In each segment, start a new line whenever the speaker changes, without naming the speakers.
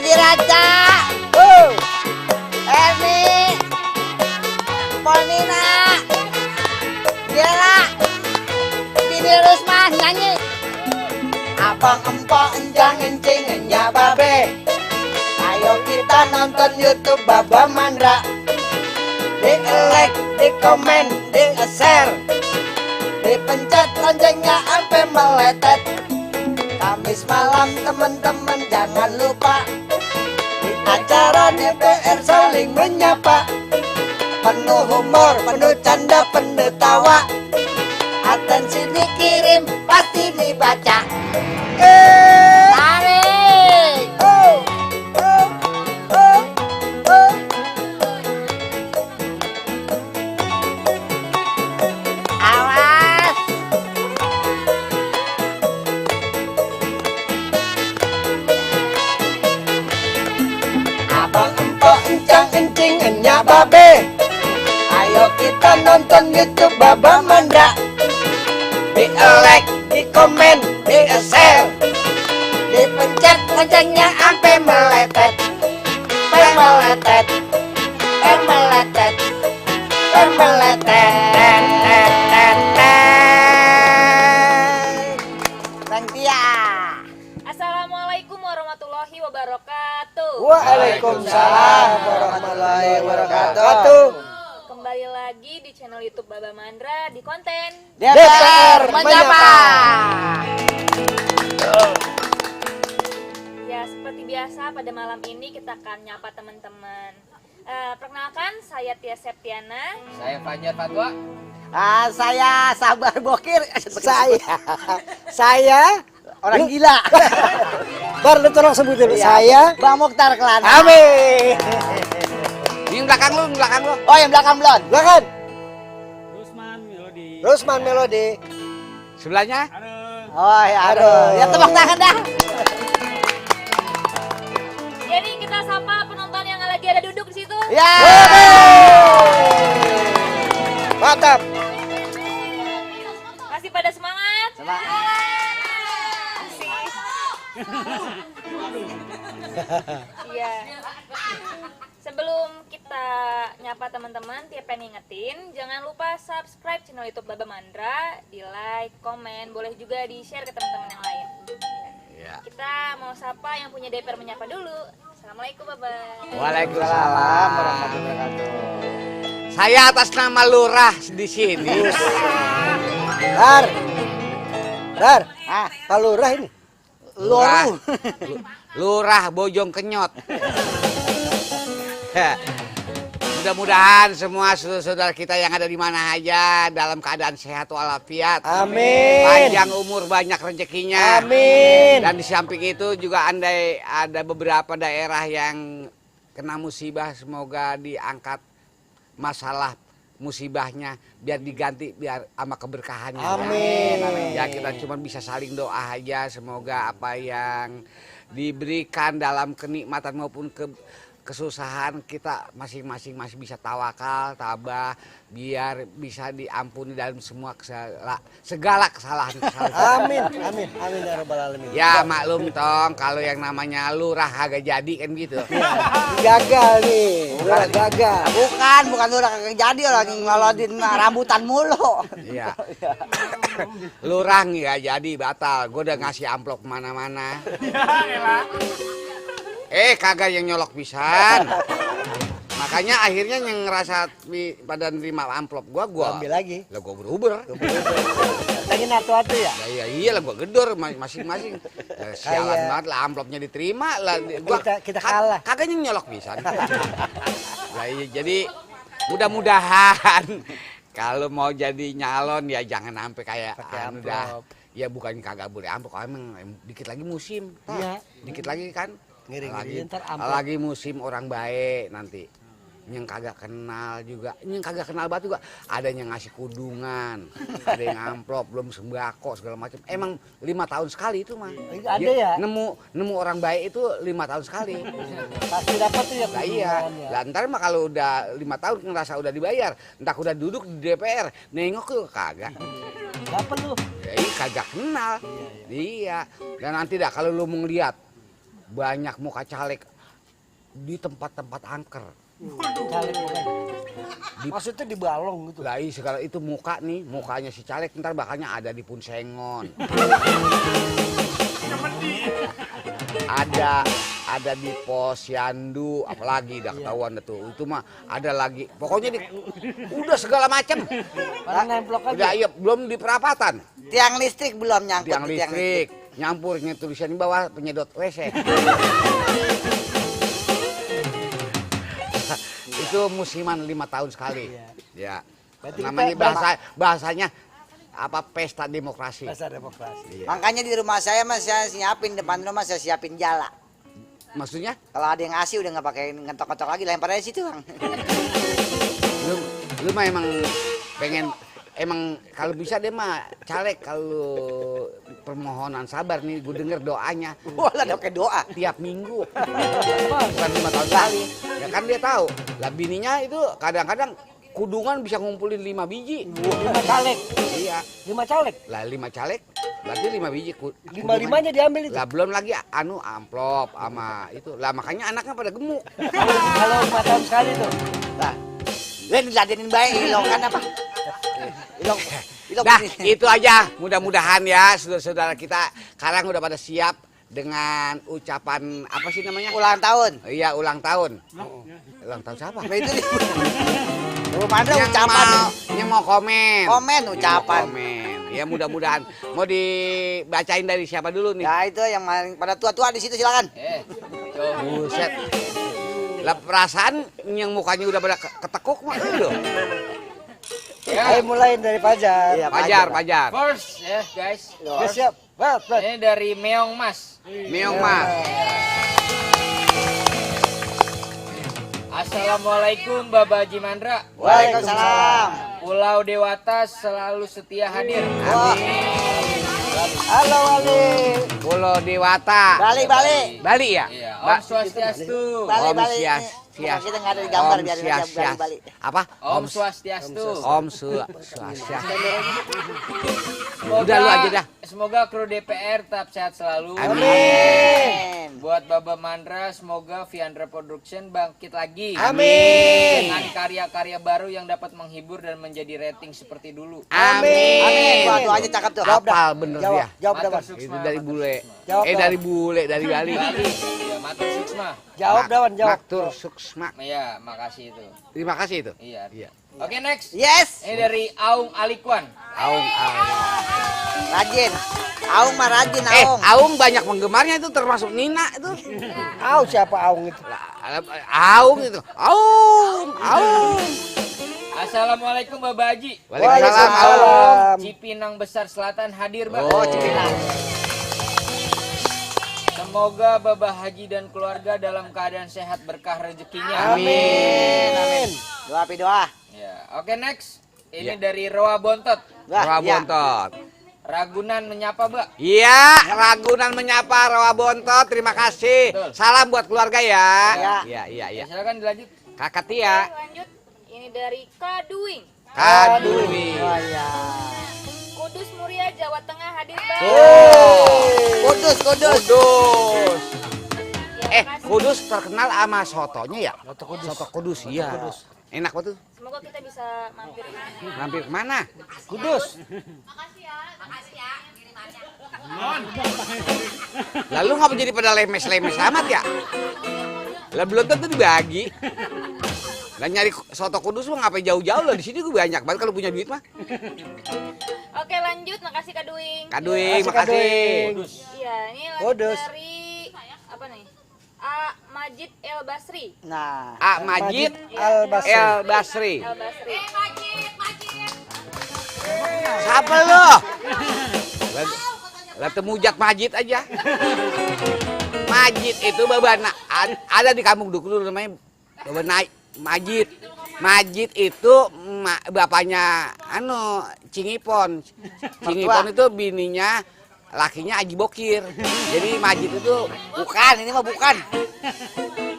Raja, Erni, Polnina, Gela, Bini Rusma nyanyi. Abang empok enjang encingannya babe. Ayo kita nonton YouTube Baba Mandra. Di like, di komen, di share, dipencet loncengnya sampai meletet. Kamis malam teman-teman jangan lupa di acara DPR saling menyapa. Penuh humor, penuh canda, penuh tawa. Atensi dikirim, pasti dibaca. Tarik. Awas. Abang empok encang encingannya babe. Ayo kita nonton YouTube Baba Mandra. Di like, di komen, di share, dipencet loncengnya sampai meletet. Meletet, meletet, meletet. Bang Tia.
Assalamualaikum warahmatullahi wabarakatuh.
Waalaikumsalam warahmatullahi wabarakatuh.
Kembali lagi di channel YouTube Baba Mandra di konten
DPR menyapa.
Ya, seperti biasa pada malam ini kita akan nyapa teman-teman. Perkenalkan, saya Tia Septiana.
Saya Fajar Fatwa.
Saya Sabar Bokir. Saya orang gila.
Bar lu tolong sebutin.
Iya.
Saya
Bang Mokhtar Kelana.
Amin.
Ini belakang lu, belakang lu.
Oh, yang belakang belon.
Belakang.
Melodi.
Rusman Melodi.
Sebelahnya?
Oh, ya aduh. Ya tepuk tangan dah.
Jadi kita sapa penonton yang lagi ada duduk di situ.
Ya.
Mantap.
Masih pada semangat? Iya. Sebelum kita nyapa teman-teman, Tia pengen ngingetin, jangan lupa subscribe channel YouTube Baba Mandra, di like, komen, boleh juga di share ke teman-teman yang lain.
Iya.
Kita mau sapa yang punya DPR menyapa dulu. Assalamualaikum Baba.
Waalaikumsalam warahmatullahi wabarakatuh. Saya atas nama lurah di sini.
Dar.
Ah,
Pak Lurah ini.
Lurah. Lurah Bojong Kenyot. Mudah-mudahan semua saudara-saudara kita yang ada di mana aja dalam keadaan sehat walafiat.
Amin.
Panjang umur, banyak rezekinya.
Amin.
Dan di samping itu juga andai ada beberapa daerah yang kena musibah, semoga diangkat masalah musibahnya biar diganti biar sama keberkahannya.
Amin.
Ya kita cuma bisa saling doa aja, semoga apa yang diberikan dalam kenikmatan maupun kesusahan kita masing-masing masih bisa tawakal, tabah, biar bisa diampuni dalam semua segala kesalahan.
Amin. Amin. Amin ya rabbal alamin.
Ya maklum tong, kalau yang namanya lurah agak jadi kan gitu.
Gagal nih. Lurah gagal.
bukan udah kagak jadi lagi ngelodin rambutan mulu.
Iya. Lurah nggak jadi, batal. Gue udah ngasih amplop kemana-mana. Kagak yang nyolok pisan. Makanya akhirnya yang ngerasa pada nerima amplop gua
Ambil lagi.
lah gua beruber.
Lagi natu-natu ya?
Iya lah gua gedor masing-masing. Sialan banget lah amplopnya diterima lah gua.
Kita kalah.
Kagak yang nyolok pisan. Nah, iya, jadi mudah-mudahan kalau mau jadi nyalon ya jangan sampai kayak
pakai
dah.
amplop.
Ya bukan kagak boleh amplop, emang dikit lagi musim.
Iya.
Dikit lagi kan
Ngiri-ngiri ntar amplop.
lagi musim orang baik nanti yang kagak kenal juga, yang kagak kenal batu juga ada yang ngasih kudungan, ada yang amplop, belum sembako segala macam. Emang 5 tahun sekali itu mah.
Ada ya?
Nemu orang baik itu 5 tahun sekali.
Pasti dapat tuh ya.
Lah iya.
kudungan ya.
Lah ntar mah kalau udah 5 tahun ngerasa udah dibayar, entah udah duduk di DPR, nengok tuh kagak.
Dapat lu.
Ya kagak kenal. Iya. Dan nanti dah kalau lu mau ngeliat banyak muka caleg di tempat-tempat angker.
Caleg bukan. Maksudnya di balong gitu.
Lah segala itu muka nih, mukanya si caleg ntar bakalnya ada di Punsengon. ada di Posyandu, apalagi udah ketahuan tuh. Itu mah ada lagi. Pokoknya udah segala macam.
Orang nemplok aja.
Udah iya, belum di perapatan.
Tiang listrik belum nyangkut.
Tiang listrik, nyampurnya tulisan di bawah penyedot WC. Itu musiman 5 tahun sekali. Ya.
Berarti
Namanya
kita
bahasanya apa pesta demokrasi.
Pesta demokrasi.
Iya.
Makanya di rumah saya mas saya siapin depan rumah saya siapin jala.
Maksudnya
Kalau ada yang ngasih udah nggak pakai ngetok-ngetok lagi, lempar aja situ bang.
lu mah emang kalau bisa dia mah caleg kalau permohonan sabar nih gue denger doanya.
Wah lah pakai doa.
Tiap minggu. Bukan 5 tahun sekali. Ya kan dia tahu. Lah bininya itu kadang-kadang kudungan bisa ngumpulin 5 biji.
5 caleg.
Iya.
5 caleg.
Lah 5 caleg berarti 5 biji.
5-5-nya diambil itu.
Lah belum lagi amplop sama itu. Lah makanya anaknya pada gemuk.
Kalau 5 tahun sekali tuh.
Lah, len diladenin baik ilokan apa? Ilok
Dah itu aja. Mudah-mudahan ya saudara-saudara kita sekarang udah pada siap dengan ucapan apa sih namanya?
ulang tahun.
Iya ulang tahun. Ulang tahun siapa?
Nah, itu belum ada ucapan.
Yang mau komen.
Komen ucapan.
Komen. Ya mudah-mudahan. Mau dibacain dari siapa dulu nih?
Ya itu yang pada tua-tua di situ silakan.
Buset. Lah perasaan yang mukanya udah pada ketekuk mah lu.
Ayo mulai dari Fajar.
Iya,
Pajar.
First ya guys.
Udah siap. Berat.
Ini dari Meong Mas.
Meong Mas.
Assalamualaikum Bapak Haji Mandra.
Waalaikumsalam.
Pulau Dewata selalu setia hadir.
Halo Wali.
Pulau Dewata.
Balik.
Bali ya?
Iya, Om Swastiastu.
Balik.
Swastiastu.
Kita nggak ada di gambar
Om
biarin aja
Swastiastu.
balik.
Apa?
Om Swastiastu.
Om Swastiastu.
Semoga,
Udah lu aja dah.
Semoga kru DPR tetap sehat selalu.
Amin.
Buat Baba Mandra, semoga Viandra Production bangkit lagi.
Amin.
Dengan karya-karya baru yang dapat menghibur dan menjadi rating seperti dulu.
Amin.
Wah, tuh aja cakep tuh.
Apal bener dia.
Jawab
Matur
Dawan.
suksma,
Itu dari
matur
bule.
suksma.
Jawab,
Dari bule, dari Bali.
Bali. Iya, matur suksma.
Jawab Dawan, jawab.
Maktur suksma.
Iya, makasih itu.
Terima kasih itu.
Iya.
Iya.
Oke, next.
Yes.
Ini dari Aung Alikwan.
Aung.
Rajin. Aung mah rajin Aung.
Aung banyak penggemarnya itu termasuk Nina itu.
Siapa Aung itu?
Aung itu. Aung.
Assalamualaikum Bapak Haji.
Waalaikumsalam. Aung.
Cipinang Besar Selatan hadir, Bang.
Oh,
Cipinang.
Semoga Bapak Haji dan keluarga dalam keadaan sehat berkah rezekinya.
Amin.
Doa.
Ya, oke next. Ini
Ya.
dari Roa Bontot.
Rawa
Ya.
Bontot.
Ragunan menyapa, Mbak.
Iya, Ragunan menyapa Rawa Bontot. Terima kasih.
Betul.
Salam buat keluarga ya.
Ya.
Iya.
Ya, silakan dilanjut.
Kakak Tia.
Lanjut. Ini dari Kaduing.
Kadui.
Oh ya.
Kudus Muria, Jawa Tengah hadir, Bang.
Kudus.
Kudus.
Ya, makasih.
Kudus terkenal sama sotonya ya? Soto Kudus, iya. Enak banget tuh.
Semoga kita bisa mampir ke sana.
Mampir kemana?
Kudus.
Lalu ngapa jadi pada lemes-lemes amat ya? Lah belum tentu dibagi. Lah nyari soto Kudus mah ngapain jauh-jauh lah, di sini gue banyak banget kalau punya duit mah.
Oke, lanjut. Makasih Kaduing.
Kaduing,
Makasih,
makasih.
Kudus.
Iya, ini lanjut
Kudus.
dari apa nih? A Majid El Basri.
Nah.
A Majid
Al Basri.
El Basri.
El Basri.
Siapa lo? Lah temujak Majid aja. Majid itu babana ada di kampung Dukul namanya babana Majid. Majid itu bapaknya Cingipon. Cingipon itu bininya lakinya Aji Bokir. Jadi Majid itu
Bukan, ini mah bukan.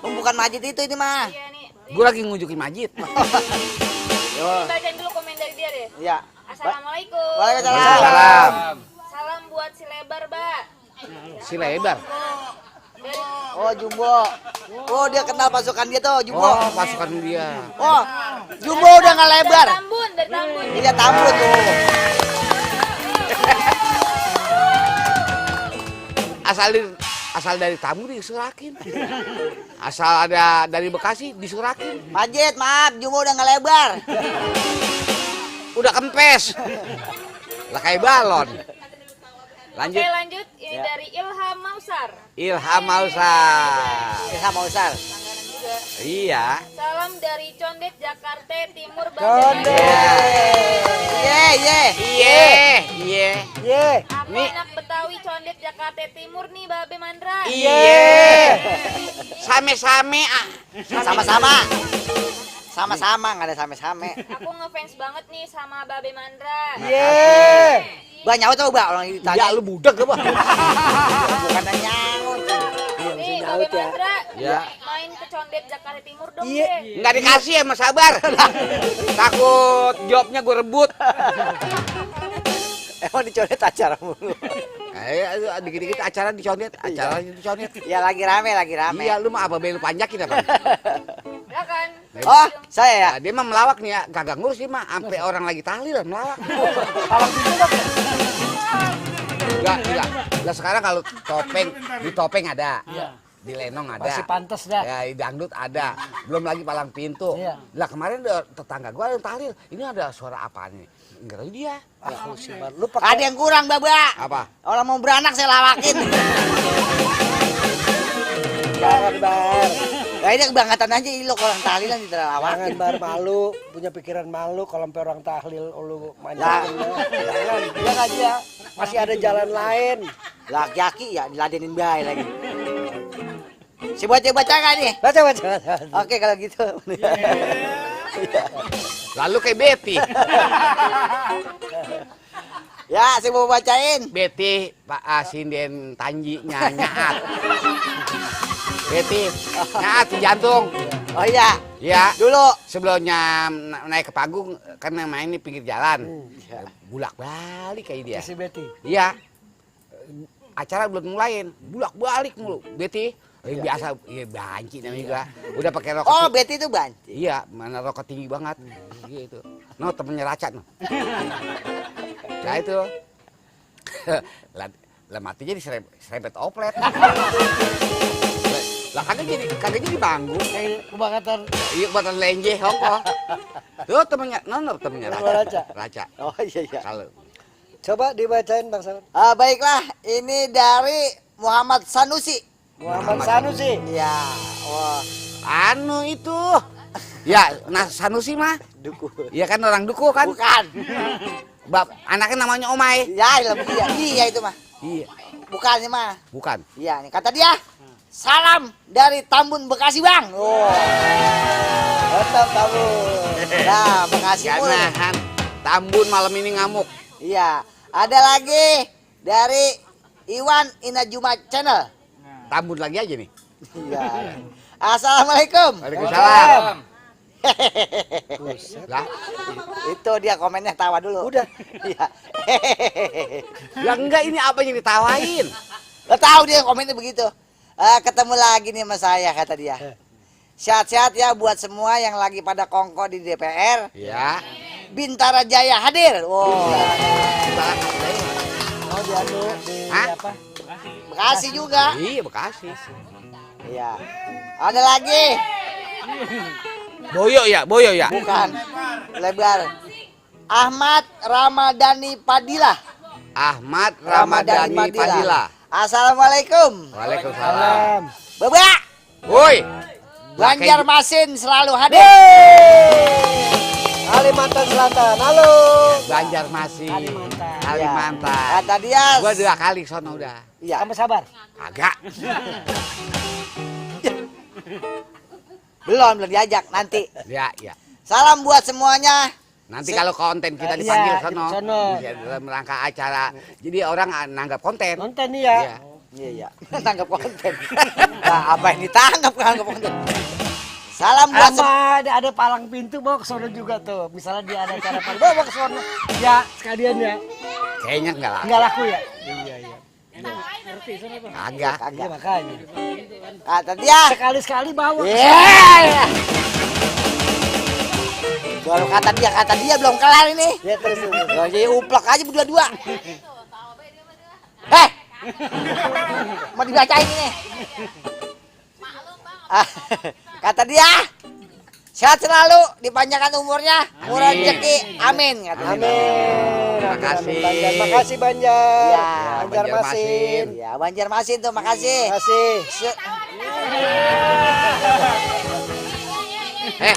Bukan Majid itu ini mah.
Iya nih.
gue lagi ngunjukin Majid.
Bacain dulu komen dari dia deh.
Ya.
Assalamualaikum.
Waalaikumsalam.
Salam.
Salam buat si lebar, Mbak.
Si lebar.
Dari
Oh, Jumbo. Oh, dia kenal pasukan dia tuh, Jumbo.
Oh, pasukan dia.
Oh, Jumbo udah nggak lebar.
Dari Tambun.
Iya, Tambun tuh.
Asal dari Tambun disurakin. Asal ada dari Bekasi disurakin.
Majid, maaf, Jumbo udah nggak lebar.
Udah kempes. Lah kayak balon. Lanjut.
Oke, lanjut. Ini dari Ilham Mausar.
Ilham Mausar.
Ilham Mausar.
Langganan juga.
Iya.
Salam dari Condet, Jakarta Timur,
Condet.
Ye, ye.
Iya.
Ye.
Aku anak Betawi Condet, Jakarta Timur nih, Babe Mandra.
Iya. Same-same.
Sama-sama. Sama-sama, nggak ada same-same.
Aku ngefans banget nih sama Babe Mandra.
Ye.
Banyak tuh, Mbak, orang ditanya.
Ya lu budak apa?
Bukan nyaut.
Nih, Babe Mandra.
Ya.
Main ke Condet, Jakarta Timur dong,
Iya.
deh.
Nggak dikasih ya, Mas Sabar. Takut jawabnya gue rebut.
Emang dicoret acara mulu.
Dikit-dikit acara dicondet, acara dicondet.
Ya lagi rame.
Iya, lu mah apa belu panjakin apa?
Ya kan?
Oh, saya ya.
Nah, dia mah melawak nih ya, kagak ngurus dia mah, sampai orang lagi tahlil melawak. Enggak. Lah sekarang kalau di topeng ada. Di lenong ada.
Masih pantas dah.
Ya, di dangdut ada. Belum lagi palang pintu.
Iya.
Lah kemarin tetangga gua yang tahlil, ini ada suara apa nih? Enggak tahu dia.
Lu pakai
Ada yang kurang, Baba.
Apa?
Orang mau beranak saya lawakin.
jangan bar.
Nah, ini kebangatan aja lo orang tahlilan di
Jangan
lawakin.
bar malu, punya pikiran malu kalau sampai orang tahlil lu
Lah.
manjain. Jangan, bilang aja. Masih ada jalan lain.
Laki-laki ya diladenin bae lagi. Si baca kan nih?
Baca.
Oke kalau gitu.
Lalu kayak Betty.
Ya, saya mau bacain.
Betty Pak Asinden Tanji nyaat. Betty nyaat di jantung.
Oh iya,
Ya,
dulu.
sebelumnya naik ke panggung kan main di pinggir jalan. Bulak-balik kayak dia.
Si Betty.
Iya. Acara belum mulain, bulak-balik mulu. Betty biasa iya banci namanya juga. Udah pakai rokok.
Oh, Betty itu banci.
Iya, mana rokok tinggi banget. Gitu. No, temennya Raca no. Nah itu. Lah matinya diserempet oplet. Lah kagak jadi banggung.
Kebangatan.
Iya buatan lenje hongkong. Tuh temennya
Raca.
Raca.
Oh iya.
Kalau
Coba dibacain Bang Saud.
Baiklah, ini dari Muhammad Sanusi.
Muhammad Sanusi.
Iya. Wah,
anu itu. Ya, nah Sanusi mah.
duku.
Iya kan orang duku kan?
Bukan.
Anaknya namanya Omai.
Ya, lebih iya itu mah.
Iya,
Bukannya mah.
bukan.
Iya, nih kata dia. Salam dari Tambun Bekasi, Bang. Oh. Mantap Tambun. Nah, Bekasi mulu nih.
Ganahan. Tambun malam ini ngamuk.
Iya, ada lagi dari Iwan Inajuma Channel.
Tambun lagi aja nih.
Iya. Assalamualaikum.
Waalaikumsalam. Lah,
Itu dia komennya tawa dulu.
Udah.
Iya.
ya enggak ini apa yang ditawain?
Lo tahu dia komennya begitu. Ketemu lagi nih sama saya kata dia. Sehat-sehat ya buat semua yang lagi pada kongko di DPR.
Ya.
Bintara Jaya hadir. Wow.
Oh dianu di
Hah?
apa?
Bekasi juga.
Iya, Bekasi.
Iya. Ada lagi.
Boyo ya.
Bukan. Lebar. Ahmad Ramadhani Padilla.
Ahmad Ramadhani Padilla.
Assalamualaikum.
Waalaikumsalam.
Bebek.
Woi.
Banjarmasin selalu hadir.
Kalimantan Selatan. Halo.
Banjarmasin. Kalimantan.
Kata dia.
Gua 2 kali sono udah.
Iya.
Kamu sabar.
Kagak.
Belum diajak nanti.
Ya.
Salam buat semuanya.
Nanti kalau konten kita
Iya,
dipanggil
di
sono.
sono.
Ya, dalam rangka acara. Jadi orang nanggap konten.
Nonton nih ya.
Iya.
Iya. Tanggap konten. Nah, apa yang ditangkap tanggap konten? Salam buat
Sama ada palang pintu bawa ke sono juga tuh. Misalnya dia ada acara palang, bawa ke sono. Ya sekalian ya.
Kayaknya enggak lah.
Nggak laku ya. Iya.
Kagak.
Iya makanya.
Kata dia.
Sekali-sekali bawa.
Iya. Baru kata dia belum kelar ini.
Ya terus.
Gak jadi uplak aja berdua-dua. Mau dibacain ini. Kata dia, sehat selalu, dipanjangkan umurnya, murah rezeki, amin. Kata dia.
Amin.
Makasih.
Banjar. Makasih Banjar.
Ya,
Banjarmasin.
Ya, Banjarmasin tuh, makasih.
Makasih.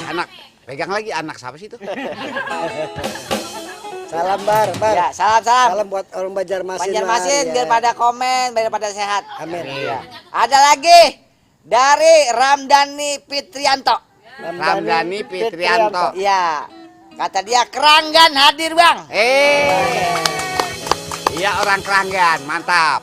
Anak, pegang lagi anak siapa sih itu?
Salam Bar.
Ya, salam.
Salam buat orang Banjarmasin.
Banjarmasin
Bar,
biar
ya.
pada komen, biar pada sehat.
Amin.
Ada lagi dari Ramdhani Fitrianto.
Ramdhani Fitrianto.
Iya. Kata dia Keranggan hadir, Bang.
Iya orang Keranggan, mantap.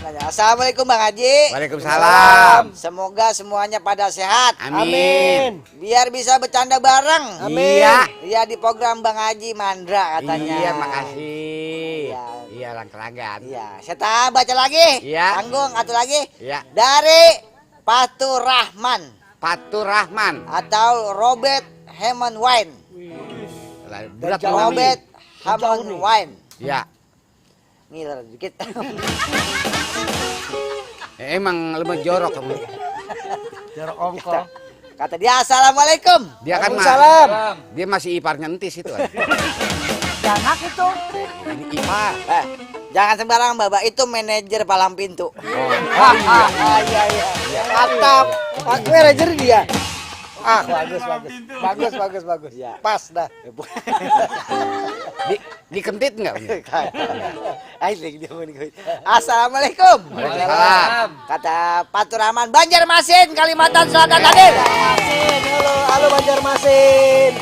Assalamualaikum Bang Haji.
Waalaikumsalam.
Semoga semuanya pada sehat.
Amin.
Biar bisa bercanda bareng.
Amin.
Iya.
Iya di program Bang Haji Mandra katanya.
Iya, makasih.
Iya.
Iya orang Keranggan.
Iya, saya baca lagi.
Iya.
Tanggung atau lagi.
Iya.
Dari Fatur Rahman
Fatur Rahman.
atau Robert Hammond Wine.
Berat
Jauh.
namanya.
Robert Hammond Wine.
Ya.
Ngiler dikit.
Emang lemah jorok kamu.
Jorok ongko.
Kata dia Assalamualaikum.
Dia kan
Waalaikumsalam.
dia masih iparnya entis itu.
Janak itu.
Ini ipar.
Jangan sembarangan Bapak, itu manajer palang pintu.
Iya. Mantap. Pak manajer dia. Bagus.
Ya.
Pas dah.
Dikentit enggak?
Assalamualaikum.
Waalaikumsalam.
Kata Fatur Rahman, Banjarmasin, Kalimantan Selatan hadir.
Halo Banjarmasin.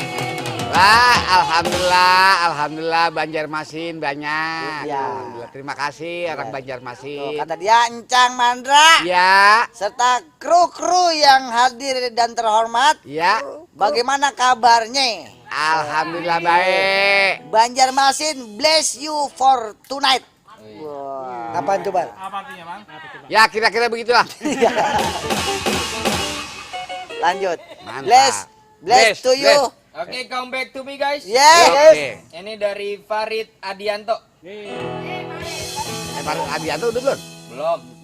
Alhamdulillah Banjarmasin banyak.
Iya.
Alhamdulillah, terima kasih orang
Tuh,
Banjarmasin.
kata dia Encang Mandra
Ya,
serta kru-kru yang hadir dan terhormat.
ya.
Bagaimana kabarnya?
Alhamdulillah baik.
Banjarmasin bless you for tonight. Wah.
Apaan tuh Bang?
Ya kira-kira begitulah.
Lanjut.
Mantap.
Bless to you.
Oke, come back to me guys.
Yeah.
Oke.
Ini dari Farid Adianto.
Baru Adianto udah belum?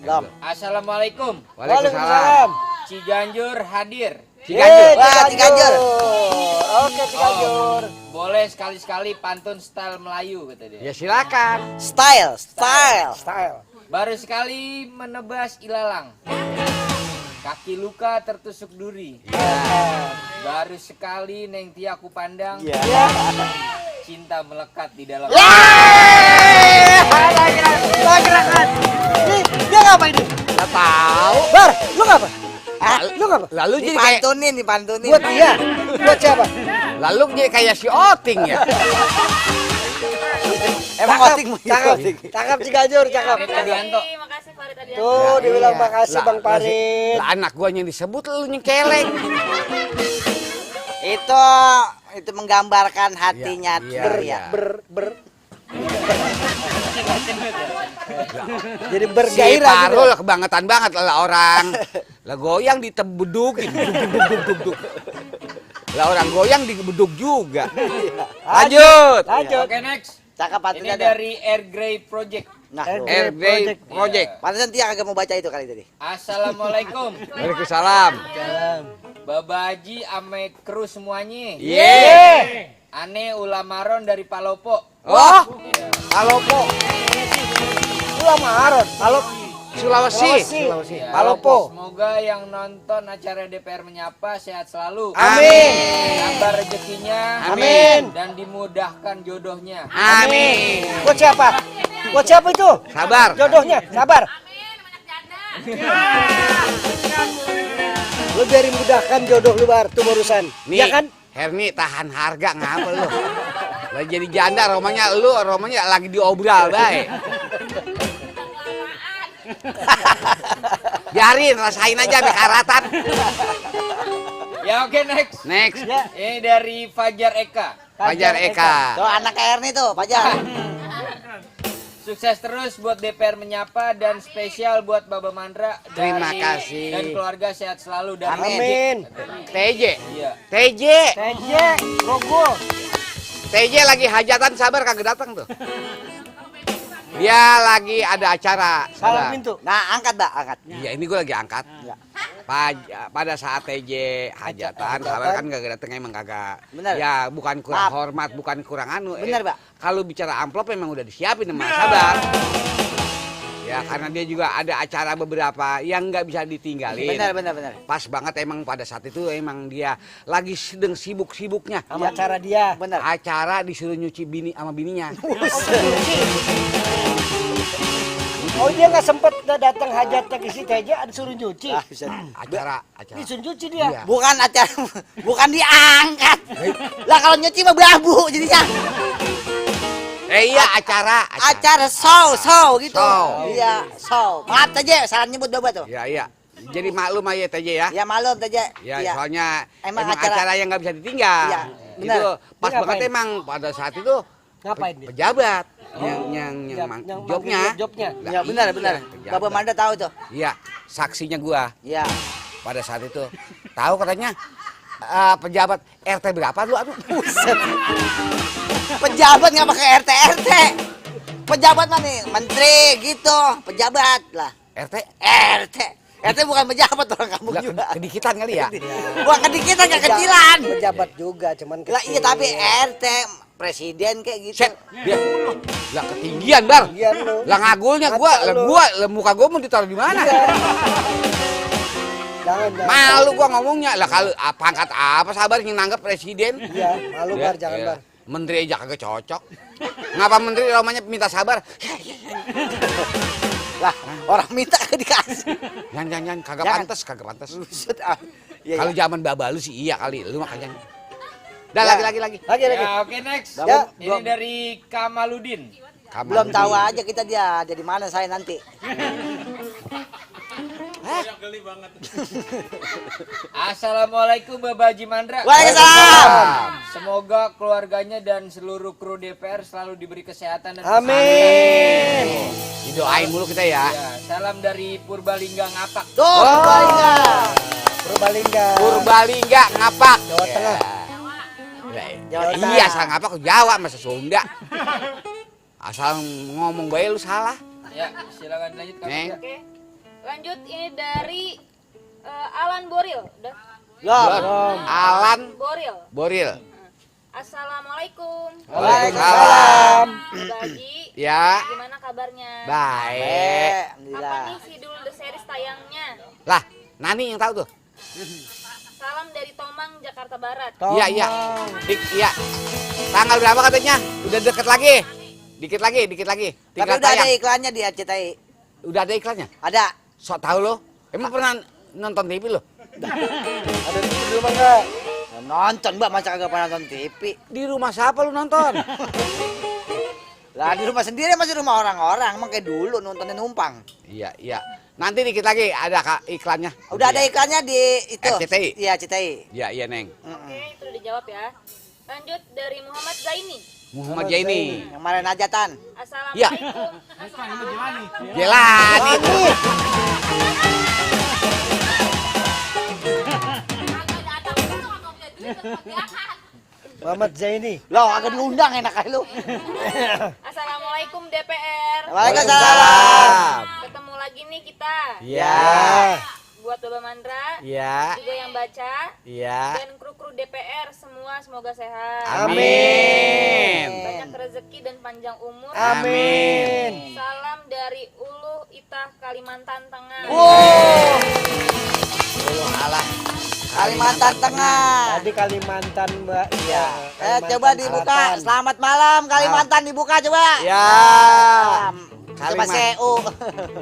Belum. Assalamualaikum.
Waalaikumsalam.
Ciganjur hadir.
Ciganjur.
Wah, Ciganjur.
Oke Ciganjur.
Boleh sekali-sekali pantun style Melayu kata dia.
Ya silakan.
Style.
Style.
Baru sekali menebas ilalang. Kaki luka tertusuk duri. Baru sekali neng tia ku pandang. Cinta melekat di dalam.
Gerakan. Ini dia ngapa ini?
Nggak tahu.
Bar, lu ngapa?
Hah?
Lu ngapa?
Lalu jadi kayak
Dipantunin.
Buat dia. Buat siapa?
lalu jadi kayak si Oting ya.
Emang oting
Cakep. Cakep Ciganjur, cakep.
Farid Adianto.
Makasih Farid Adianto.
Tuh dibilang
Iya.
makasih Bang Farid.
Lah anak gua yang disebut lu nyengkeleng.
Itu menggambarkan hatinya
Iya,
Ber
iya.
ya.
Jadi
Si
bergairah gitu.
Parul lah kebangetan banget lah orang. Lah goyang ditebedukin. Duk. Lah orang goyang dibeduk juga. Lanjut.
Lanjut.
Oke, next.
Cakep
Ini
pantunnya ada.
dari Air Grey Project.
Nah,
RD Project.
pantesan dia kagak mau baca itu kali tadi.
Assalamualaikum.
Waalaikumsalam.
Baba Haji ame kru semuanya.
Ye.
Ane ulamaron dari Palopo.
Oh,
Palopo. Ulamaron.
Sulawesi.
Ya,
Palopo.
Semoga yang nonton acara DPR Menyapa sehat selalu.
Amin.
Nambah rezekinya.
Amin.
Dan dimudahkan jodohnya.
Amin.
Buat siapa? Buat siapa itu?
Sabar.
Jodohnya, sabar. Lu biarin mudahkan jodoh lu Bar, tuh barusan.
Nih,
Ya kan?
Herni tahan harga ngapa lu? Lah jadi janda romanya lagi diobral baik. Biarin rasain aja sampai karatan.
Ya oke, next.
Next.
Ini dari Fajar Eka.
Fajar Eka.
Tuh anak Erni tuh, Fajar.
Sukses terus buat DPR Menyapa dan spesial buat Baba Mandra.
Terima kasih.
Dan keluarga sehat selalu dari
Amin.
TJ.
Iya.
TJ.
TJ, logo.
TJ lagi hajatan, sabar kagak datang tuh. Dia lagi ada acara.
Salam
sabar.
pintu.
Nah, angkat, Mbak, angkat.
Iya, ini gue lagi angkat.
Ya.
Pada saat TJ hajatan, sabar kan kagak datang emang kagak.
Bener.
Ya, bukan kurang
Maaf.
hormat, bukan kurang anu.
Bener, Mbak.
Kalau bicara amplop memang udah disiapin sama sabar. Ya, karena dia juga ada acara beberapa yang nggak bisa ditinggalin.
Benar.
Pas banget emang pada saat itu emang dia lagi sedang sibuk-sibuknya.
Sama cara dia.
Benar.
Acara disuruh nyuci bini sama bininya.
Oh dia nggak sempet datang hajatnya ke si TJ, ada suruh nyuci.
Ah, bisa.
Acara.
Disuruh nyuci dia.
Iya.
Bukan acara, bukan diangkat. Lah kalau nyuci mah belabu jadinya.
Iya, acara.
Acara show gitu.
Show.
Iya, show. Maaf aja, salah nyebut Baba tuh.
Iya. Jadi maklum aja TJ ya.
Ya malum aja.
Ya,
Iya.
soalnya
Emang
emang acara yang nggak bisa ditinggal.
Iya, benar.
Itu pas
Dia
banget
ngapain?
emang pada saat itu
Ngapain dia?
pejabat
yang
jobnya.
jobnya.
Lah,
Ya benar.
iya, pejabat.
Baba Mandra tahu tuh.
Iya, saksinya gua
Iya.
pada saat itu. Tahu katanya pejabat RT berapa lu? Aduh.
Pejabat nggak pakai RT. Pejabat mah nih, menteri gitu, pejabat lah.
RT?
RT bukan pejabat orang kampung
Lah,
juga.
kedikitan kali ya?
Bukan kedikitan, kekecilan.
Pejabat juga, cuman
Lah iya
kecil.
tapi RT presiden kayak gitu.
Set, dia. Lah ketinggian, Bar.
Ketinggian lu.
Lah ngagulnya
Mata lu.
lah muka gua mau ditaruh di mana?
Jangan.
Malu gua ngomongnya. Lah kalau pangkat apa sabar yang nanggap presiden?
Iya, malu Bar, jangan
Iya.
Bar.
Menteri aja kagak cocok. Ngapa menteri namanya minta sabar?
Lah orang minta ke dikasih.
Jangan kagak
Jangan.
pantas.
Buset, ah. Iya,
Kalau
iya.
zaman baba lu sih iya kali, lu makanya. Dah
Ya.
lagi.
Lagi.
Ya, oke next.
Ya,
Ini
belum.
dari Kamaludin.
Belum tahu aja kita dia jadi mana saya nanti.
Assalamualaikum Baba Haji Mandra.
Waalaikumsalam.
Semoga keluarganya dan seluruh kru DPR selalu diberi kesehatan dan
Amin.
Didoain mulu kita ya.
Ya, salam dari Purbalingga Ngapak.
Tuh,
Oh.
Purbalingga.
Purbalingga.
Purbalingga ngapak.
Jawa Tengah.
Jawa Tengah.
Iya, asal ngapak ke Jawa masa Sunda. Asal ngomong bae lu salah.
Ya, silakan lanjut Kak.
Neng.
Oke. Lanjut ini dari Alan Boril. Udah.
Loh.
Alan
Boril.
Boril.
Assalamualaikum.
Waalaikumsalam.
Baba Haji.
Ya,
Gimana kabarnya?
baik.
Apa
Alhamdulillah.
nih sidul The Series tayangnya?
Lah, Nani yang tahu tuh.
Salam dari Tomang, Jakarta Barat.
Iya. Iya. Tanggal berapa katanya? Udah deket lagi. Dikit lagi.
Tapi
Tinggal
udah ada
tayang.
iklannya di RCTI.
Udah ada iklannya?
Ada.
Sok tahu lo? Emang pernah nonton TV lo?
Ada di rumah enggak?
Nonton Mbak, masa kagak pernah nonton TV?
Di rumah siapa lu nonton?
Lah di rumah sendiri masih rumah orang-orang, emang kayak dulu nontonnya numpang.
Iya. Nanti dikit lagi ada Kak iklannya.
Udah ada iklannya di itu.
RCTI?
Iya, RCTI.
Iya, Neng.
Oke, itu udah dijawab ya. Lanjut dari Muhammad Zaini.
Muhammad Jaini.
Yang kemarin hajatan.
Ya.
Assalamualaikum.
Jelani.
Muhammad Zaini.
Loh, agak diundang enak aja lu.
Assalamualaikum DPR.
Waalaikumsalam.
Ketemu lagi nih kita.
Iya.
Buat Baba Mandra,
Iya.
juga yang baca,
Iya.
dan kru-kru DPR semua semoga sehat.
Amin.
Banyak rezeki dan panjang umur.
Amin.
Salam dari Ulu Itah, Kalimantan Tengah.
Wow. Kalimantan Tengah.
Tadi Kalimantan Mbak. Iya.
Coba dibuka. Selamat malam Kalimantan dibuka coba.
Ya.
Salam. Coba
Kalimantan.
CU.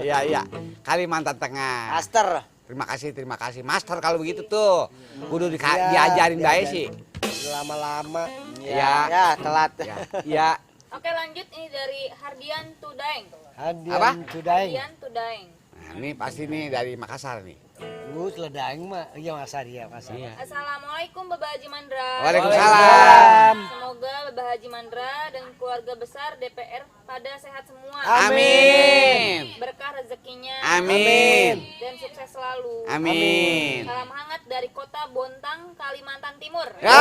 Iya. Kalimantan Tengah.
Master.
Terima kasih. Master kalau begitu tuh. Kudu
Iya,
diajarin
iya,
bae
iya.
sih.
Lama-lama.
Iya.
Ya, telat.
Iya.
Oke, lanjut ini dari Hardian Tudaeng.
Apa?
Hadian Tudaeng.
Hardian Tudaeng.
Nah, ini pasti nih dari Makassar nih.
Ledang mah. Iya Mas Arya, Mas.
Assalamualaikum Bapak Haji Mandra.
Waalaikumsalam.
Semoga Bapak Haji Mandra dan keluarga besar DPR pada sehat semua.
Amin.
Berkah rezekinya.
Amin.
Dan sukses selalu.
Amin.
Salam hangat dari kota Bontang, Kalimantan Timur.
Ya.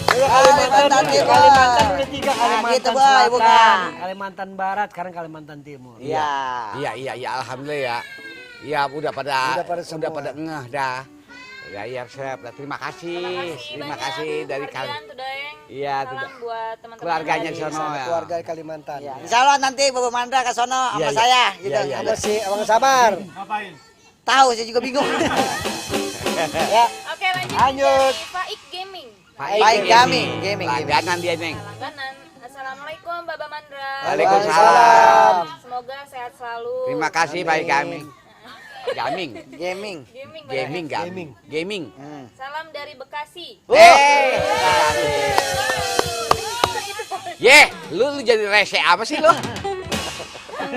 Kalimantan Timur.
Kalimantan udah 3,
Nah,
Kalimantan
gitu, Boy,
Selatan,
bukan.
Kalimantan Barat, sekarang Kalimantan Timur.
Iya.
Iya, alhamdulillah ya. Ya udah pada
semua.
ngeh dah. Ya, iya, Chef. Terima kasih. Terima kasih dari
kalian.
Iya,
Salam
tidak.
buat teman-teman
Keluarganya di
dari-
sono ya.
Keluarga Kalimantan.
Ya. Insya Allah nanti Bapak Mandra ke sono sama
Iya, iya.
saya gitu.
Iya,
Sama si Abang Sabar.
Tahu saya juga bingung.
Ya.
Oke, lanjut.
Lanjut.
Dari Faik Gaming.
Baik gaming.
Langganan dia, Neng.
Langganan. Assalamualaikum Bapak Mandra.
Waalaikumsalam.
Semoga sehat selalu.
Terima kasih baik kami. Gaming.
Gaming.
Gaming.
Salam dari Bekasi.
Lu jadi rese apa sih lu?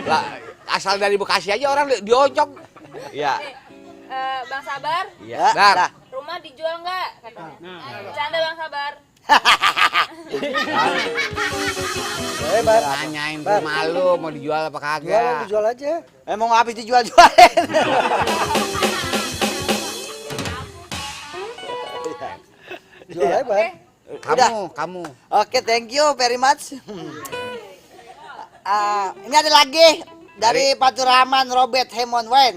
Lah, asal dari Bekasi aja orang diocok. Ya.
Bang Sabar,
Iya.
Dah.
Dar.
rumah dijual nggak? Katanya. Bercanda Bang Sabar.
Nanyain rumah lu mau dijual apa kagak?
Dijual aja.
Emang habis dijual-jualin.
Jual aja, Bang.
Kamu.
Oke, thank you very much. Ini ada lagi dari Paturahman Robert Hemon Wen.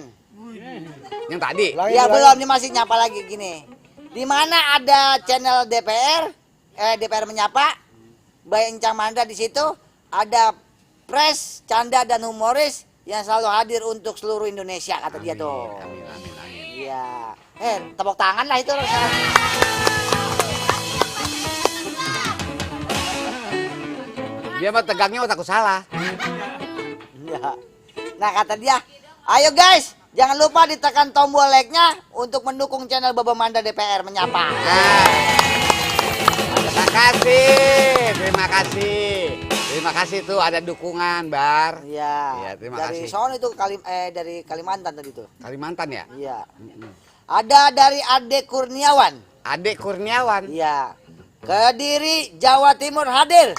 Yang tadi.
Ya belum, ini masih nyapa lagi gini. Di mana ada channel DPR, DPR menyapa, Bayi Encang Mandra di situ ada pres, canda dan humoris yang selalu hadir untuk seluruh Indonesia kata dia tuh.
Amin.
Iya. Tepuk tangan lah itu.
Dia mah tegangnya takut salah.
Ya. Nah kata dia, ayo guys, jangan lupa ditekan tombol like-nya untuk mendukung channel Bapak Mandra DPR menyapa.
Terima kasih tuh ada dukungan, Bar.
Iya.
Iya, terima
Dari
kasih.
sono itu dari Kalimantan tadi tuh.
Kalimantan ya?
Iya. Ada dari Ade Kurniawan.
Adek Kurniawan.
Iya. Kediri, Jawa Timur hadir.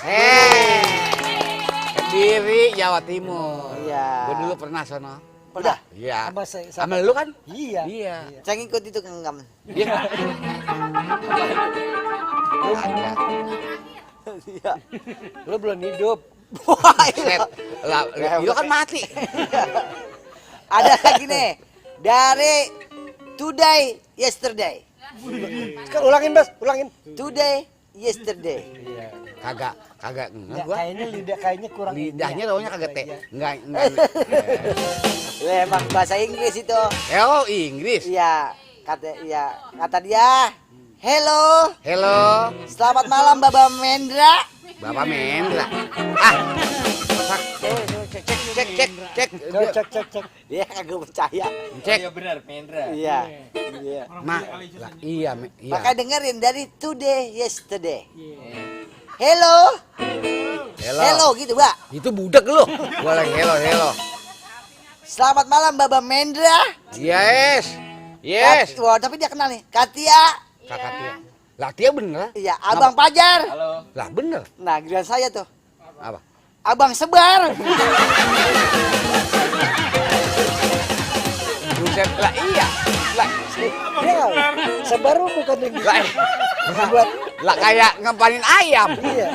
Kediri, Jawa Timur.
Iya.
Gue dulu pernah sono.
Pernah?
Iya.
Sama
Sama lu kan?
Iya.
Iya.
Saya ngikut itu enggak.
Iya. Ada.
Iya.
Lu belum hidup.
Wah,
Set. Lah, lu kan mati.
ada lagi nih dari Today Yesterday.
Ulangin, Bas, ulangin.
Today Yesterday.
Kagak
Ya,
gua.
kayaknya kurang.
Lidahnya taunya kagak teh.
Iya.
Enggak.
Emang bahasa Inggris itu.
Oh, Inggris.
Iya, kata dia. Hello, selamat malam Bapak Mendra.
Bapak Mendra. Cek.
Cek.
Dia kagak percaya.
Cek.
Iya benar, Mendra.
Iya.
Iya.
Makanya dengerin dari Today Yesterday. Hello gitu, Mbak.
Itu budak lu. Gua lagi hello.
Selamat malam Bapak Mendra.
Yes.
Wah, tapi dia kenal nih. Katia.
Kakak Tia. Lah Tia bener.
Iya, Abang Pajar.
Halo.
Lah bener.
Nah, giliran saya tuh.
Apa?
Abang Sebar.
Buset. Lah iya. Lah
Ya, sebaru bukan yang
lah,
buat.
lah kayak ngempanin ayam.
Iya.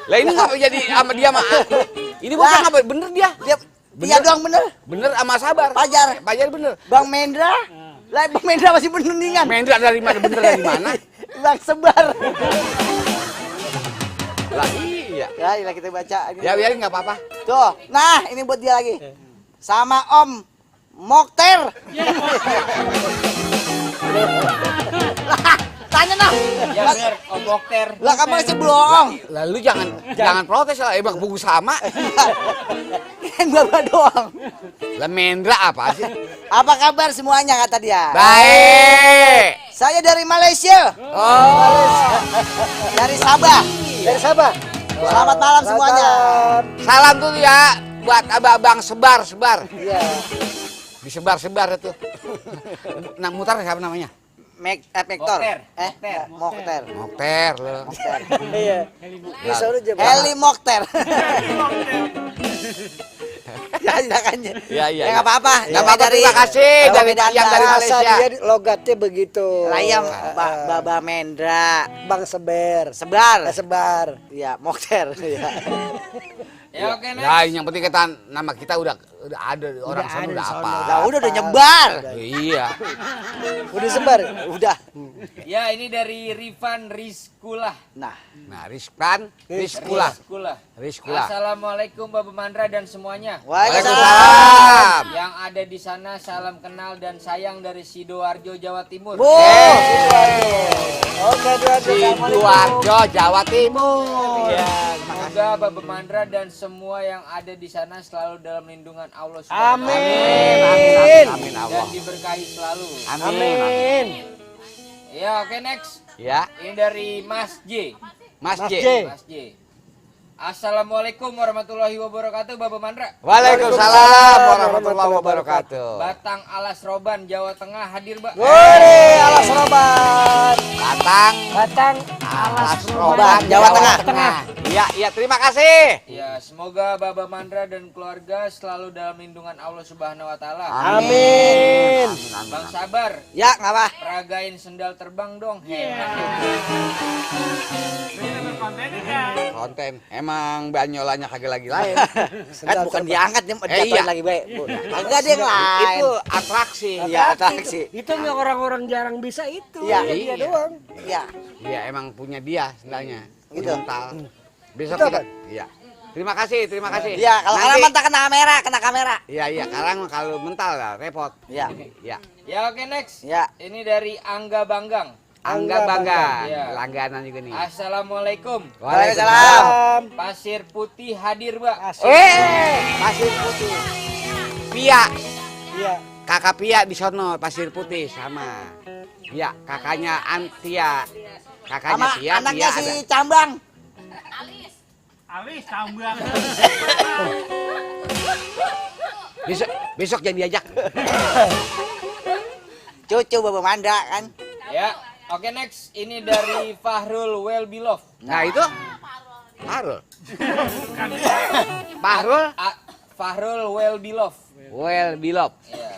Lah ini ngapa jadi sama dia mah? Ini bukan
Lah.
apa bener dia.
Dia doang bener.
Bener sama Sabar.
Pajar.
Pajar bener.
Bang Mendra. Lah, Bang Mendra masih beningan.
Mendra dari mana? Bener dari mana?
Bang Sebar.
Lah iya.
Ya, kita baca.
Ya biarin nggak apa-apa.
Tuh, nah ini buat dia lagi. Sama Om Mokter. Lah, tanya noh.
Ya benar, Om Dokter.
Lah kamu masih bohong.
Lalu jangan protes lah, emang buku sama.
Kan Bapak doang.
Lah Mendra apa sih?
Apa kabar semuanya kata dia?
Baik.
Saya dari Malaysia.
Oh.
Dari Sabah.
Dari Sabah.
Selamat malam semuanya.
Salam tuh ya buat abang sebar.
Iya.
disebar-sebar itu. Nah, mutar siapa namanya?
Vektor.
Mokter.
Mokter.
Mokter lo.
Iya. Bisa lu aja.
Heli Mokter. Ya, silakan.
Iya, iya.
Ya nggak apa-apa.
Nggak apa-apa, terima kasih dari yang dari
Bahasa
Malaysia.
dia logatnya begitu.
Layam Baba Mendra.
Bang Seber.
Sebar.
Sebar.
Ya, Mokter. Ya.
Ya oke next.
Ya, yang penting kita nama kita udah ada orang sana
ada
udah
di
apa.
sono.
Lah udah nyebar.
Iya.
Udah sebar.
Udah.
Ya ini dari Rifan Rizkulah.
Nah,
Nah, Rizkan, Rizkulah. Rizkulah.
Assalamualaikum Baba Mandra dan semuanya.
Waalaikumsalam.
Yang ada di sana salam kenal dan sayang dari Sidoarjo Jawa Timur.
Bu.
Oke,
Sidoarjo, Jawa Timur.
Ya,
Semoga Baba Mandra dan semua yang ada di sana selalu dalam lindungan Allah Subhanahu wa Ta'ala.
Amin. Amin Allah.
Dan diberkahi selalu.
Amin.
Ya oke next.
Ya,
Ini dari Mas J.
Mas
Mas
J.
J.
Mas J. Assalamualaikum warahmatullahi wabarakatuh Baba Mandra.
Waalaikumsalam warahmatullahi wabarakatuh.
Batang Alas Roban Jawa Tengah hadir, Mbak.
Wore, alas roban.
Batang
Alas
Roban,
Jawa Tengah.
Iya, iya, terima kasih.
Ya, semoga Baba Mandra dan keluarga selalu dalam lindungan Allah Subhanahu wa Ta'ala.
Amin.
Bang Sabar,
Ya, nggak apa.
peragain sendal terbang dong. Hebat.
Konten, emang banyolanya kagak lagi lain.
Kan bukan diangkat nih,
iya.
jatuhin lagi baik. Enggak ada yang lain.
Itu atraksi.
Ya, atraksi.
Itu yang orang-orang jarang bisa itu.
Iya.
Dia doang.
Ya,
Iya, emang punya dia sendalnya.
Gitu.
Mental. Besok
Itu
kita.
apa?
Iya. Terima kasih, terima kasih.
ya kalau
Nanti-
kalian mentah kena kamera.
Iya, iya, sekarang kalau mental lah repot.
Ya,
Iya.
Ya, oke next.
ya.
Ini dari Angga Banggang.
Angga Bangga,
Iya.
langganan juga nih.
Assalamualaikum.
Waalaikumsalam.
Pasir Putih hadir, Mbak.
Pasir Putih. Pia,
Iya.
kakak Pia di sono Pasir Putih sama. Iya, kakaknya Antia. Kakaknya
Sama
Pia,
anaknya
Pia
si
ada.
Cambang.
Besok, besok jangan diajak.
Cucu Baba Mandra kan.
Ya, oke next. Ini dari Fahrul Welbilov.
Nah itu Fahrul. Fahrul,
Fahrul Welbilov.
well bilop.
Ya.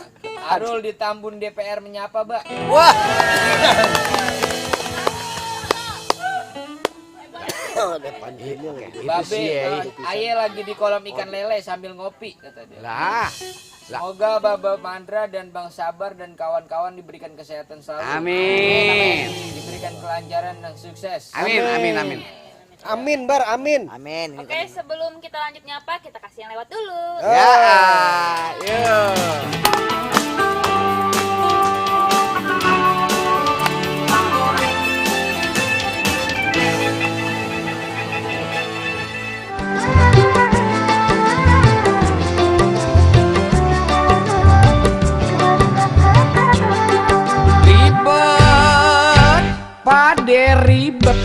Arul di Tambun DPR menyapa, Mbak.
Wah,
Babe, Aye lagi di kolam ikan lele sambil ngopi, kata dia.
Lah,
Semoga Baba Mandra dan Bang Sabar dan kawan-kawan diberikan kesehatan selalu.
amin.
Diberikan kelancaran dan sukses.
Amin, amin, amin.
Amin, Bar, amin.
amin. Ini
Oke, sebelum kita lanjut nyapa, kita kasih yang lewat dulu.
Ya, yuk. Ribet, pade ribet.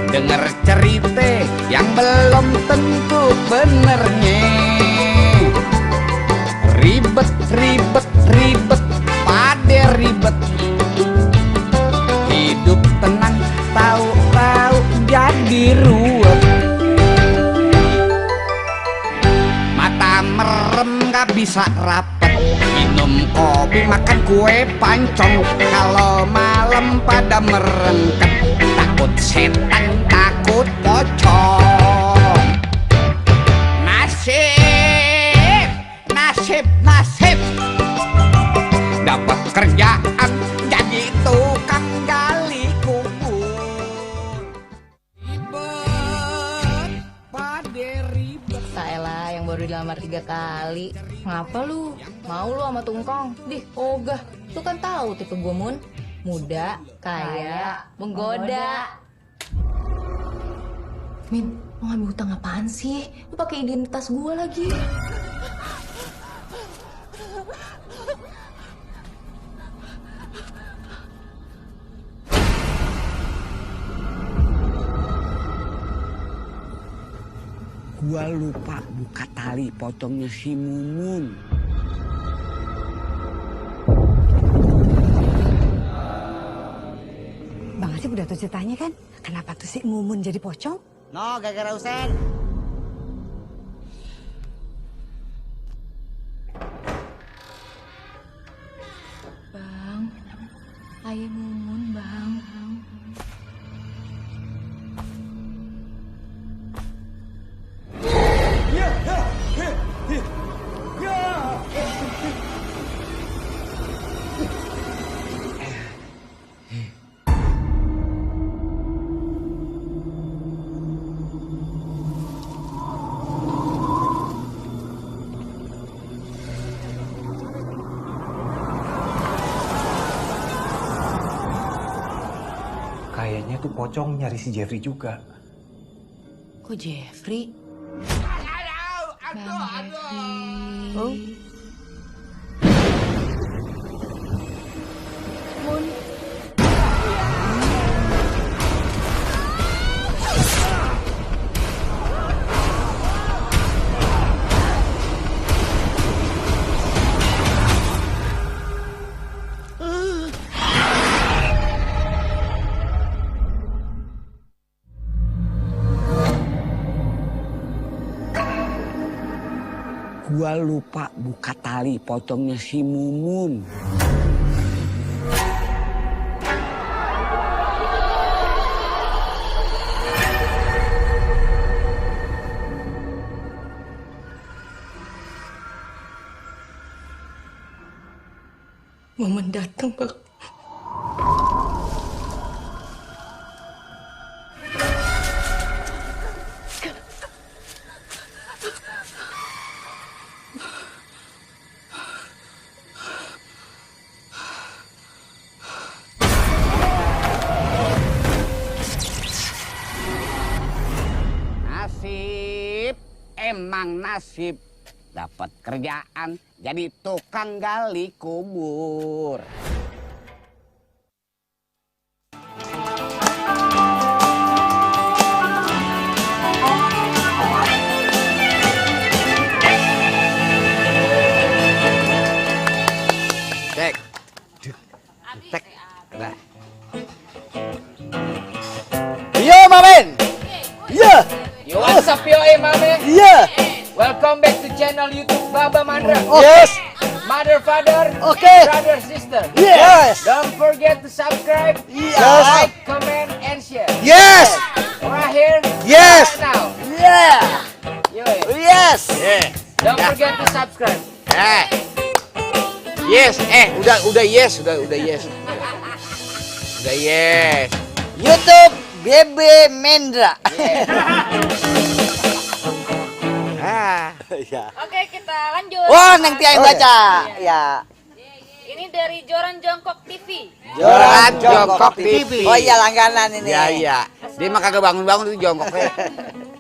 Dengar cerita yang belum tentu benernya. Ribet, ribet, ribet, pade ribet. Hidup tenang, tahu-tahu jadi ruwet. Mata merem gak bisa rapet. Minum kopi, makan kue pancong. Kalau malam pada merengket. Takut setan, takut pocong. Nasib, nasib, nasib. Dapat kerjaan jadi tukang gali kubur. Ribet, pade ribet.
Saelah yang baru dilamar 3 kali. Ngapa lu? Mau lu sama tungkong? Dih, ogah. Lu kan tahu tipe gue, Mun. Muda, kaya, menggoda. Min, mau ngambil hutang apaan sih? Lu pakai identitas gue lagi.
Gua lupa buka tali potongnya si Mumun.
tuh ceritanya kan? Kenapa tuh si Mumun jadi pocong?
No, gara-gara Usen.
Bang, ayah Mumun, Bang.
Kayaknya tuh pocong nyari si Jeffrey juga.
Kok Jeffrey? Bang Jeffrey.
Gua lupa buka tali pocongnya si Mumun.
Mumun datang, Bang.
Nasib, emang nasib. Dapat kerjaan jadi tukang gali kubur. Cek. Cek. Dah.
Yo, Mamen. Iya.
Yo, what's up yo, mame?
Iya.
Welcome back to channel YouTube Baba Mandra.
Yes.
Mother, father,
Okay.
brother, sister.
Yes.
Don't forget to subscribe,
Yes.
like, comment, and share.
Yes.
Right here,
Yes.
right now.
Yeah.
Yo,
Yes.
don't forget to subscribe.
Yes, udah yes, udah yes. Udah yes.
YouTube BB Mendra.
Oke, kita lanjut.
Wah, Neng Tia yang baca. Ya.
Ini dari Joran Jongkok TV.
Joran Jongkok TV.
Oh iya, langganan ini.
Iya. Dia mah kagak bangun-bangun itu jongkoknya.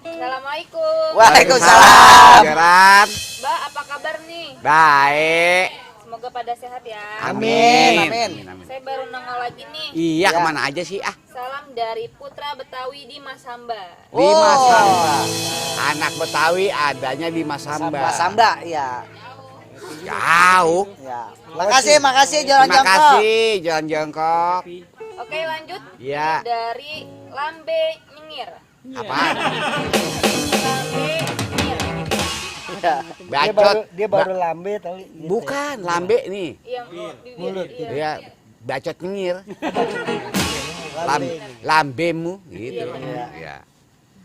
Assalamualaikum.
Waalaikumsalam.
Joran.
Mbak, apa kabar nih?
Baik.
Semoga pada sehat ya.
Amin.
Saya baru nongol lagi nih.
Iya, kemana aja sih?
Salam dari Putra Betawi di Masamba.
Di Masamba. Anak Betawi adanya di Masamba.
Masamba, ya.
Jauh.
Ya. Makasih Joran
Terima
Jongkok.
kasih, Joran Jongkok.
Oke, lanjut.
Iya.
Dari Lambe Nyengir.
Apa?
Lambe Nyengir.
Bacot.
Dia baru lambe tali.
Bukan, lambe nih.
Yang
Mulut.
iya.
Iya, bacot nyengir. Lambemu gitu. Iya.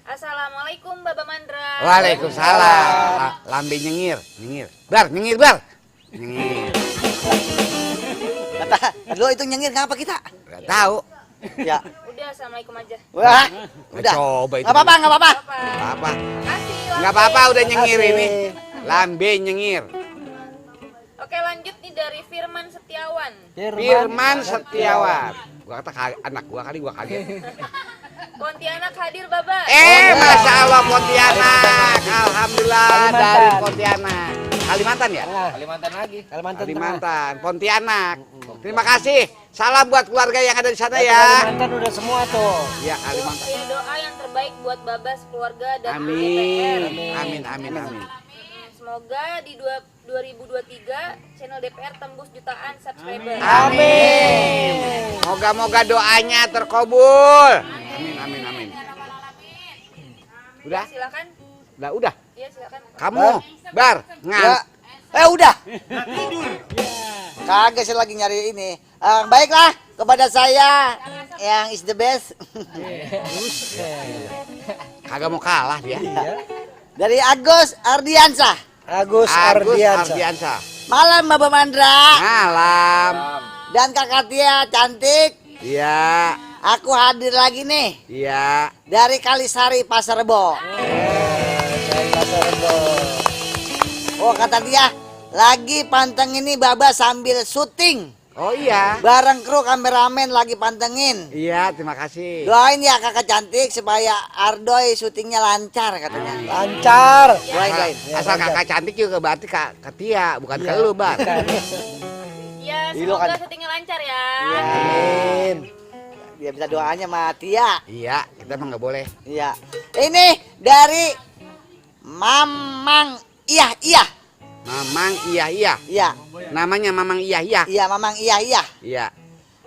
Assalamualaikum Baba Mandra.
Waalaikumsalam. Lambe nyengir. Nyengir bar. Nyengir.
Kata, lo itu nyengir ngapa kita?
Gak tahu.
Ya.
Udah, assalamualaikum aja.
Wah, udah.
Coba itu.
Nggak apa-apa.
Apa?
Kasih.
Nggak apa-apa, udah nyengir ini. Lambe nyengir.
Oke, lanjut nih dari Firman Setiawan.
Firman Setiawan. Gua kata anak gua kali gua kaget.
Pontianak hadir Baba.
Masya Allah Pontianak. Alhamdulillah dari Pontianak. Kalimantan ya?
Kalimantan lagi.
Kalimantan. Pontianak. Terima kasih. Salam buat keluarga yang ada di sana ya.
Kalimantan udah semua tuh.
Ya Kalimantan.
Saya doa yang terbaik buat Babas, keluarga dan
Amin.
DPR.
Amin.
Semoga Semoga di 2023 channel DPR tembus jutaan subscriber.
Amin. Moga-moga doanya terkabul. Amin, amin, amin. Udah?
Silakan.
Udah.
Iya, silakan.
Kamu, Bar,
Ya. Udah. Kagak sih lagi nyari ini. Baiklah kepada saya yang is the best.
Kagak mau kalah dia.
Dari Agus Ardiansah.
Agus
Agus
Ardiansa.
Ardiansa.
Malam Bapak Mandra
Malam.
dan Kakak Tia cantik.
Iya,
Aku hadir lagi nih
iya.
dari Kalisari Pasar Rebo. Oh kata dia lagi panteng ini Baba sambil syuting.
Oh iya.
Bareng kru kameramen lagi pantengin.
Iya, terima kasih.
Doain ya kakak cantik supaya Ardoy syutingnya lancar katanya.
Lancar.
Doain.
Asal kakak cantik juga berarti Kak Tia, bukan ke lu, Bar.
Ya,
Ilo
semoga
kan.
syutingnya lancar ya.
Amin.
Dia bisa doanya sama Tia.
Iya, kita emang nggak boleh.
Iya. Ini dari Mamang Iya.
Mamang iya iya.
Iya.
Namanya Mamang iya iya.
Iya, Mamang Iya.
Iya.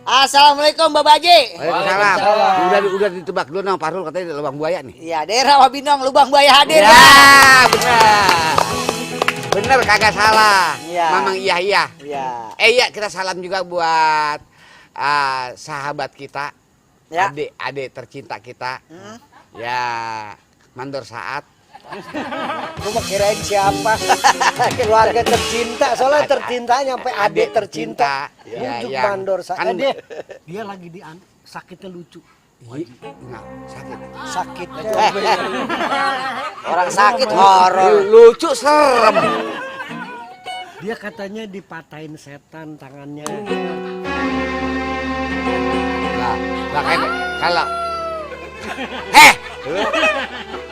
Assalamualaikum Bapak Haji.
Waalaikumsalam. Udah ditebak dulu nama Parul katanya di lubang buaya nih.
Iya, daerah Wabinong Lubang Buaya hadir.
Ya, benar. Bener kagak salah.
Iya.
Mamang iya iya.
Iya.
Iya, kita salam juga buat sahabat kita.
Ya.
Adik tercinta kita. Ya, Mandor Saat.
Lu mah kirain siapa? Keluarga tercinta. Soalnya tercinta nyampe adik tercinta.
Ya,
Ujuk
ya.
mandor
Kan-
Adik. Dia lagi sakitnya lucu.
Enggak, sakit.
Sakitnya.
Orang sakit horor.
Lucu serem.
Dia katanya dipatahin setan tangannya.
Nah, kayak kalau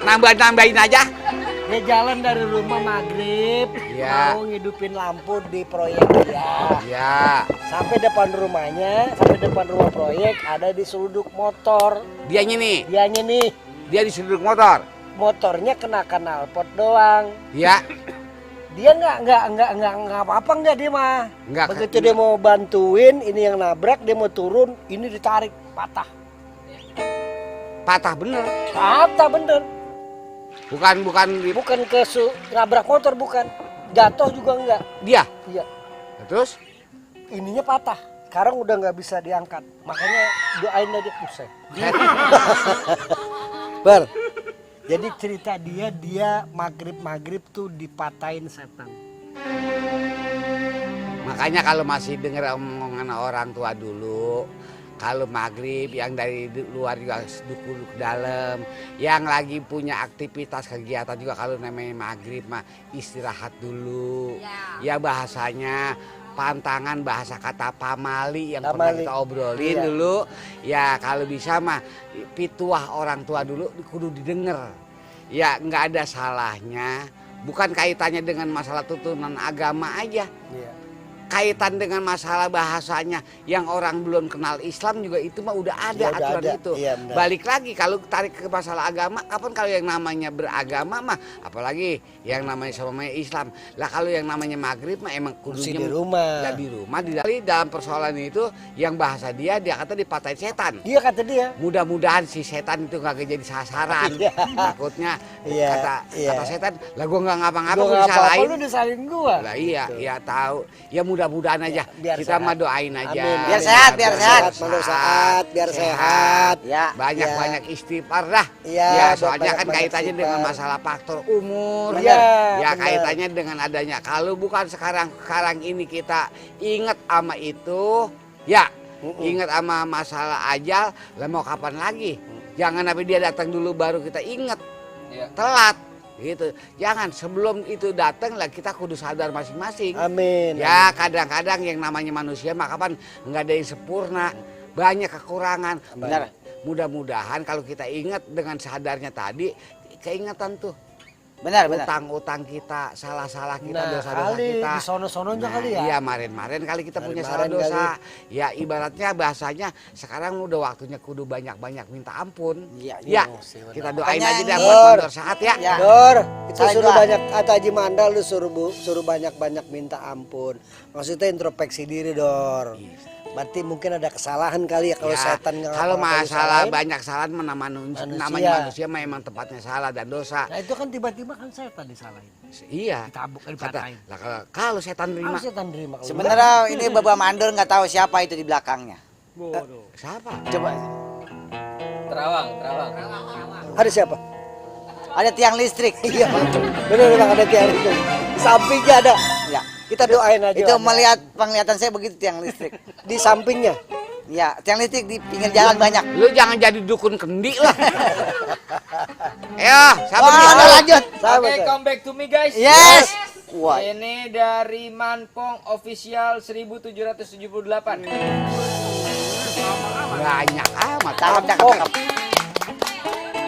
nambahin aja.
Dia jalan dari rumah maghrib,
Iya.
mau ngidupin lampu di proyek dia.
Ya,
Sampai depan rumahnya, sampai depan rumah proyek ada di seluduk motor.
dianya nih,
Dianya nih,
dia di sudut motor.
motornya kena knalpot doang.
Ya,
Dia nggak apa-apa nggak dia mah.
Nggak,
Begitu dia mau bantuin, ini yang nabrak, dia mau turun, ini ditarik, patah.
patah bener.
Patah bener.
Bukan
Bukan nabrak motor, bukan. Jatuh juga enggak.
dia.
Iya.
Terus
Ininya patah. Sekarang udah nggak bisa diangkat. Makanya doain aja pusing. Bar. Jadi cerita dia maghrib tuh dipatahin setan.
makanya kalau masih denger omongan orang tua dulu, kalau maghrib yang dari luar juga duduk dalam, yang lagi punya aktivitas kegiatan juga kalau namanya maghrib mah istirahat dulu. Ya bahasanya pantangan bahasa kata pamali yang pernah kita obrolin dulu. Ya kalau bisa mah pituah orang tua dulu kudu didengar. Ya nggak ada salahnya. Bukan kaitannya dengan masalah tuntunan agama aja. Kaitan dengan masalah bahasanya yang orang belum kenal Islam juga itu mah udah ada aturan itu.
Iya, benar.
Balik lagi kalau tarik ke masalah agama, kapan kalau yang namanya beragama mah, apalagi yang namanya sama Islam. Lah kalau yang namanya maghrib mah emang kudunya
di rumah.
Ya di rumah. Dalam persoalan itu yang bahasa dia kata dipatahin setan.
Dia kata dia.
Mudah-mudahan si setan itu gak jadi sasaran. Takutnya
Iya,
kata setan, lah gua nggak ngapa-ngapa
Gua
gua
nggak apa-apa,
disalahin.
lu disalahin gua.
Lah iya, ya tahu. Ya mudah-mudahan aja.
biar
Kita
sehat.
mah doain aja.
Amin.
Biar sehat, biar sehat.
Mandor Saat, biar sehat.
Ya.
Banyak-banyak istighfar dah.
Iya,
Ya, soalnya kan
banyak-banyak
kaitannya dengan
istighfar.
masalah faktor umur.
Iya,
Ya
benar.
kaitannya dengan adanya. Kalau bukan sekarang ini kita ingat sama itu, ya ingat sama masalah ajal, lah mau kapan lagi? Jangan sampai dia datang dulu baru kita ingat. Telat. Gitu. Jangan sebelum itu datang lah kita kudu sadar masing-masing.
Amin.
Ya kadang-kadang yang namanya manusia mah kapan nggak ada yang sempurna, banyak kekurangan. Benar. Mudah-mudahan kalau kita ingat dengan sadarnya tadi, keingatan tuh
Benar, benar.
Utang-utang kita, salah-salah kita,
Nah,
dosa-dosa
kali
kita.
di sono-sononya kali ya.
Iya, kemarin kali kita punya salah
Kemarin
dosa. Ya ibaratnya bahasanya sekarang udah waktunya kudu banyak-banyak minta ampun.
Iya,
Ya,
benar.
kita doain
Makanya
aja dah
ini-
buat Mandor Sahat ya.
Ya.
Dor, itu
Saling
suruh
doa.
banyak kata Haji Mandal lu suruh banyak-banyak minta ampun. Maksudnya introspeksi diri, Dor. Berarti mungkin ada kesalahan kali ya kalau
Ya,
setan nggak
kalau
ngapa-ngapain
masalah
salahin.
banyak salah namanya manusia memang tempatnya salah dan dosa.
Nah itu kan tiba-tiba kan setan disalahin.
Iya.
Ditabuk,
Kata,
dipatahin.
lah, kalau setan terima,
Harus setan terima. Kalau
Sebenarnya ini Bapak Mandor nggak tahu siapa itu di belakangnya.
enggak, bodoh.
siapa?
Coba.
Terawang.
Ada siapa?
Ada tiang listrik.
Iya, benar memang ada tiang itu. Di sampingnya ada.
Ya.
Kita doain aja.
Itu
ada.
melihat penglihatan saya begitu tiang listrik.
Di sampingnya.
Ya, tiang listrik di pinggir jalan banyak.
Lu jangan jadi dukun kendi lah. Ayo, siapa
Wah,
nih?
udah lanjut.
Oke, come back to me guys.
Yes. Wah.
Ini dari Manpong Official 1778.
Banyak amat.
Cakep, cakep, cakep.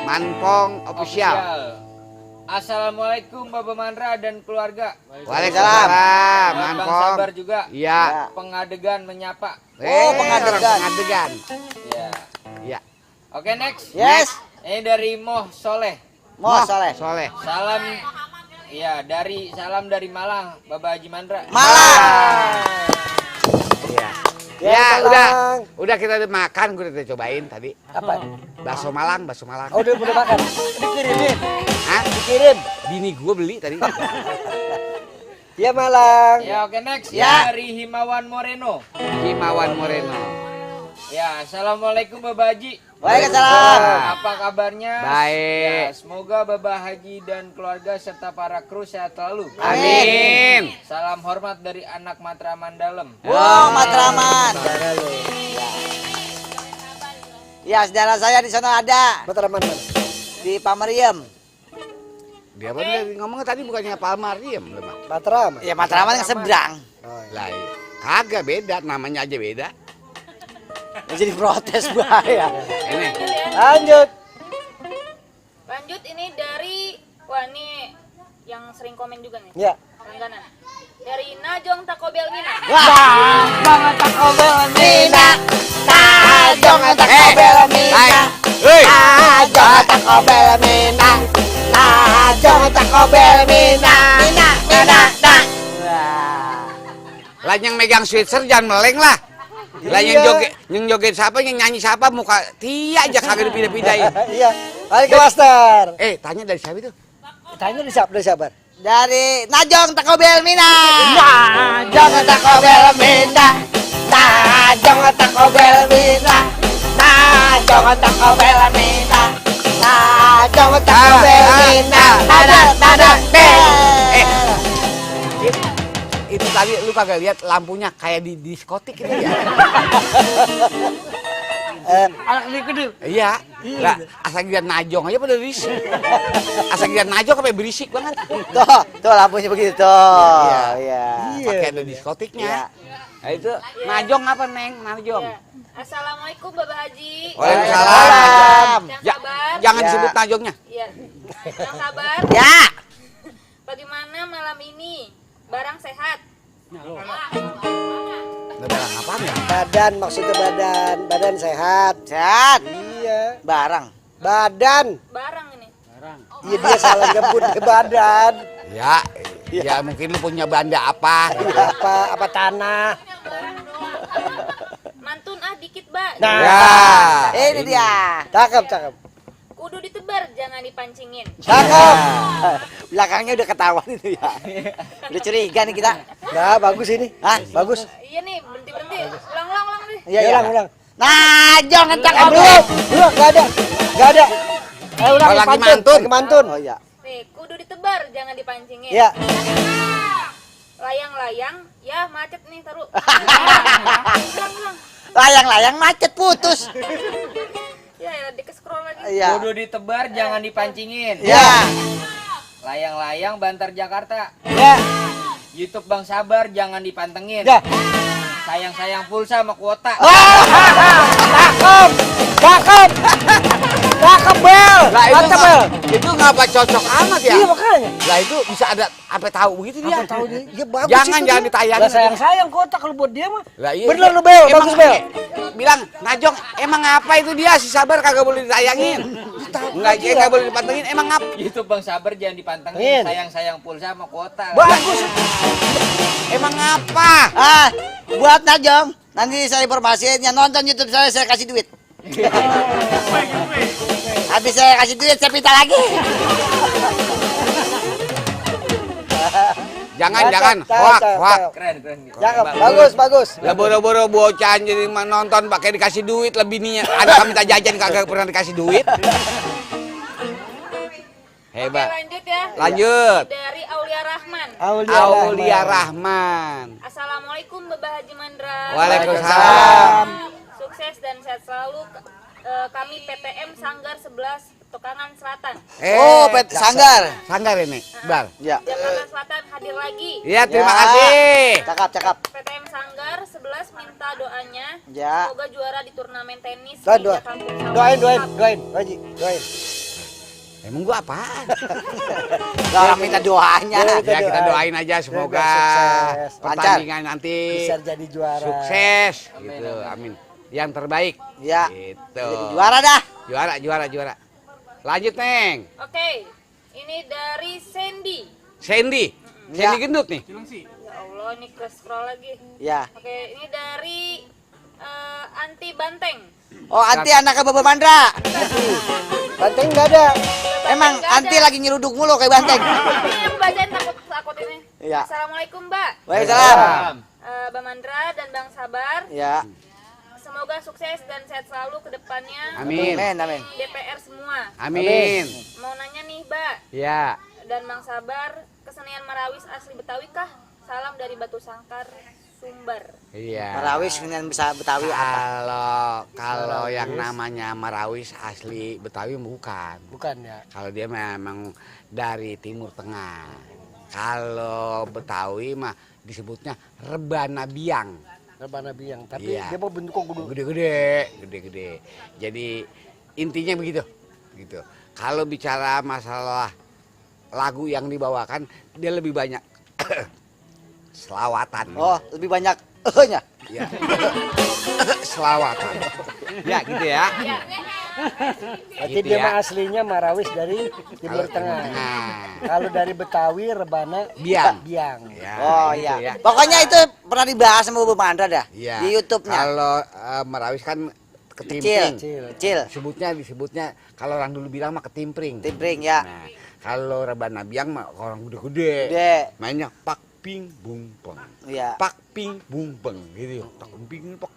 Manpong official.
Assalamualaikum Bapak Mandra dan keluarga.
Waalaikumsalam.
Bang
Manpong.
Sabar juga.
Iya.
Pengadegan menyapa.
pengadegan.
Pengadegan.
Ya.
Iya.
Oke, next.
Yes.
Ini dari Moh Soleh.
Mau soleh.
Soleh.
Salam. Ya, salam dari Malang, Bapak Haji Mandra.
Malang.
Iya.
Ya,
Ya,
Malang.
udah kita udah makan, gue udah cobain tadi.
Apa?
Bakso Malang.
Oh, udah makan. Dikirimin.
Hah?
Dikirim.
Bini gue beli tadi.
Ya Malang.
Ya, oke, next.
Ya.
Dari Himawan Moreno.
Himawan Moreno.
Ya, assalamualaikum Bapak Haji.
Waalaikumsalam.
Apa kabarnya?
Baik.
Ya, semoga Bapak Haji dan keluarga serta para kru sehat selalu.
Amin.
Salam hormat dari anak Matraman Dalam.
Wow, Matraman. Ya, saudara saya di sana ada
Matraman mana?
di Pameriem.
Dia apa dia ngomong tadi bukannya Palmariam lu, Bang?
Matraman.
Ya, Matraman yang seberang.
Oh, iya.
Lah, kagak beda, namanya aja beda.
Ya, jadi protes bahaya.
Ini.
Lanjut.
Lanjut ini dari wah ini yang sering komen juga nih.
Ya.
Langganan. Dari Najong Takobel Mina.
Wah, jangan takobel mina. Najong takobel mina.
Hei.
Najong takobel mina. Najong takobel mina. Mina, mina, nah. Wah.
Lah yang megang switcher jangan meleng lah. Lah yang joget siapa, yang nyanyi siapa, muka Tia aja kagak dipindah-pindahin.
Iya. Balik ke Master.
Tanya dari siapa itu?
Tanya dari siapa?
Dari Najong takobel mina. Najong takobel mina. Najong takobel mina. Najong takobel mina. Najong takobel mina. Nada,
Itu tadi lu kagak lihat lampunya kayak di diskotik gitu ya?
Anak ini gede.
Iya. Lah, asal dia najong aja pada berisik. Asal dia najong sampai berisik banget.
Tuh lampunya begitu tuh. Iya.
Pakai ada diskotiknya. Nah, itu najong apa, Neng? Najong.
Ya. Assalamualaikum Bapak Haji.
Waalaikumsalam.
Yang
Ja-
sabar.
jangan
Ya.
disebut najongnya.
Iya. Yang sabar.
Ya.
Bagaimana malam ini? Barang sehat.
Lebaran apaan ya?
Badan maksudnya badan sehat.
Sehat.
Iya.
Barang.
Badan.
Barang ini.
Iya dia salah nyebut ke badan.
Ya, ya mungkin lu punya banda apa?
Apa tanah.
Mantun dikit, Mbak.
Nah.
Ya.
Ini dia.
Cakep.
Kudu ditebar, jangan dipancingin.
Cakep.
Belakangnya udah ketahuan itu ya. Udah curiga nih kita.
Nah, bagus ini.
Hah?
Bagus.
Iya nih, berhenti. Ulang deh.
Iya,
Ulang.
Najong takobel.
Belum, enggak ada. Ulang
Oh, lagi mantun.
Lagi mantun.
Oh iya.
Nih, kudu ditebar, jangan dipancingin.
Iya.
Layang-layang, ya macet nih, taruh. Ulang.
Layang-layang macet putus.
Ya, di-scroll lagi.
Iya.
Kudu ditebar, jangan dipancingin.
Iya.
Layang-layang Bantar Jakarta.
Ya.
YouTube Bang Sabar, jangan dipantengin.
Ya.
Sayang-sayang pulsa sama kuota.
Cakep. Cakep Bel.
Lah itu
Mantap Bel.
itu ngapa cocok amat ya?
Iya makanya.
Lah itu bisa ada sampai tahu begitu dia.
Apa tahu dia? Ya bagus
Jangan
itu
jangan
dia.
ditayangin.
Lah sayang kota kalau buat dia mah.
Lah iya.
Bener lu Bel,
Emang
bagus Bel.
Bilang, Najong, emang apa itu dia si Sabar kagak boleh ditayangin? Enggak, dia kagak boleh dipantengin. Emang apa?
Itu Bang Sabar jangan dipantengin.
Iya.
Sayang-sayang pulsa sama kuota.
Bagus.
Emang apa?
Ah, buat Najong, nanti saya informasiin yang nonton YouTube saya kasih duit. Habis saya kasih duit, saya minta lagi.
Jangan,
Cakep,
hoak.
cakep.
Keren.
Cakep, bagus.
Lah boro-boro bocah jadi nonton pakai dikasih duit lebih nih. Ada minta jajan kagak pernah dikasih duit. Hebat.
Oke, lanjut ya.
Lanjut.
Dari Aulia Rahman.
Aulia Rahman.
Assalamualaikum Bapak Haji Mandra.
Waalaikumsalam.
Sukses dan sehat selalu. Kami PTM Sanggar 11 Petukangan Selatan.
Oh, Sanggar.
Sanggar ini, Bal.
Ya.
Jakarta Selatan hadir lagi.
Iya, terima
Ya.
kasih.
Cakap.
PTM Sanggar 11 minta doanya.
Ya.
Semoga juara di turnamen tenis
Doain.
Liga Kampung Sawah.
Doain, Haji, doain.
Emang gua apaan?
Lah minta doanya.
Boleh.
Ya kita doain aja semoga
sukses.
pertandingan nanti
Bisa jadi juara.
sukses gitu. Amin. Yang terbaik.
Ya.
Gitu.
Jadi juara dah.
Juara. Lanjut, Neng.
Oke, ini dari Sandy.
Sandy.
Ya.
Sandy gendut nih.
Ya Allah, ini ke scroll lagi.
Ya.
Oke, ini dari Anti Banteng.
Oh, Anti anaknya Bapak Mandra.
Banteng enggak ada.
Emang Anti lagi nyeruduk mulu kayak banteng.
Ini yang bacain takut ini.
Iya.
Assalamualaikum Mbak,
Waalaikumsalam.
Bang Mandra dan Bang Sabar.
Ya.
Semoga sukses dan sehat selalu ke depannya.
Amin.
Amin.
DPR semua.
Amin.
Mau nanya nih Mbak
Ya.
dan Bang Sabar, kesenian Marawis asli Betawi kah? Salam dari Batu Sangkar, Sumber.
Iya.
Marawis dengan bisa Betawi apa?
Kalau yang namanya Marawis asli Betawi bukan.
Bukan ya.
Kalau dia memang dari Timur Tengah. Kalau Betawi mah disebutnya rebana biang.
Rebana biang, tapi
Iya.
dia mau bentuk kok kudu.
Gede-gede. Jadi intinya begitu. Gitu. Kalau bicara masalah lagu yang dibawakan, dia lebih banyak selawatan.
Oh, lebih banyak nya.
Ya. Selawatan. Ya gitu ya.
Berarti
Gitu
dia
ya.
mah aslinya Marawis dari Timur Tengah. Kalau dari Betawi Rebana
Biang. Ya,
Oh
gitu
iya.
ya.
Pokoknya itu pernah dibahas sama Bapak Mandra dah.
Iya.
Di YouTube-nya.
Kalau Marawis kan ketimpring.
Kecil.
Disebutnya kalau orang dulu bilang mah ketimpring.
Timpring ya.
Nah, kalau rebana biang mah orang gede-gede.
Gede.
Mainnya pak ping bung peng.
Iya.
Pak ping bung peng gitu. Tak ping pak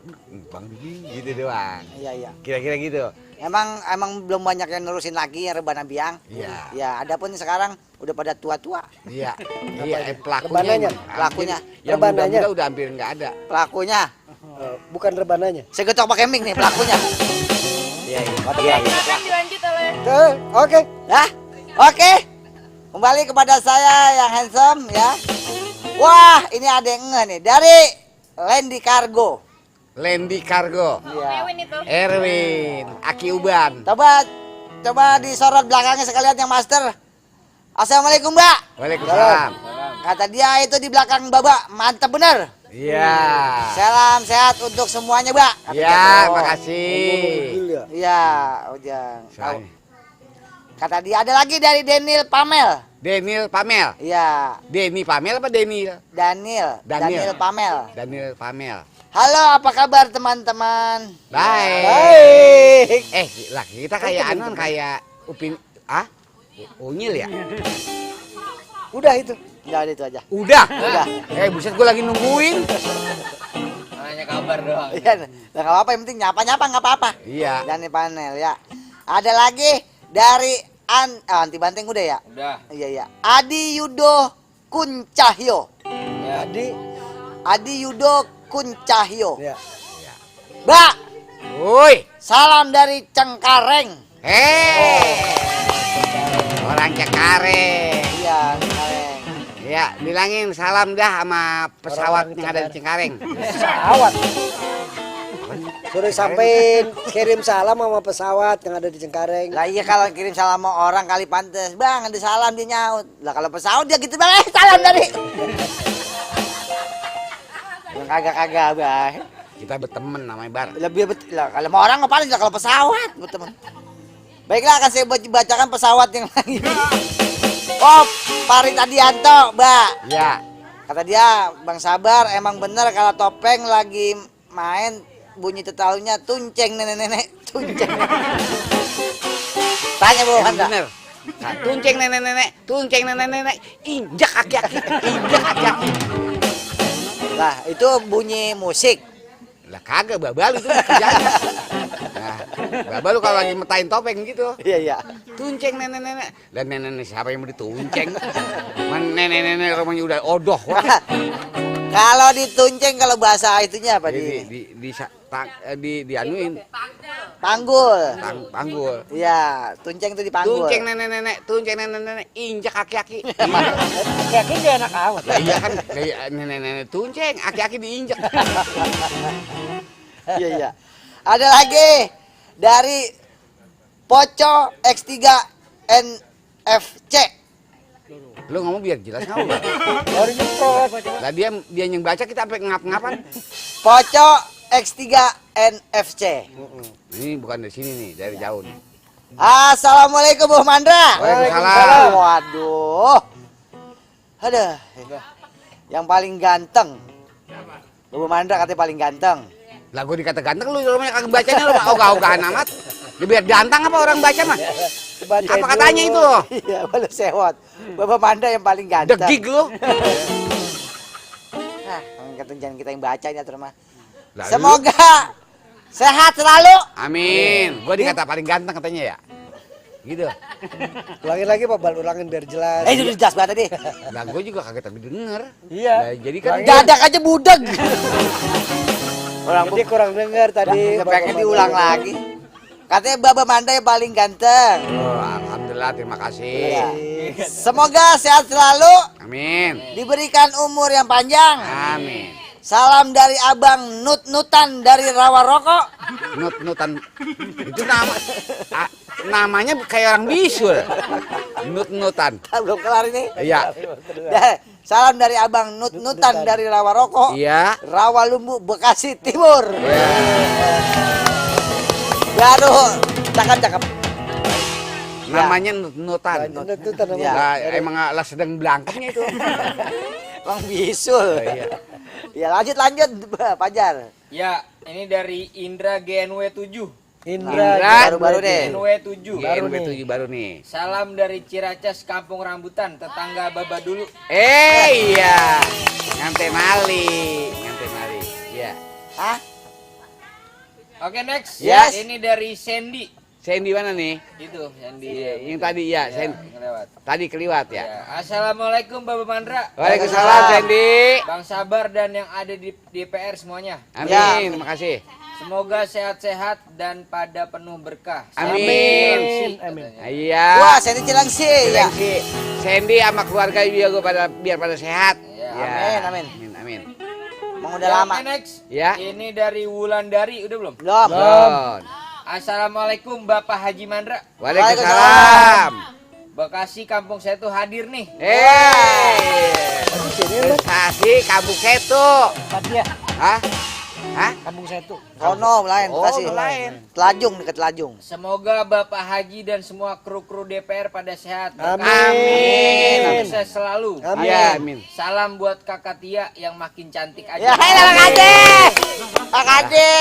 bang bing gitu doang.
Iya.
Kira-kira gitu.
Emang belum banyak yang nerusin lagi yang rebana biang.
Iya.
Ya, adapun sekarang udah pada tua-tua.
Iya. Iya, pelakunya.
Rebananya?
Pelakunya.
Yang
Rebananya?
muda-muda udah hampir nggak ada.
Pelakunya
Bukan Rebananya.
segetok pakai mic nih pelakunya. Iya.
Silakan dilanjut oleh
Oke.
Nah, oke. Kembali kepada saya yang handsome ya. Wah, ini ada yang ngeh nih dari Lendi Cargo.
Lendi Cargo.
Iya.
Ewin itu.
Erwin, Aki Uban.
Coba disorot belakangnya sekalian yang master. Assalamualaikum, Mbak.
Waalaikumsalam.
Kata dia itu di belakang Babak, mantap bener.
Iya.
Salam sehat untuk semuanya, Mbak. Kata
Iya,
dia.
makasih.
Iya, Ujang.
Soalnya.
Kata dia ada lagi dari Daniel Pamel.
Daniel Pamel.
Iya,
Denny Pamel apa Daniel?
Daniel Pamel.
Daniel Pamel.
Halo, apa kabar teman-teman?
Baik. Lah kita kayak anon kayak Upin Unyil ya?
Udah itu.
Udah itu aja.
Udah.
Udah.
Buset gue lagi nungguin.
Hanya kabar doang.
Iya, nggak apa-apa, yang penting nyapa-nyapa nggak apa-apa.
Iya.
Daniel Panel ya. Ada lagi dari Anti Banteng udah ya?
Udah.
Iya. Adi Yudo Kuncahyo.
Ya.
Adi Yudo Kuncahyo.
Ya.
Mbak,
Woi.
salam dari Cengkareng.
Orang Cengkareng.
Iya, Cengkareng.
Ya, bilangin salam dah sama pesawat yang ada di Cengkareng.
Pesawat. Suruh sampein kirim salam sama pesawat yang ada di Cengkareng.
Lah iya kalau kirim salam sama orang kali pantes. Bang, ada salam dia nyaut. Lah kalau pesawat dia gitu bang, salam tadi. Yang kagak-kagak bang.
Kita berteman namanya Bar.
Lebih lah kalau mau orang ngapain lah kalau pesawat, teman. Baiklah akan saya bacakan pesawat yang lagi. Oh, Farid Adianto, Mbak.
Ya.
Kata dia, Bang Sabar, emang bener kalau Topeng lagi main bunyi tetalunya tunceng nenek-nenek, tunceng. Tanya Bu
Emang
Manda.
bener. Nah, tunceng nenek-nenek, injak aki-aki, injak aki-aki.
Lah, itu bunyi musik.
Lah kagak babal itu kerjaan. Nah, babal lu kalau lagi metain topeng gitu.
Iya, iya.
Tunceng nenek-nenek. Dan nenek-nenek siapa yang mau ditunceng? Nenek-nenek rumahnya udah odoh.
Kalau ditunceng kalau bahasa itunya apa
Dianuin
panggul.
panggul.
Iya, tunceng itu dipanggul.
Tunceng nenek-nenek, injak aki-aki.
Kaki dia anak awet.
Lah iya kan nenek-nenek tunceng, aki-aki diinjak.
Iya, iya. Ada lagi dari Poco X3 NFC.
Lu ngomong biar jelas ngomong.
Baru nyemprot.
Lah dia yang baca kita sampai ngap-ngapan.
Poco X3 NFC.
Ini bukan dari sini nih, dari jauh nih.
Assalamualaikum Bu Mandra.
Waalaikumsalam.
Waduh. Aduh. Yang paling ganteng. Bu Mandra katanya paling ganteng.
Lah gue dikata ganteng lu rumahnya kagak bacanya lu ogah-ogahan amat. Dia biar ganteng apa orang baca mah?
Bacain
Apa katanya
dulu.
itu?
Iya, boleh sewot. Bapak Mandra yang paling ganteng.
Degig lu.
Nah, kata jangan kita yang baca ini terus mah.
Lah,
Semoga sehat selalu.
Amin. Gue dikata paling ganteng katanya ya. Gitu.
Ulangin lagi Pak, ulangin biar jelas.
Itu jelas banget tadi.
Lah gue juga kaget tapi denger.
Iya.
Lah, jadi kan
Dadak aja budeg.
Orang dia kurang dengar tadi.
Nggak pengen diulang lagi. Katanya Bapak Mandra yang paling ganteng.
Oh, alhamdulillah terima kasih.
Iya. Semoga sehat selalu,
Amin.
diberikan umur yang panjang.
Amin.
Salam dari Abang Nut-Nutan dari Rawa Rokok.
Nut-nutan itu namanya kayak orang bisul. Nut-nutan.
Belum kelar ini.
Iya.
Salam dari Abang Nut-Nutan dari Rawa Rokok.
Iya.
Rawa Lumbu, Bekasi Timur.
Iya.
Baru cakep-cakep.
Namanya nut-nutan.
Nut-nutan
Ya.
Lah, emang lah sedang belangkangnya itu.
Bang bisul.
Iya.
Ya lanjut Fajar.
Ya, ini dari Indra GNW 7.
Indra.
Baru-baru deh.
GNW 7.
GNW7 baru nih.
Salam dari Ciracas, Kampung Rambutan, tetangga Baba dulu.
Iya. Ngante mali. Iya.
Hah?
Oke, next.
Yes.
Ini dari Sandy.
Sandy mana nih?
Itu, Sandy.
Iya, yang tadi ya,
Ya,
Sandy.
ngelewat.
Tadi keliwat ya.
Ya. Assalamualaikum Baba Mandra.
Waalaikumsalam Sandy.
Bang Sabar dan yang ada di DPR semuanya.
Amin,
Ya.
terima kasih.
Semoga sehat-sehat dan pada penuh berkah.
Amin. Iya.
Wah, saya Cilangsi ya.
Sandy, Sandy sama keluarga biar pada sehat.
Ya.
Amin.
Amin.
Emang udah lama.
Oke, next.
Ya.
Ini dari Wulandari, udah belum?
Belum.
Don.
Assalamualaikum Bapak Haji Mandra.
Waalaikumsalam.
Bekasi kampung saya tuh hadir nih.
Kasih kampung setu.
Tempatnya
Hah? Hah?
Kampung Setu.
Kono lain,
Oh,
kasih.
lain.
Telajung dekat Telajung.
Semoga Bapak Haji dan semua kru-kru DPR pada sehat.
Amin.
Sukses selalu.
Iya, amin.
Salam buat Kakak Tia yang makin cantik aja.
Ya, hai Pak Kade. Pak Kade.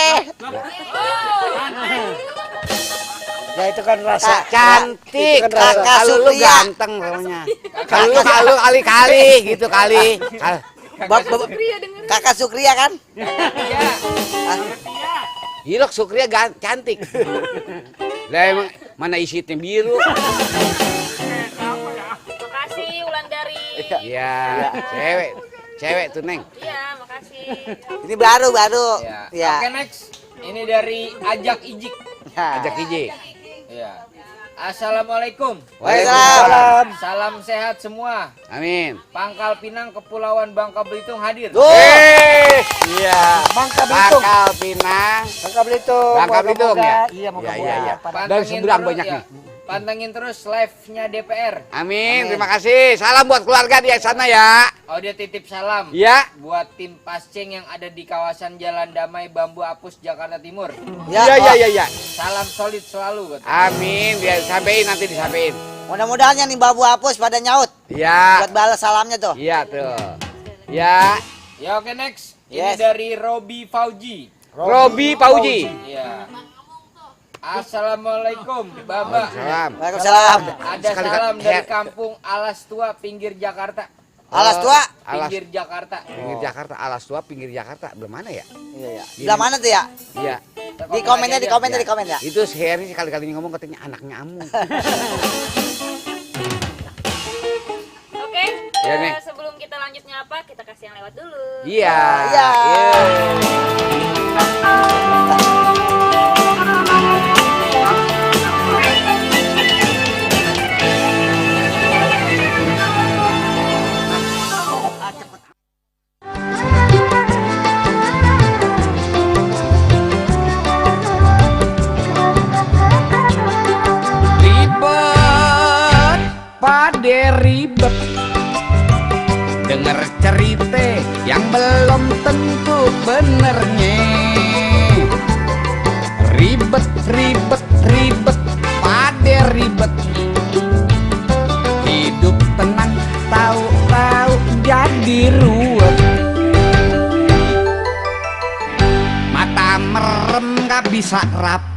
Ya itu kan rasa.
Cantik.
Itu kan rasa.
Kakak
Kalau lu
Surya.
ganteng pokoknya. Kalau kali-kali gitu kali.
Kakak Sukria kan?
Iya.
Hilok Sukria cantik. Lah emang mana isitnya biru.
Makasih Wulandari.
Iya, cewek tuh Neng.
Iya, makasih.
Ini baru.
Ya.
Ya.
Oke, next. Ini dari Ajak Ijik.
Nah.
Ajak hiji.
Iya. Assalamualaikum.
Waalaikumsalam.
Salam sehat semua.
Amin.
Pangkal Pinang Kepulauan Bangka Belitung hadir.
Iya.
Bangka Belitung.
Pangkal Pinang.
Bangka Belitung.
Bangka Belitung ya.
Iya,
Iya, iya, iya.
Pantengin
Dari seberang
terus,
banyak
ya.
nih.
Pantengin terus live-nya DPR.
Amin. Terima kasih. Salam buat keluarga di sana ya.
Audio titip salam
Ya.
buat tim Pasceng yang ada di kawasan Jalan Damai Bambu Apus Jakarta Timur.
Iya, iya, iya, iya.
Salam solid selalu.
Amin. Biar disampaikan, nanti disampaikan.
Mudah-mudahan yang nih babu hapus pada nyaut.
Iya.
Buat balas salamnya tuh.
Iya tuh. Ya.
Ya oke next.
Yes.
Ini dari Robi Fauji.
Robi Pauji.
Iya. Assalamualaikum, Baba.
Salam.
Waalaikumsalam.
Ada salam dari kampung Alas Tua, pinggir Jakarta.
Alas tua.
Pinggir Jakarta.
Pinggir Jakarta, Alas Tua, pinggir Jakarta. Belum mana ya?
Iya, iya. Belah mana tuh ya?
Iya.
Di komennya, di komennya, di komen ya.
Itu si Heri sekali-kali ngomong katanya anaknya Amu.
Oke,
Ya, nih.
sebelum kita lanjut nyapa, kita kasih yang lewat dulu.
Iya.
Iya.
Ribet, pade ribet. Dengar cerita yang belum tentu benernya. Ribet, ribet, ribet, pade ribet. Hidup tenang, tahu-tahu jadi ruwet. Mata merem gak bisa rapet.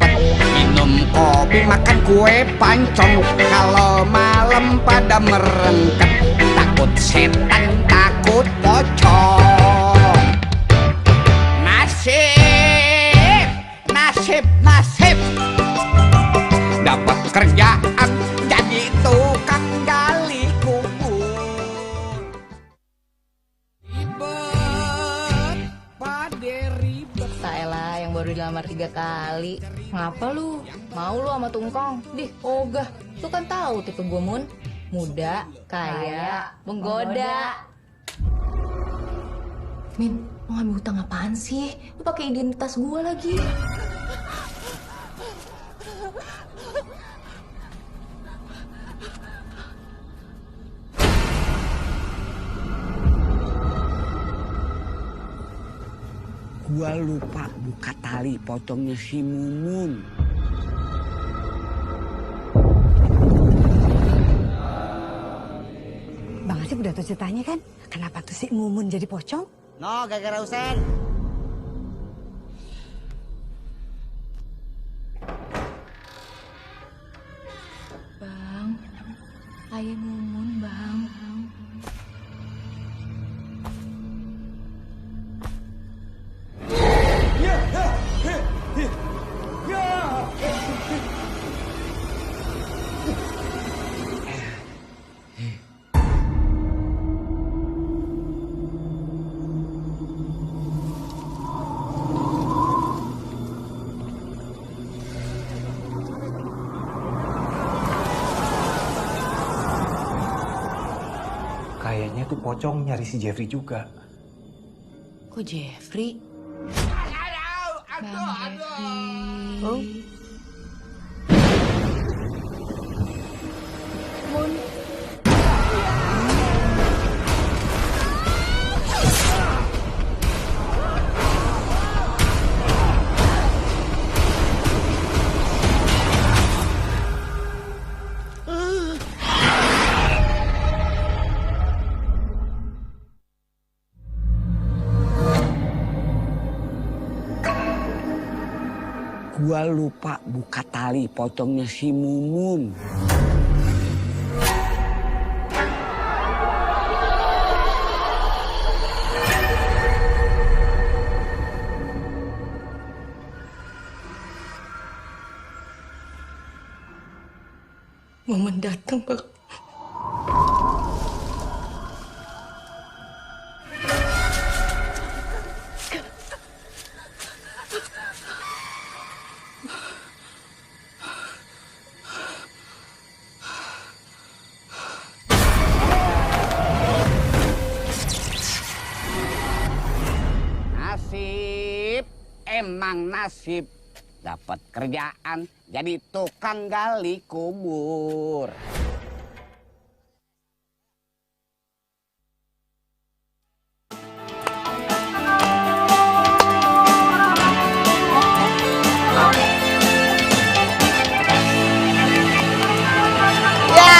Minum kopi, makan kue pancong. Kalau malam pada merengket, takut setan, takut pocong. Nasib, nasib, nasib. Dapat kerjaan jadi tukang gali kubur. Ribet, pade ribet.
Saelah yang baru dilamar 3 kali. Ngapa lu? Mau lu sama Tungkong? Dih, ogah. Lu kan tahu tipe gue Mun. Muda, kaya, menggoda. Min, lu ngambil utang apaan sih? Lu pakai identitas gue lagi.
Gua lupa buka tali potongnya si Mumun.
Bang Asep udah tahu ceritanya kan? Kenapa tuh si Mumun jadi pocong?
No, gara-gara Usen.
Bang, ayah Mumun, Bang.
Kayaknya tuh pocong nyari si Jeffrey juga.
Kok Jeffrey? Bang Jeffrey. Oh? Mun.
Gua lupa buka tali potongnya si Mumun.
Momen datang, Bang.
emang nasib dapat kerjaan jadi tukang gali kubur.
Ya.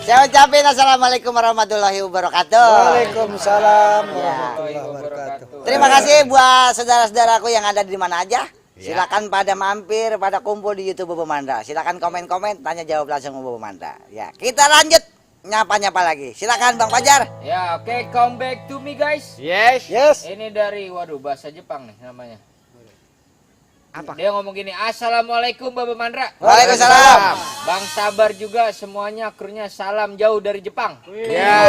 Saya ucapin assalamualaikum warahmatullahi wabarakatuh.
Waalaikumsalam
Ya.
warahmatullahi wabarakatuh.
Terima kasih buat saudara-saudaraku yang ada di mana aja. Silakan pada mampir, pada kumpul di YouTube Bobo Mandra. Silakan komen-komen, tanya jawab langsung ke Bobo Mandra. Ya, kita lanjut nyapa-nyapa lagi. Silakan Bang Fajar.
Ya, oke, come back to me guys.
Yes.
Yes.
Ini dari, waduh, bahasa Jepang nih namanya.
Apa?
Dia ngomong gini, Assalamualaikum Baba Mandra.
Waalaikumsalam.
Bang Sabar juga semuanya krunya salam jauh dari Jepang.
Ya.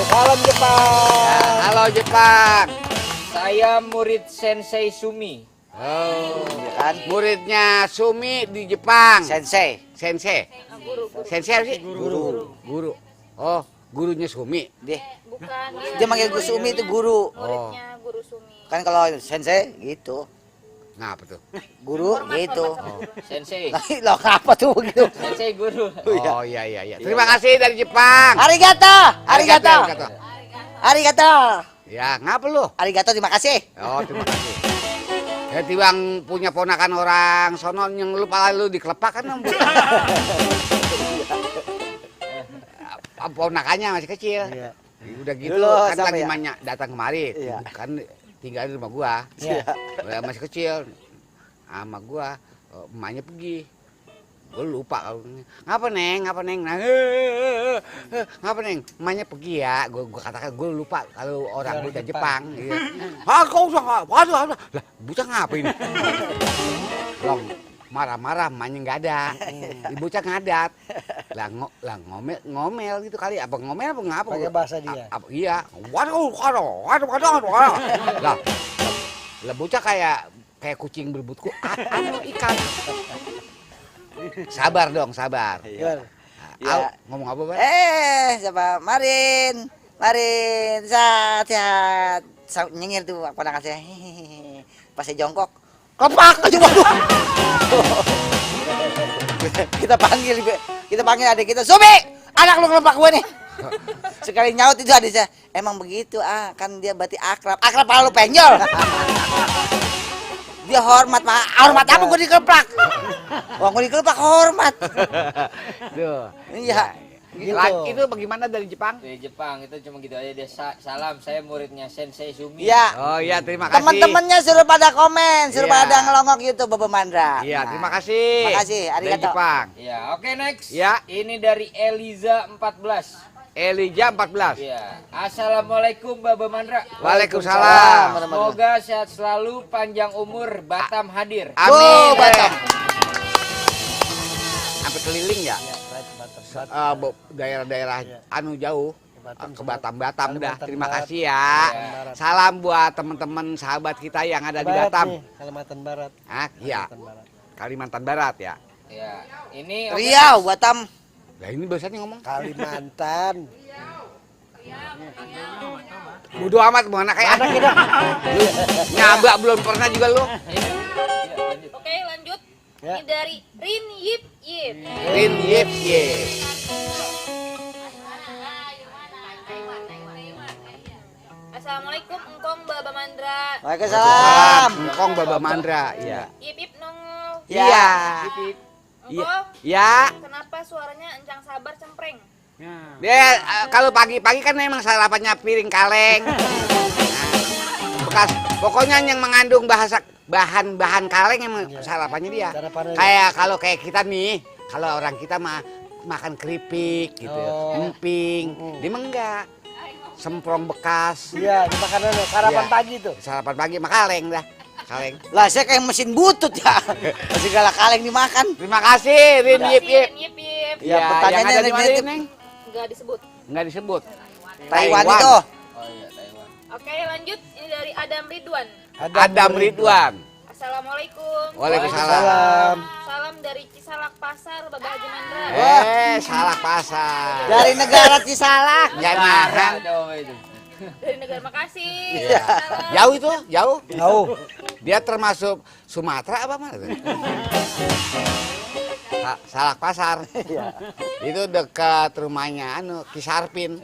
Salam Jepang.
Halo Jepang.
Saya murid Sensei Sumi.
Oh,
Ya kan?
muridnya Sumi di Jepang.
Sensei.
Sensei. Sensei apa sih? Guru. Oh, gurunya Sumi.
Dia,
Bukan,
dia manggil Gus Umi itu guru.
muridnya Guru Sumi.
Kan kalau sensei gitu.
Nah, apa tuh?
Guru gitu.
Sensei.
Loh, kenapa tuh begitu?
Sensei guru.
Oh, iya iya iya. Terima kasih dari Jepang.
Arigato. Arigato.
Arigato.
Arigato.
Ya, ngapa lu?
Arigato, terima kasih.
Oh, terima kasih. Ya, timbang punya ponakan orang sono yang lupa lu dikelepak kan. Ponakannya masih kecil.
Iya.
Udah gitu
Dulu
kan
sama
lagi
ya?
banyak datang kemari.
Iya.
Kan tinggal di rumah gua.
Iya.
Masih kecil. Sama gua emaknya pergi. Gue lupa kalau ngapa neng nah, ngapa neng emaknya pergi ya, gue katakan gue lupa kalau orang bocah Jepang gitu. Kau usah waduh lah bocah ngapain long marah-marah emaknya nggak ada, bocah ngadat lah ngomel gitu kali, apa ngomel apa ngapa
Pakai bahasa dia.
Iya waduh lah bocah kayak kucing berbutku anu ikan. Sabar dong, sabar.
Gimana?
Al, ngomong apa, Bang?
Siapa? Marin. Sehat. Nyengir tuh ponakan saya. Pas saya jongkok, kepak aja waduh. kita panggil adik kita, Sumi, anak lu kelepak gue nih. Sekali nyaut itu adik saya, emang begitu kan dia berarti akrab pala lu penjol. Dia hormat apa gue dikeplak? Wah, gue dikeplak hormat.
Tuh.
Iya.
Gitu.
Itu bagaimana dari Jepang?
Dari Jepang itu cuma gitu aja dia salam, saya muridnya Sensei Sumi.
Iya.
Oh iya, terima kasih.
Teman-temannya suruh pada komen, suruh
Iya.
pada ngelongok YouTube Bobo Mandra.
Iya,
Nah,
terima kasih.
Makasih,
Dari
arigato.
Jepang.
Ya, oke next.
Ya.
Ini dari Eliza 14.
Elijah 14.
Ya. Assalamualaikum Baba Mandra.
Waalaikumsalam.
Semoga sehat selalu, panjang umur, Batam hadir.
Amin.
Oh, Batam.
Sampai keliling ya? Daerah-daerah anu jauh. Ke Batam dah. Terima kasih ya. Salam buat teman-teman sahabat kita yang ada di Batam.
Kalimantan Barat.
Iya. Kalimantan Barat ya.
Ya. Ini oke,
Riau, Batam.
Lah ini biasanya ngomong.
Kalimantan.
Bodo amat mau anak kayak anak kita. Nyabak belum pernah juga lu.
Oke, lanjut.
Ya.
Ini dari Rin Yip Yip.
Rin yip ye.
Assalamualaikum Engkong Baba Mandra.
Waalaikumsalam.
Engkong Baba Mandra. Iya.
Yip Yip nongol.
Ya.
Iya.
Engkong,
Ya.
kenapa suaranya Encang Sabar cempreng?
Dia kalau pagi-pagi kan memang sarapannya piring kaleng. Nah, bekas pokoknya yang mengandung bahan-bahan kaleng emang sarapannya dia.
Sarapannya
Kayak kita nih, kalau orang kita mah makan keripik gitu, emping. Dia mah enggak. Semprong bekas.
Iya, di makanan sarapan
Iya.
pagi tuh.
Sarapan pagi mah kaleng dah. Kaleng.
Lah saya kayak mesin butut ya. Segala kaleng dimakan.
Terima kasih Rin Yip Yip.
Rin Yip Yip.
Ya, pertanyaannya
yang ada di mana
negatif.
Neng?
Nggak disebut.
Enggak disebut.
Taiwan itu.
Oh iya, Taiwan.
Oke, lanjut. Ini dari Adam Ridwan.
Adam Ridwan.
Assalamualaikum.
Waalaikumsalam.
Salam dari Cisalak Pasar, Baba Haji Mandra.
Salah pasar.
Dari negara Cisalak.
Jangan.
Coba itu.
dari negara Makasih.
Iya. Jauh itu, jauh.
Jauh.
Dia termasuk Sumatera apa mana? Salak Pasar. Itu dekat rumahnya Kisarpin.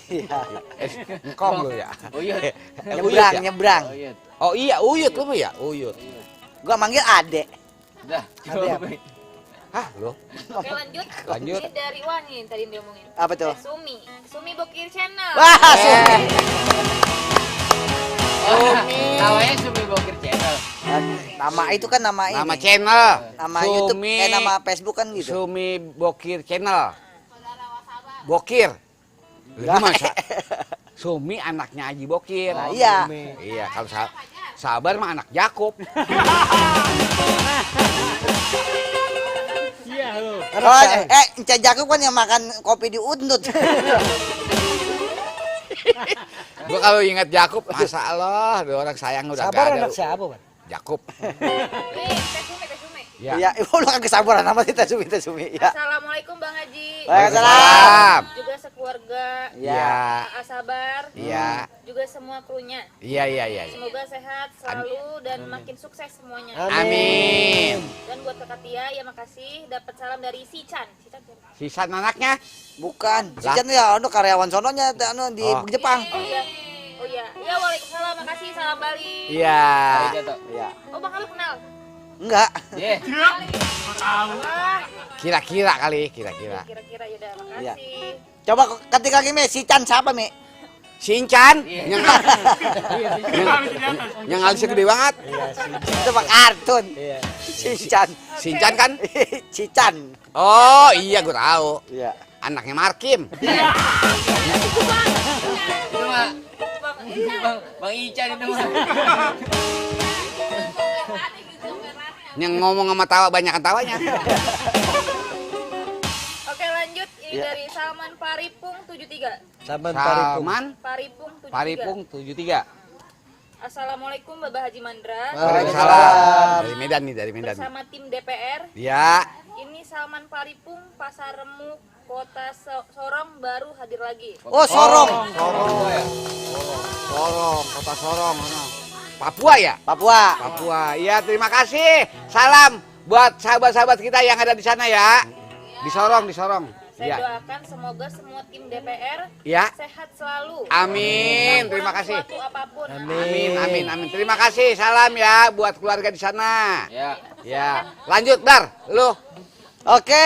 Iya.
Engkong lu ya.
Uyut.
Nyebrang,
ya?
nyebrang.
Uyut.
Oh iya, Uyut lu ya, Uyut.
Gua manggil Ade.
Dah.
Hah, lu?
Oke lanjut.
Lanjut.
Ini dari Wani tadi dia omongin.
Apa tuh?
Sumi Bokir Channel.
Wah, Sumi.
Namanya Sumi Bokir Channel.
Nama itu kan nama ini.
Nama channel.
Nama YouTube, nama Facebook kan gitu.
Sumi Bokir Channel. Bokir. Gimana? Sumi anaknya Haji Bokir.
Nah, iya.
Iya, kalau Sabar mah anak Jakub.
Oh, Encah Jakub kan yang makan kopi di Undut.
Gua kalau ingat Jakub, masa Allah, ada orang sayang udah
Sabar
gak ada.
anak siapa, Bang?
Jakub.
Teh Sumi.
Ya.
Iya, lu kan kesabaran sama Teh Sumi. Ya.
Assalamualaikum Bang Haji.
Waalaikumsalam.
Juga sekeluarga.
Iya.
Kakak Sabar.
Iya.
Juga semua krunya.
Iya.
Semoga sehat selalu dan makin sukses semuanya.
Amin.
Dan buat Kakak Tia, ya makasih dapat salam dari Si Chan.
Sisa anaknya?
Bukan. Si Chan ya anu karyawan sononya di Jepang.
Oh iya. Ya waalaikumsalam, makasih salam balik.
Iya.
Iya.
Oh Bang Khalil kenal?
Enggak.
Ye.
Kira-kira kali, kira-kira.
Kira-kira ya udah,
Iya.
makasih.
Coba ketik lagi, Mi. Si Chan siapa, Mi?
Sincan, yang alisnya gede banget.
Itu mah kartun. Si Chan.
Sincan kan?
Si Chan.
Oh iya, gue tahu.
Iya.
Anaknya Markim.
Itu mah Bang Ican itu mah.
Yang ngomong sama tawa banyak tawanya.
Oke lanjut, ini dari Salman Paripung 73.
Salman
Paripung 73.
Paripung 73.
Assalamualaikum Bapak Haji Mandra.
Waalaikumsalam. Dari Medan nih, dari Medan.
Bersama tim DPR.
Ya.
Ini Salman Paripung, Pasar Remu, Kota Sorong baru hadir lagi.
Oh, Sorong.
Sorong, kota Sorong. Papua ya?
Papua.
Papua. Iya, terima kasih. Salam buat sahabat-sahabat kita yang ada di sana ya. Di Sorong, di Sorong.
Saya
Ya.
doakan semoga semua tim DPR
Ya.
sehat selalu.
Amin.
Tak
Terima
kurang
kasih.
suatu apapun.
Amin. Terima kasih. Salam ya buat keluarga di sana.
Ya.
Ya. Lanjut, Dar. Lu.
Oke.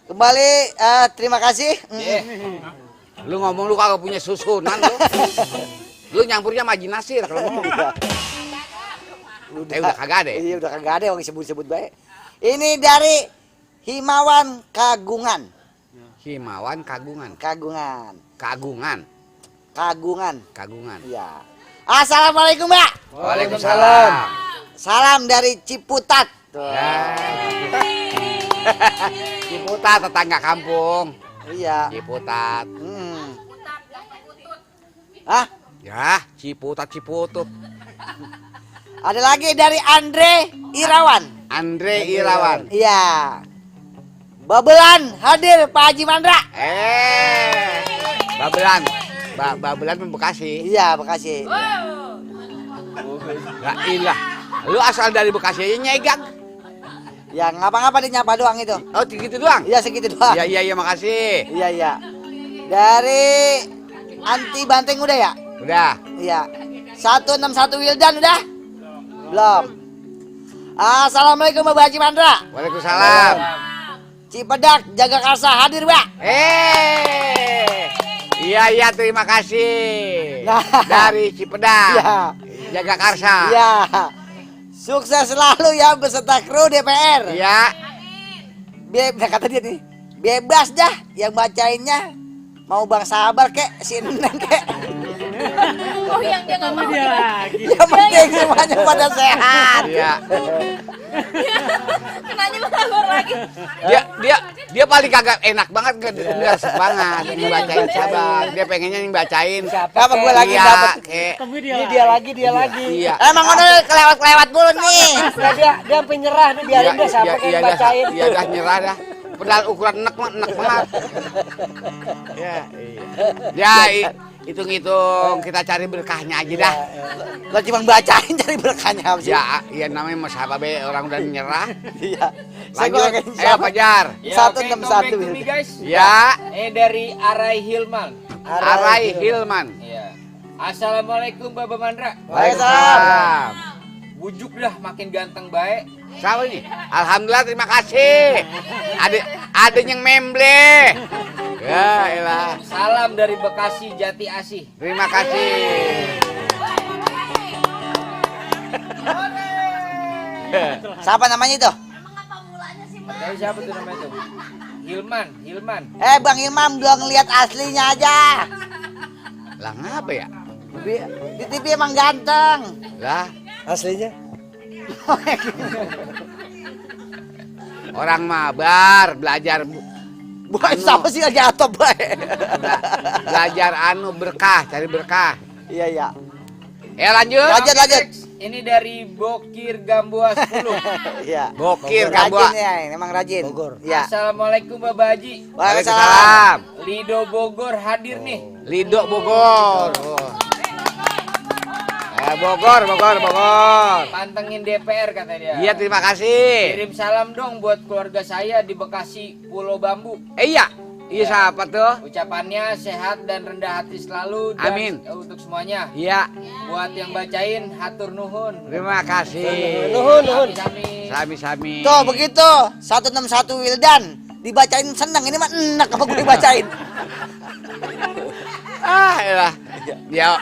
Kembali terima kasih.
Lu ngomong lu kagak punya susunan lu. Lu nyampurnya sama Haji Nasir kalau ngomong. Udah kagak ada.
Iya, udah kagak ada yang sebut-sebut baik. Ini dari Himawan Kagungan.
Himawan Kagungan. Kagungan.
Iya. Assalamualaikum, Mbak.
Waalaikumsalam.
Salam dari Ciputat.
Ya. Ciputat, tetangga kampung.
Iya.
Ciputat.
Hah?
Ya, Ciputat.
Ada lagi dari Andre Irawan. Iya. Babelan hadir Pak Haji Mandra.
Babelan Bekasi.
Iya, Bekasi.
Lah ilah. Lu asal dari Bekasi aja nyegang.
Ya, ngapa-ngapa dia nyapa doang itu.
Oh, segitu doang?
Iya, segitu doang.
Iya, makasih.
Iya. Dari Anti Banteng udah ya?
Udah.
Iya. 161 Wildan udah? Belum. Assalamualaikum Bapak Haji Mandra.
Waalaikumsalam.
Cipedak Jaga Karsa hadir, Mbak.
Iya, terima kasih.
Nah.
Dari Cipedak.
Iya.
Jaga Karsa.
Iya. Sukses selalu ya beserta kru DPR.
Iya.
Kata dia nih, bebas dah yang bacainnya. Mau Bang Sabar kek, si Neng kek.
Oh yang dia nggak mau.
Yang penting semuanya pada sehat.
Iya.
Kenanya Bang Sabar lagi.
Dia paling kagak enak banget, enggak banget ngebacain Sabar. Dia pengennya bacain.
Apa gue lagi
Iya,
dapat?
kayak
Dia lagi.
iya.
Emang udah kelewat mulu nih.
Nah, dia sampai nyerah nih, biarin deh sampai kayak bacain.
Iya dah nyerah dah. Padahal ukuran enek banget. Ya, iya. Ya, hitung-hitung kita cari berkahnya aja dah.
Lo cuma bacain cari berkahnya apa sih?
Ya, iya namanya Mas Babe orang udah nyerah.
Iya. Saya
Lanjut,
gua
ayo Fajar.
Ya,
Satu
oke,
enam
come
satu,
back to me, guys.
Ya,
Dari Arai Hilman.
Arai Hilman.
Iya. Assalamualaikum Baba Mandra.
Waalaikumsalam.
Bujuk dah makin ganteng baik.
Siapa ini? Alhamdulillah, terima kasih. Ada yang memble. Ya, elah.
Salam dari Bekasi Jati Asih.
Terima kasih.
Siapa namanya itu?
Dari siapa tuh namanya tuh? Hilman.
Bang Imam belum ngeliat aslinya aja.
Lah ngapa ya?
Di TV emang ganteng.
Lah,
Aslinya?
orang mabar belajar
Bukan sama sih lagi atop bae.
belajar berkah, cari berkah.
Iya.
Lanjut.
Lanjut.
Ini dari Bokir Gamboa 10.
Iya.
Bokir
Rajin
Gamboa.
ya, memang rajin.
Bogor.
Iya.
Assalamualaikum Baba Haji.
Waalaikumsalam.
Lido Bogor hadir nih.
Lido Bogor. Bogor.
Pantengin DPR kata dia.
Iya, terima kasih.
Kirim salam dong buat keluarga saya di Bekasi Pulau Bambu.
Iya siapa tuh?
Ucapannya sehat dan rendah hati selalu dan
Amin.
Untuk semuanya.
Iya,
Buat yang bacain hatur nuhun.
terima kasih.
Nuhun.
Sami-sami.
Tuh begitu. 161 Wildan dibacain seneng, ini mah enak apa gue dibacain.
Elah. Ya.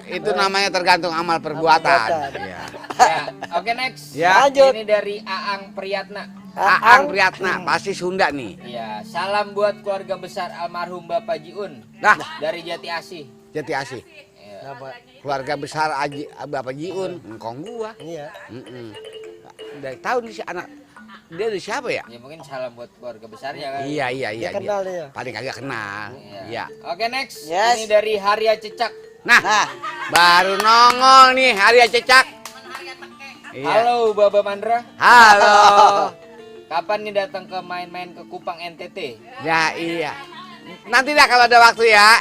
Itu namanya tergantung amal perbuatan. Iya.
Ya, oke next.
Ya.
Lanjut.
Ini dari Aang Priyatna.
Aang Priyatna, pasti Sunda nih.
Ya, salam buat keluarga besar almarhum Bapak Jiun
Nah,
dari Jati Asih.
Jati Asih.
Ya.
Keluarga besar Bapak Jiun, engkong gua.
Iya.
Dari tahu nih si anak dia dari siapa ya?
Ya mungkin salam buat keluarga besarnya kan.
Iya.
Dia kenal dia.
Paling kagak kenal. Iya.
Oke next.
Yes.
Ini dari Harya Cecak.
Nah, baru nongol nih Arya Cecak. Iya.
Halo Baba Mandra.
Halo.
Kapan nih datang ke main-main ke Kupang NTT?
Ya iya. Nanti dah kalau ada waktu ya.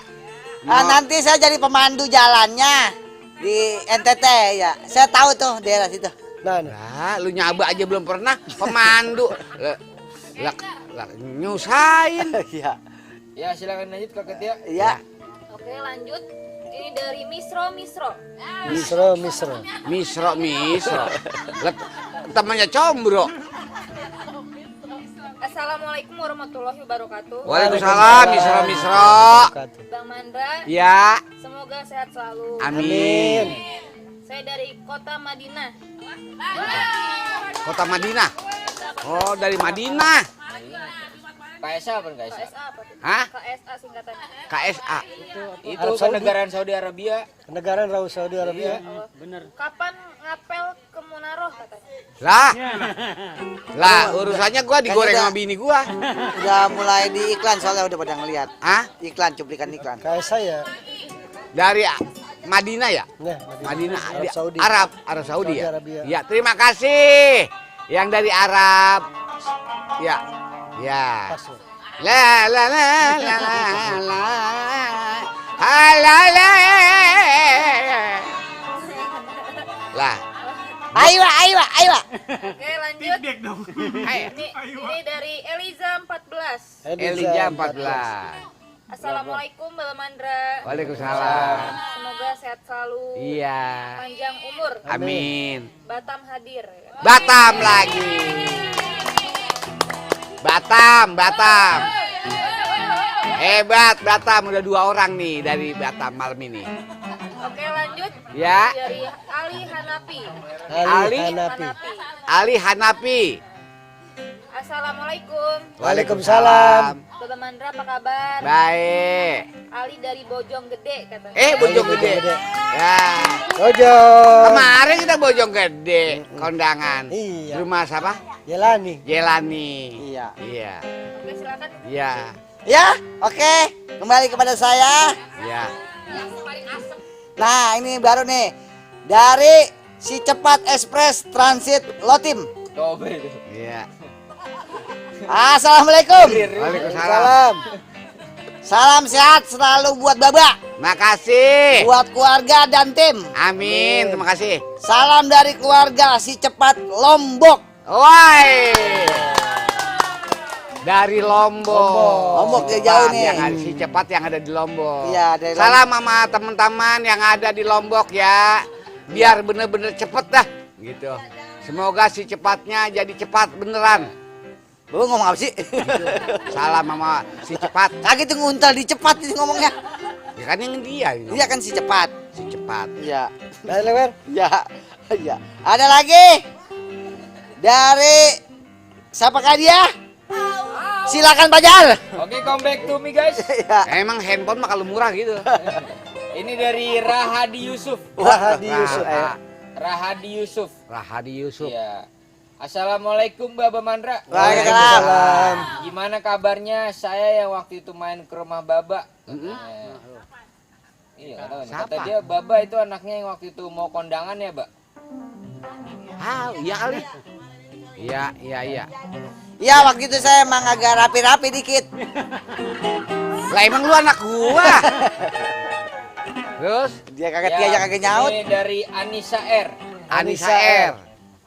Nanti saya jadi pemandu jalannya di NTT ya. Saya tahu tuh daerah situ.
Nah.
Lah, lu nyaba aja belum pernah pemandu. Lah, nyusahin.
Iya.
Ya silakan lanjut Kak Ketia.
Iya.
Oke, lanjut. Ini dari Misro.
Misro. Temannya combro.
Assalamualaikum warahmatullahi wabarakatuh.
Waalaikumsalam, Misro.
Bang Mandra,
Ya,
semoga sehat selalu.
amin.
Saya dari kota Madinah.
Kota Madinah. Oh, dari Madinah.
KSA apa enggak KSA?
KSA apa tuh?
Hah?
KSA singkatannya.
KSA.
Itu kenegaraan Saudi Arabia.
Kenegaraan Saudi Arabia.
Kapan ngapel ke Munaroh katanya?
Lah, urusannya gua digoreng sama bini gua.
Udah mulai di iklan soalnya udah pada ngeliat.
Hah?
Iklan, cuplikan iklan.
Kayak saya.
Dari Madinah ya?
Nah,
Madinah
Arab Saudi.
Arab Saudi
Saudi
ya.
Arabia.
Ya, terima kasih. Yang dari Arab. Ya. Ya.
Pas, loh.
La la la la la la. Halala. Lah.
Ayo.
Oke, lanjut.
Ayo.
Ini dari Eliza 14.
Elijah 14.
Assalamualaikum Baba Mandra.
Waalaikumsalam.
Semoga sehat selalu.
Iya.
Panjang umur.
Amin.
Batam hadir.
Batam lagi. Batam. Hebat Batam, udah 2 orang nih dari Batam malam ini.
Oke, lanjut.
Ya.
Dari Ali Hanapi.
Ali
Hanapi.
Ali Hanapi.
Assalamualaikum.
Waalaikumsalam.
Baba Mandra apa kabar?
Baik.
Ali dari Bojonggede katanya.
Bojonggede. Ya.
Ojo.
Kemarin kita Bojonggede kondangan.
Iya.
Rumah siapa?
Jelani.
Jelani.
Iya.
Iya.
Oke, silakan.
Iya.
Ya, oke. Kembali kepada saya.
Iya.
Nah, ini baru nih. Dari si cepat ekspres transit Lotim.
Coba itu.
Iya.
Assalamualaikum.
Waalaikumsalam.
Salam.
Salam sehat selalu buat Baba,
Makasih.
buat keluarga dan tim.
Amin, terima kasih.
Salam dari keluarga si cepat Lombok.
Woi. Dari Lombok.
Lombok ya, jauh nih.
Yang ada si cepat yang ada di Lombok.
Iya, dari
Salam sama teman-teman yang ada di Lombok ya. Biar bener-bener cepet dah gitu. Semoga si cepatnya jadi cepat beneran.
Lu ngomong apa sih?
Salam sama si cepat.
Kaki tuh nguntal di cepat ini ngomongnya.
Ya kan yang dia.
Iya kan si cepat.
Si cepat.
Iya.
Nah, Lewer.
Iya. Iya. Ada lagi dari siapakah dia? Silakan Pajar.
Oke, come back to me guys.
Iya.
Emang handphone mah kalau murah gitu.
Ini dari Rahadi Yusuf.
Rahadi Yusuf.
Rahadi Yusuf.
Rahadi Yusuf.
Iya. Assalamualaikum Baba Mandra.
Waalaikumsalam.
Gimana kabarnya? Saya yang waktu itu main ke rumah Baba. Iya, nggak tahu nih. Kata
Siapa?
dia Baba itu anaknya yang waktu itu mau kondangan ya, Mbak?
Ah, iya kali. Iya, iya, iya.
Ya waktu itu saya emang agak rapi-rapi dikit.
Lah emang lu anak gua. Terus
Dia kaget dia aja kagak nyaut.
Ini dari Anissa R.
Anissa R.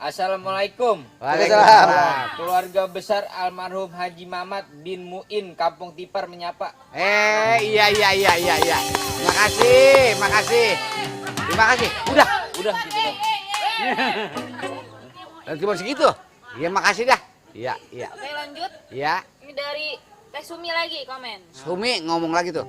Assalamualaikum.
Waalaikumsalam.
Keluarga besar almarhum Haji Mamat bin Muin, Kampung Tipar menyapa.
Iya, iya, iya, iya, iya. Makasih, makasih. Terima kasih. Udah.
Udah gitu dong.
Cuma segitu. Iya, makasih dah. Iya, iya.
Oke lanjut.
Iya.
Ini dari Teh Sumi lagi komen.
Sumi ngomong lagi tuh.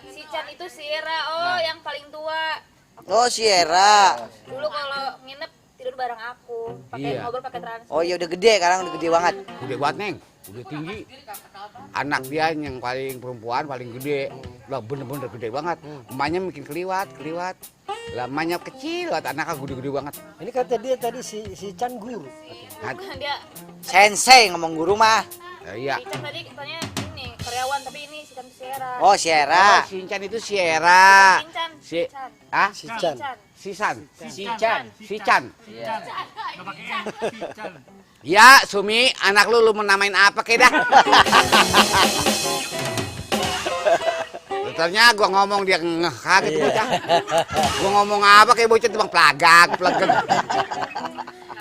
Si Chan itu Sierra, oh yang paling tua.
Oh Sierra.
Dulu kalau nginep tidur bareng aku, pakai
Iya.
ngobrol pakai trans.
Oh iya udah gede, sekarang udah gede banget.
Udah banget, Neng. Udah tinggi. Anak dia yang paling perempuan paling gede. Lah bener-bener gede banget. Emaknya bikin keliwat. Lah emaknya kecil banget, anaknya gede-gede banget.
Ini kata dia tadi si Chan guru.
Nah,
Dia
Sensei ngomong guru mah.
iya.
si Chan tadi katanya ini karyawan tapi ini si Chan Sierra.
Oh Sierra.
Oh, Sinchan itu Sierra.
Chan.
Si ah,
Si Chan.
Sisan.
Si Chan.
Sican.
Iya.
Ya, Sumi, anak lu mau namain apa kek dah? Ternyata gua ngomong dia ngeh kaget bocah. Gua ngomong apa kayak bocah tuh bang pelagak.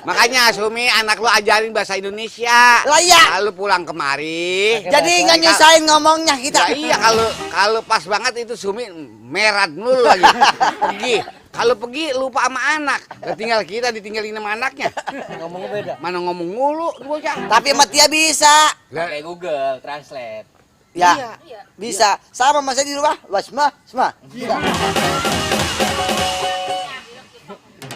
Makanya Sumi anak lu ajarin bahasa Indonesia.
Lah iya.
Kalau pulang kemari.
Jadi nggak nyusahin ngomongnya kita.
Ya iya kalau pas banget itu Sumi merah dulu lagi. Pergi. Kalau pergi lupa sama anak. Tinggal kita ditinggalin sama anaknya.
Ngomongnya beda.
Mana ngomong mulu bocah.
Tapi sama Tia bisa.
Pakai Google Translate.
Ya.
Iya.
Bisa. Sama masa di rumah. Wasma, semua.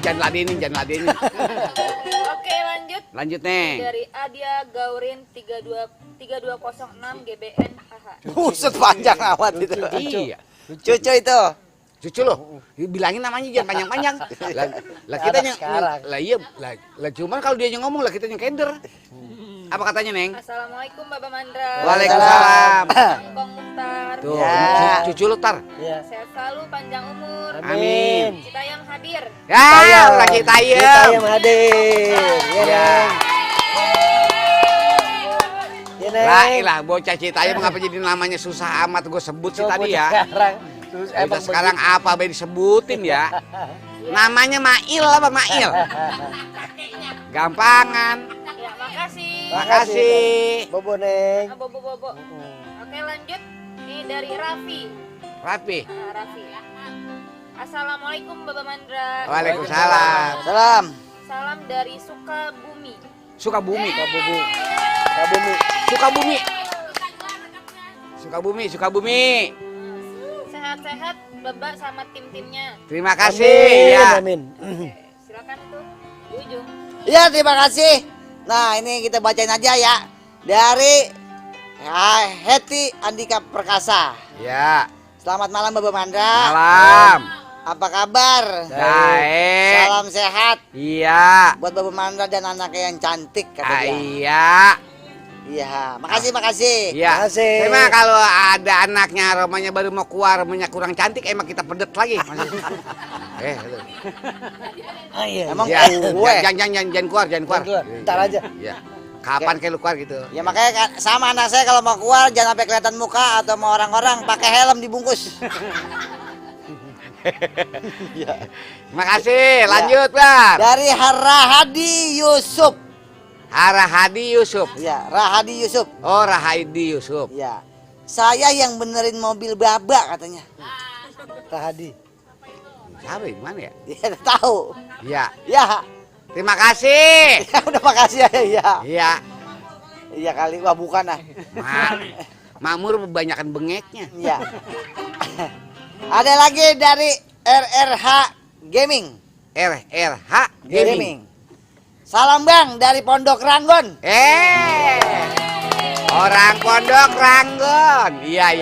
Jangan ladenin.
Oke lanjut.
Lanjut, Neng.
Dari Adia Gaurin 3206 GBN HH.
Buset panjang amat itu.
Iya.
Cucu itu.
Cucu lo, bilangin namanya jangan panjang-panjang. Lah kita yang lah iya lah cuman kalau dia yang ngomong lah kita yang keder. Apa katanya, Neng?
Assalamualaikum Baba Mandra.
Waalaikumsalam.
Kong Mukhtar.
Tuh,
Ya.
cucu lo tar.
Iya.
Sehat selalu, panjang umur.
Amin.
Citayam hadir.
Ya, ulah kita
Kita yang hadir. Ya,
Ya.
Neng. Ya, Neng.
Lah, ilah bocah Citayam mengapa jadi namanya susah amat gue sebut sih
Coba
tadi ya.
Sekarang. Terus
Udah sekarang apa be disebutin ya? Namanya Mail apa Mail? Gampangan.
Ya, makasih.
Makasih.
Bobo, Neng.
Bobo. Oke, lanjut. Ini dari Raffi.
Rapi.
Nah, Raffi. Assalamualaikum Baba Mandra.
Waalaikumsalam.
Salam.
Salam dari Sukabumi.
Sukabumi. Sukabumi.
Sehat-sehat Baba sama tim-timnya.
Terima kasih ya.
Amin.
Oke, silakan tuh di ujung.
Ya terima kasih. Nah ini kita bacain aja ya. Dari Heti Andika Perkasa.
Ya.
Selamat malam Baba Mandra.
Malam.
Apa kabar?
Baik.
Salam sehat
Iya.
buat Baba Mandra dan anaknya yang cantik kata dia.
Iya.
Iya, makasih.
Iya.
Makasih.
Emang kalau ada anaknya Romanya baru mau keluar, rumahnya kurang cantik, emang kita pedet lagi. Itu.
Ah, iya.
Emang
Ya,
gue.
jangan keluar.
Ntar aja.
Iya. Kapan kayak lu keluar gitu?
Ya makanya sama anak saya kalau mau keluar jangan sampai kelihatan muka atau mau orang-orang pakai helm dibungkus.
Terima kasih. Lanjut, Bar.
Dari Rahadi Yusuf.
Rahadi Yusuf.
Ya, Rahadi Yusuf.
Oh, Rahadi Yusuf.
Ya. Saya yang benerin mobil Baba katanya.
Rahadi.
Siapa ini? Mana ya?
Ya tahu.
Iya.
Ya.
Terima kasih.
Ya udah makasih ya. Ya.
Iya.
Iya kali. Wah bukan ah.
Makmur kebanyakan bengeknya.
Iya. Ada lagi dari RRH Gaming.
RRH Gaming.
Salam Bang dari Pondok Ranggon.
Orang Pondok Ranggon. Iya.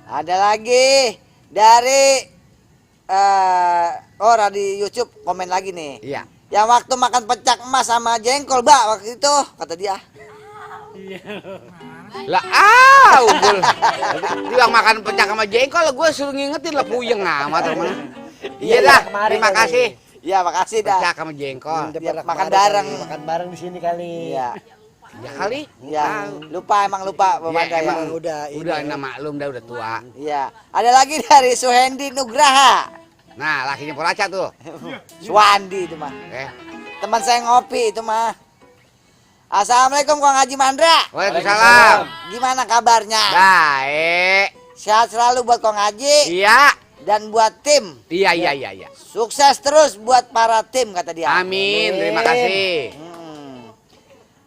Ada lagi dari di YouTube komen lagi nih.
Iya.
Yang waktu makan pecak emas sama jengkol, Mbak, waktu itu kata dia.
Lah umbul. Dia makan pecak sama jengkol, gue suruh ngingetin lah puyeng amat teman. Iya dah, terima kasih.
Iya, makasih dah.
Pecak sama jengkol.
Dia makan bareng.
Makan bareng di sini kali.
Iya.
Ya kali.
Iya, emang lupa Bamanda ya.
Emang
udah
maklum dah udah tua.
Iya. Ada lagi dari Suhendi Nugraha.
Nah, lakinya Poraca tuh.
Suwandi itu mah. Teman saya ngopi itu mah. Assalamualaikum Kang Haji Mandra.
Waalaikumsalam.
Gimana kabarnya?
Baik.
Sehat selalu buat Kang Haji.
Iya.
Dan buat tim.
Iya.
Sukses terus buat para tim kata dia.
Amin. Terima kasih.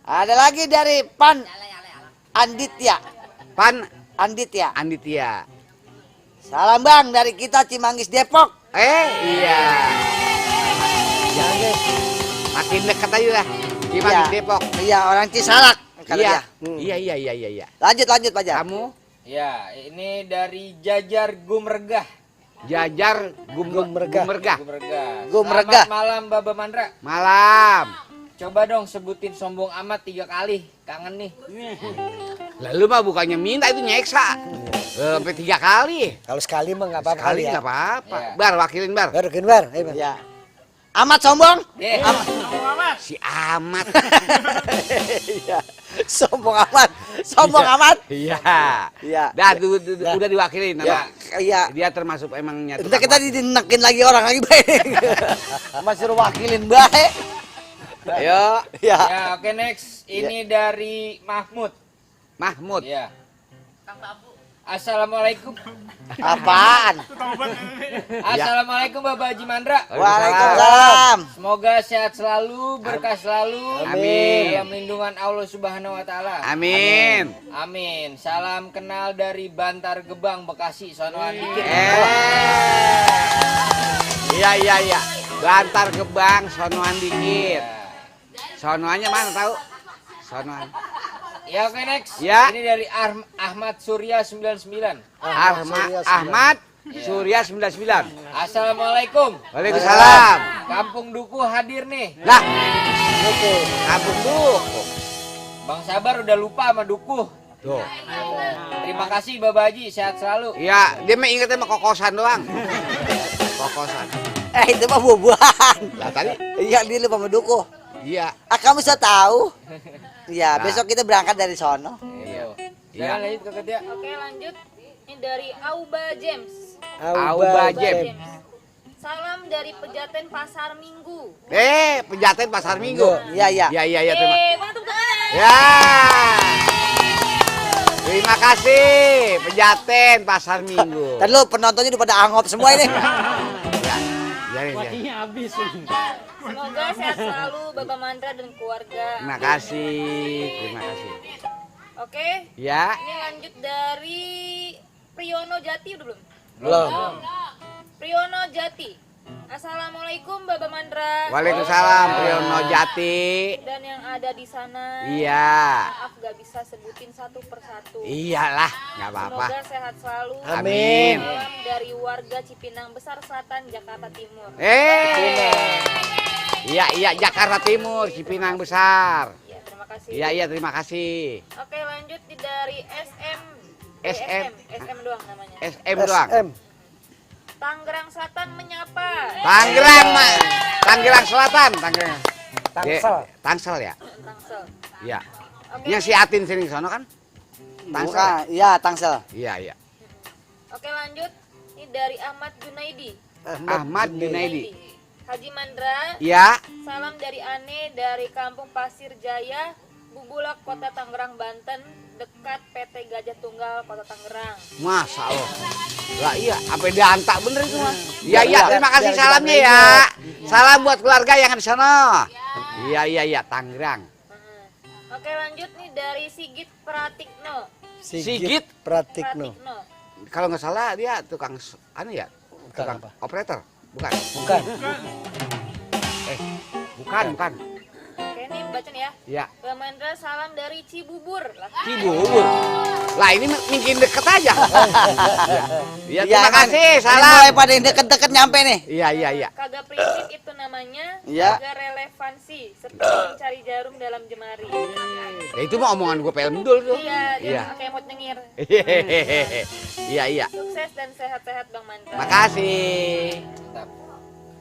Ada lagi dari Pan Anditya. Anditya. Salam Bang dari kita Cimanggis Depok.
Iya. Makin dekat aja lah. Cimanggis Depok.
Iya, orang Cisalak kata dia.
Iya.
Lanjut Pak Jar.
Kamu?
Ya, ini dari Jajar Gumregah.
Jajar Gumregah.
Selamat malam Baba Mandra.
Malam.
Coba dong sebutin sombong amat 3 kali. Kangen nih.
Lalu mah bukannya minta itu nyeksa. Sampai 3 kali.
Kalau sekali mah nggak apa-apa.
Sekali nggak apa-apa. Bar, wakilin Bar.
Wakilin Bar. Ayo, Bar.
Ya. Amat sombong?
Si Amat.
Iya. Sombong amat.
Iya. Dah, udah diwakilin nama.
Iya.
Dia termasuk emangnya.
Entar kita dinekin lagi orang lagi baik. Masih suruh wakilin baik.
Ayo.
Ya.
Ya, oke next. Ini dari Mahmud. Ya. Assalamualaikum.
Apaan?
Assalamualaikum Bapak Haji Mandra.
Waalaikumsalam.
Semoga sehat selalu, berkah selalu.
Amin.
Dalam lindungan Allah Subhanahu wa taala.
Amin.
Amin. Salam kenal dari Bantar Gebang, Bekasi. Sonoan dikit.
Iya. Bantar Gebang, sonoan dikit. Sonoannya mana tahu? Sonoan.
Ya oke next.
Ya.
Ini dari Ahmad Surya 99.
Ahmad Surya 99.
Assalamualaikum.
Waalaikumsalam.
Kampung Duku hadir nih.
Lah. Kampung Duku.
Bang Sabar udah lupa sama Duku.
Tuh.
Terima kasih Bapak Haji, sehat selalu.
Iya, dia mah ingetnya mah kokosan doang. Kokosan.
Itu mah buah-buahan.
Lah tadi?
Iya, dia lupa mendukuh.
Iya.
Kamu bisa tahu? Iya, besok kita berangkat dari sono.
Iya. Lanjut ke Ketia.
Oke, lanjut. Ini dari Auba James.
Auba James.
Salam dari Pejaten Pasar Minggu.
Pejaten Pasar Minggu.
Iya.
Iya, terima.
Mana tepuk tangan?
Ya. Terima kasih Pejaten Pasar Minggu.
Dan lu penontonnya udah pada angop semua ini.
Ya.
Semoga sehat selalu Bapak Mandra dan keluarga.
Terima kasih.
Oke.
Ya.
Ini lanjut dari Priyono Jati udah belum?
Belum.
Priyono Jati. Assalamualaikum Bapak Mandra.
Waalaikumsalam Priyono Jati.
Dan yang ada di sana.
Iya.
Maaf gak bisa sebutin satu persatu.
Iyalah, nggak apa-apa.
Semoga sehat selalu.
Amin.
Salam dari warga Cipinang Besar Selatan, Jakarta Timur.
Iya, Jakarta Timur, Cipinang Besar.
Ya, terima kasih.
Iya, terima kasih.
Oke, lanjut dari SM doang namanya.
SM doang.
Tangerang Selatan menyapa.
Tangerang Selatan. Tangsel ya?
Tangsel.
Iya.
Oke,
Yang si Atin sini sono kan? Tangsel.
Bukan, iya Tangsel.
Iya, iya.
Oke lanjut. Ini dari Ahmad Junaidi.
Ahmad Junaidi.
Haji Mandra.
Iya.
Salam dari Ane dari Kampung Pasir Jaya, Bubulak, Kota Tangerang, Banten, dekat PT Gajah Tunggal, Kota Tangerang.
Masya Allah. Lah iya, apa dia antak bener itu mah? Iya, iya,
biar-
terima kasih
biar kita
salamnya ya. Salam buat keluarga yang di sana. Iya, iya, iya, Tangerang.
Oke lanjut nih dari Sigit Pratikno.
Sigit
Pratikno.
Kalau nggak salah dia tukang anu ya? Tukang
apa?
operator, bukan?
Bukan.
Bukan.
Oke ini baca nih ya.
Ya,
Bang Mandra salam dari Cibubur. Lah,
Cibubur. Lah ini mungkin deket aja. Iya,
Iya,
terima
kan.
kasih.
Ini
Salam.
mulai pada deket-deket nyampe nih.
Iya, iya, iya.
kagak prinsip itu namanya,
Iya.
kagak relevansi seperti mencari jarum dalam jemari.
Ya itu mah omongan gue film dulu tuh.
Iya,
Iya.
jangan pakai emot nyengir.
Iya, iya.
Sukses dan sehat-sehat Bang Mandra.
Makasih.
Mantap.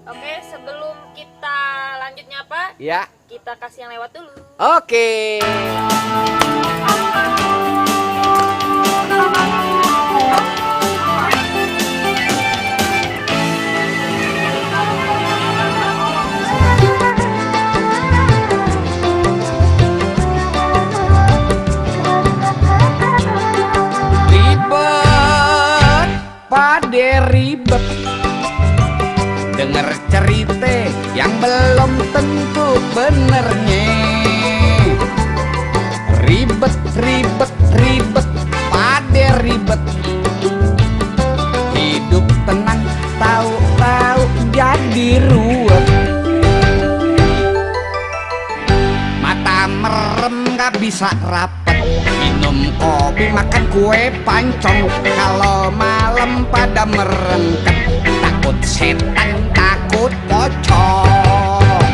Oke, sebelum kita lanjut nyapa,
Ya.
kita kasih yang lewat dulu.
Oke. Ribet, pade ribet. Dengar cerita yang belum tentu benernya. Ribet, ribet, ribet, pade ribet. Hidup tenang, tahu-tahu jadi ruwet. Mata merem gak bisa rapet. Minum kopi, makan kue pancong. Kalau malam pada merengket, takut setan, takut pocong.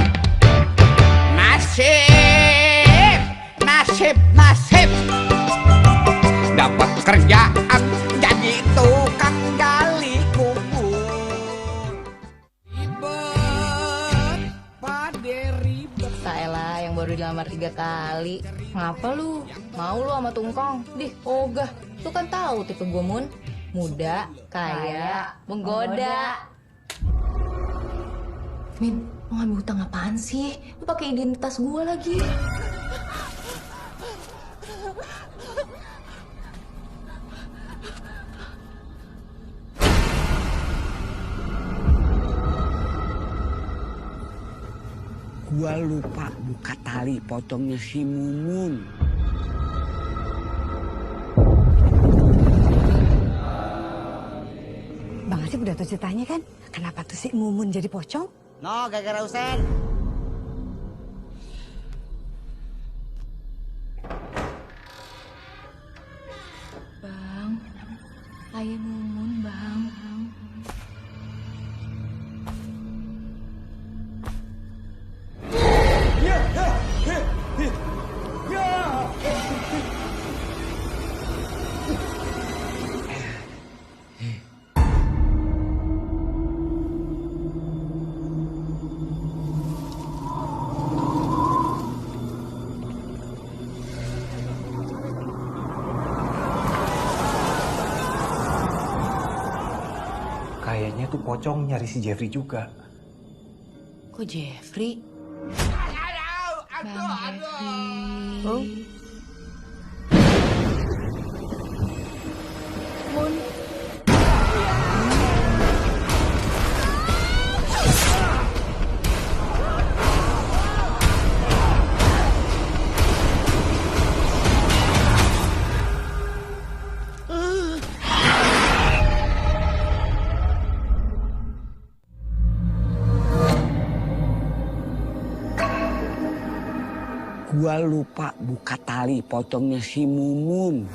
Nasib, nasib, nasib. Dapat kerjaan jadi tukang gali kubur. Ribet, pade ribet.
Saelah yang baru dilamar 3 kali. Ngapa lu? Mau lu sama Tungkong? Dih, ogah. Lu kan tahu tipe gue Mun. Muda, kaya, menggoda. Min, lu ngambil hutang apaan sih? Lu pakai identitas gue lagi.
Gua lupa buka tali potongnya si Mumun.
Bang Asep udah tahu ceritanya kan? Kenapa tuh si Mumun jadi pocong?
No, gara-gara Usen.
Bang, ayah Mumun, Bang.
Kayaknya tuh pocong nyari si Jeffrey juga.
Kok Jeffrey? Bang Jeffrey. Oh? Mun.
Gua lupa buka tali potongnya si Mumun.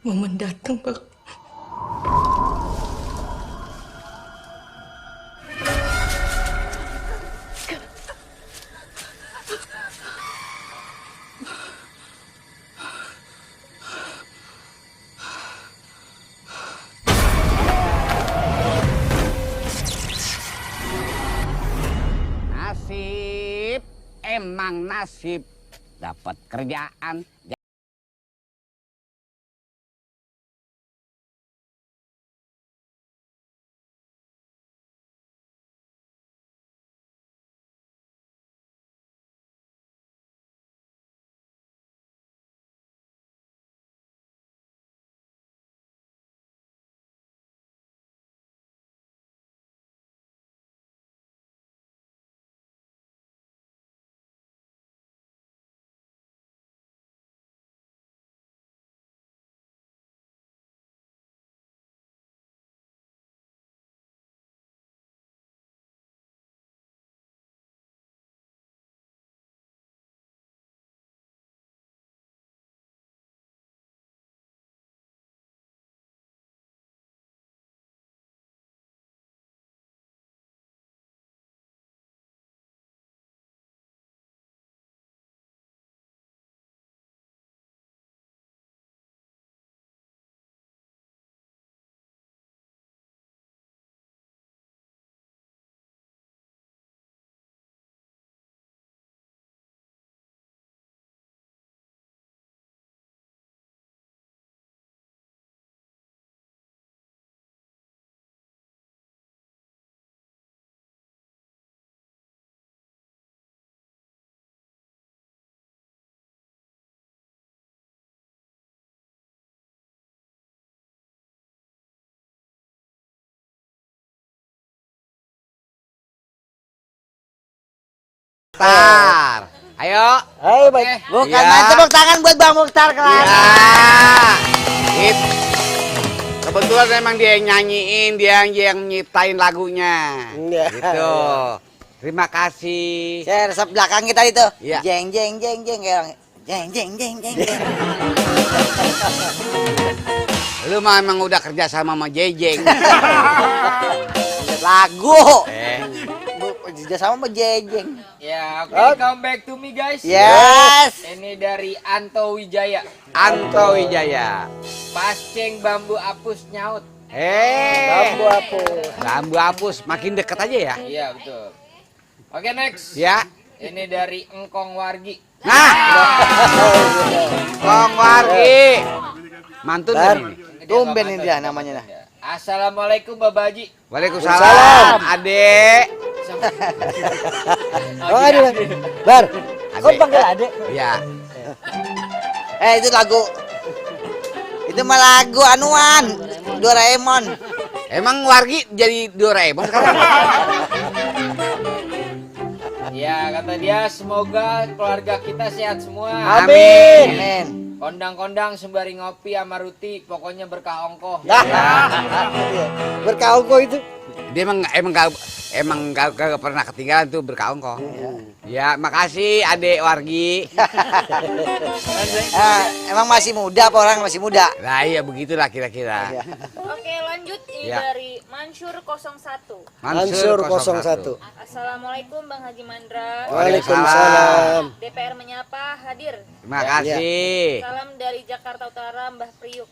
Momen datang, Bang.
emang nasib dapat kerjaan. Mukhtar, ayo.
Ayo baik.
Bukan
Iya.
main tepuk tangan buat Bang Mukhtar
Ya.
Kelana.
Kebetulan memang dia yang nyanyiin, dia yang nyiptain lagunya.
Iya.
Gitu. Terima kasih.
Saya resep belakang kita itu.
Iya.
Jeng jeng jeng jeng kayak orang. Jeng jeng jeng jeng jeng.
Lu mah emang udah kerja sama Jejeng.
Lagu.
Eh,
Sama sama jeng.
Ya, oke, come back to me guys.
Yes.
Ini dari Anto Wijaya.
Anto Wijaya.
Pasceng bambu apus nyaut.
Bambu hapus.
Bambu hapus, makin deket aja ya.
Iya, betul. Oke, next.
Ya.
Ini dari Engkong Wargi.
Nah, Kong Wargi. Mantun
Bar.
ini.
Tumben ini dia namanya.
Assalamualaikum Bapak Haji.
Waalaikumsalam, Adek.
Oh, aduh. Bar. Kok
Adek.
panggil adek?
Ya.
Itu lagu. Itu mah lagu anuan. Doraemon.
Emang Wargi jadi Doraemon sekarang?
Ya, kata dia semoga keluarga kita sehat semua.
Amin.
Amin.
Kondang-kondang sembari ngopi sama ruti, pokoknya berkah ongkoh.
Berkauko itu.
Dia emang gak pernah ketinggalan tuh berkaung kok. Ya, makasih Adek Wargi.
Emang masih muda apa orang masih muda?
Nah, iya begitulah kira-kira.
Oke, lanjut ini
Ya.
dari Mansur 01.
Mansur 01.
Assalamualaikum Bang Haji Mandra.
Waalaikumsalam.
DPR menyapa hadir.
Terima kasih.
Salam dari Jakarta Utara Mbah Priuk.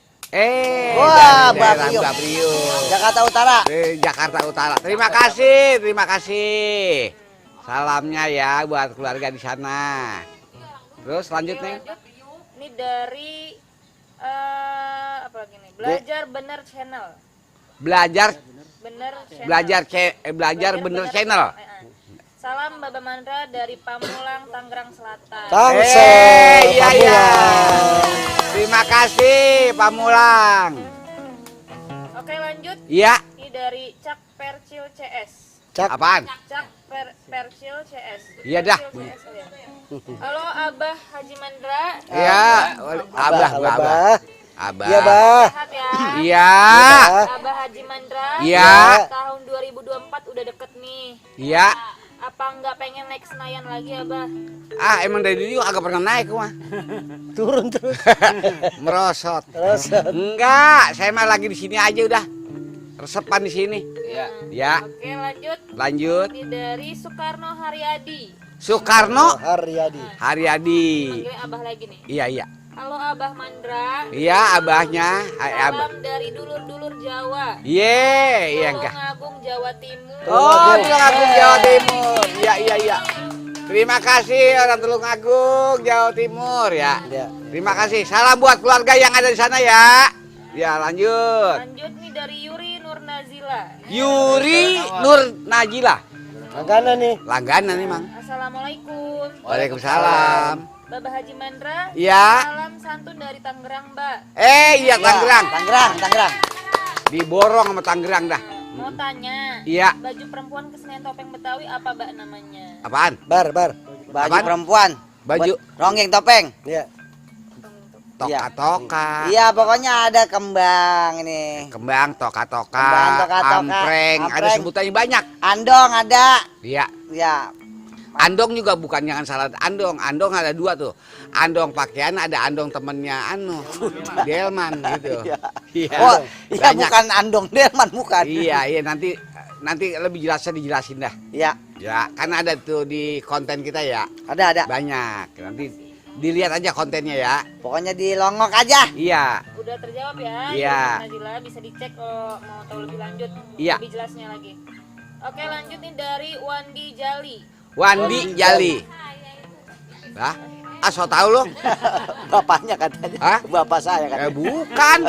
Wah,
dari
Mbak
daerah
Priuk.
Mbak Priuk.
Jakarta Utara.
Jakarta Utara. Terima kasih, terima kasih. Salamnya ya buat keluarga di sana. Terus lanjut
Oke,
nih.
lanjut. Ini dari apa lagi nih? Belajar Bener Channel.
Belajar
Bener Channel.
belajar bener channel.
Salam Baba Mandra dari Pamulang, Tangerang Selatan.
Tangsel.
Iya iya. Terima kasih Pamulang.
Oke, lanjut.
Iya.
Ini dari Cak Percil CS.
Cak.
Apaan?
Cak Percil CS.
Iya dah.
Percil CS, oh ya. Halo Abah Haji Mandra.
Iya. Abah,
Abah.
Abah.
Iya, Bah.
Sehat ya.
Iya.
Abah Haji Mandra.
Iya.
Tahun 2024 udah deket nih.
Iya.
Apa nggak pengen naik Senayan lagi Abah?
Ah, emang dari dulu agak pernah naik gua mah.
Turun terus.
Merosot.
Terus.
Enggak, saya mah lagi di sini aja udah. Resepan di sini.
Ya.
Ya,
Oke, lanjut.
lanjut.
Ini dari Soekarno Haryadi.
Soekarno
Haryadi.
Haryadi.
Panggilnya Abah lagi nih.
Iya, iya.
Halo Abah Mandra.
Iya, abahnya. Hai, abah.
Salam dari dulur-dulur Jawa.
Iya
Tulung
enggak.
Agung Jawa Timur.
Oh, Tulung Agung Jawa Timur. Iya, iya, iya. Terima kasih orang Tulungagung, Jawa Timur ya.
Ya.
Terima kasih. Salam buat keluarga yang ada di sana ya. Ya lanjut.
Lanjut nih dari Yuri Nur Nazila.
Yuri Nur Najila.
Langganan nih.
Langganan nih Mang.
Assalamualaikum.
Waalaikumsalam.
Bapak Haji Mandra.
Iya.
Salam santun dari Tangerang, Mbak.
Iya Tangerang.
Tangerang.
Diborong sama Tangerang dah.
Mau tanya.
Iya.
Baju perempuan kesenian topeng Betawi apa Mbak namanya?
Apaan?
Bar.
Baju
Apaan?
perempuan.
Baju
Ronggeng topeng.
Ya.
toka-toka.
Iya, pokoknya ada kembang ini.
Kembang, toka-toka,
Kembang, toka-toka,
ampreng, ada
ampreng.
sebutannya banyak.
Andong ada.
Iya.
Ya.
Andong juga bukan, jangan salah, andong ada dua tuh. Andong pakaian, ada andong temennya Delman gitu. Iya.
Oh, iya
banyak.
bukan Andong Delman, bukan.
Iya, nanti lebih jelasnya dijelasin dah.
Iya,
Ya, karena ada tuh di konten kita ya.
ada.
Banyak. Nanti dilihat aja kontennya ya.
Pokoknya dilongok aja.
Iya.
Udah terjawab ya.
Iya.
Nazila bisa dicek kalau mau tahu lebih lanjut.
Iya.
Lebih jelasnya lagi. Oke, lanjut nih dari Wandi Jali.
Wandi Jali. Hah? So tau lo?
Bapaknya katanya.
Hah?
Bapak saya katanya.
Bukan.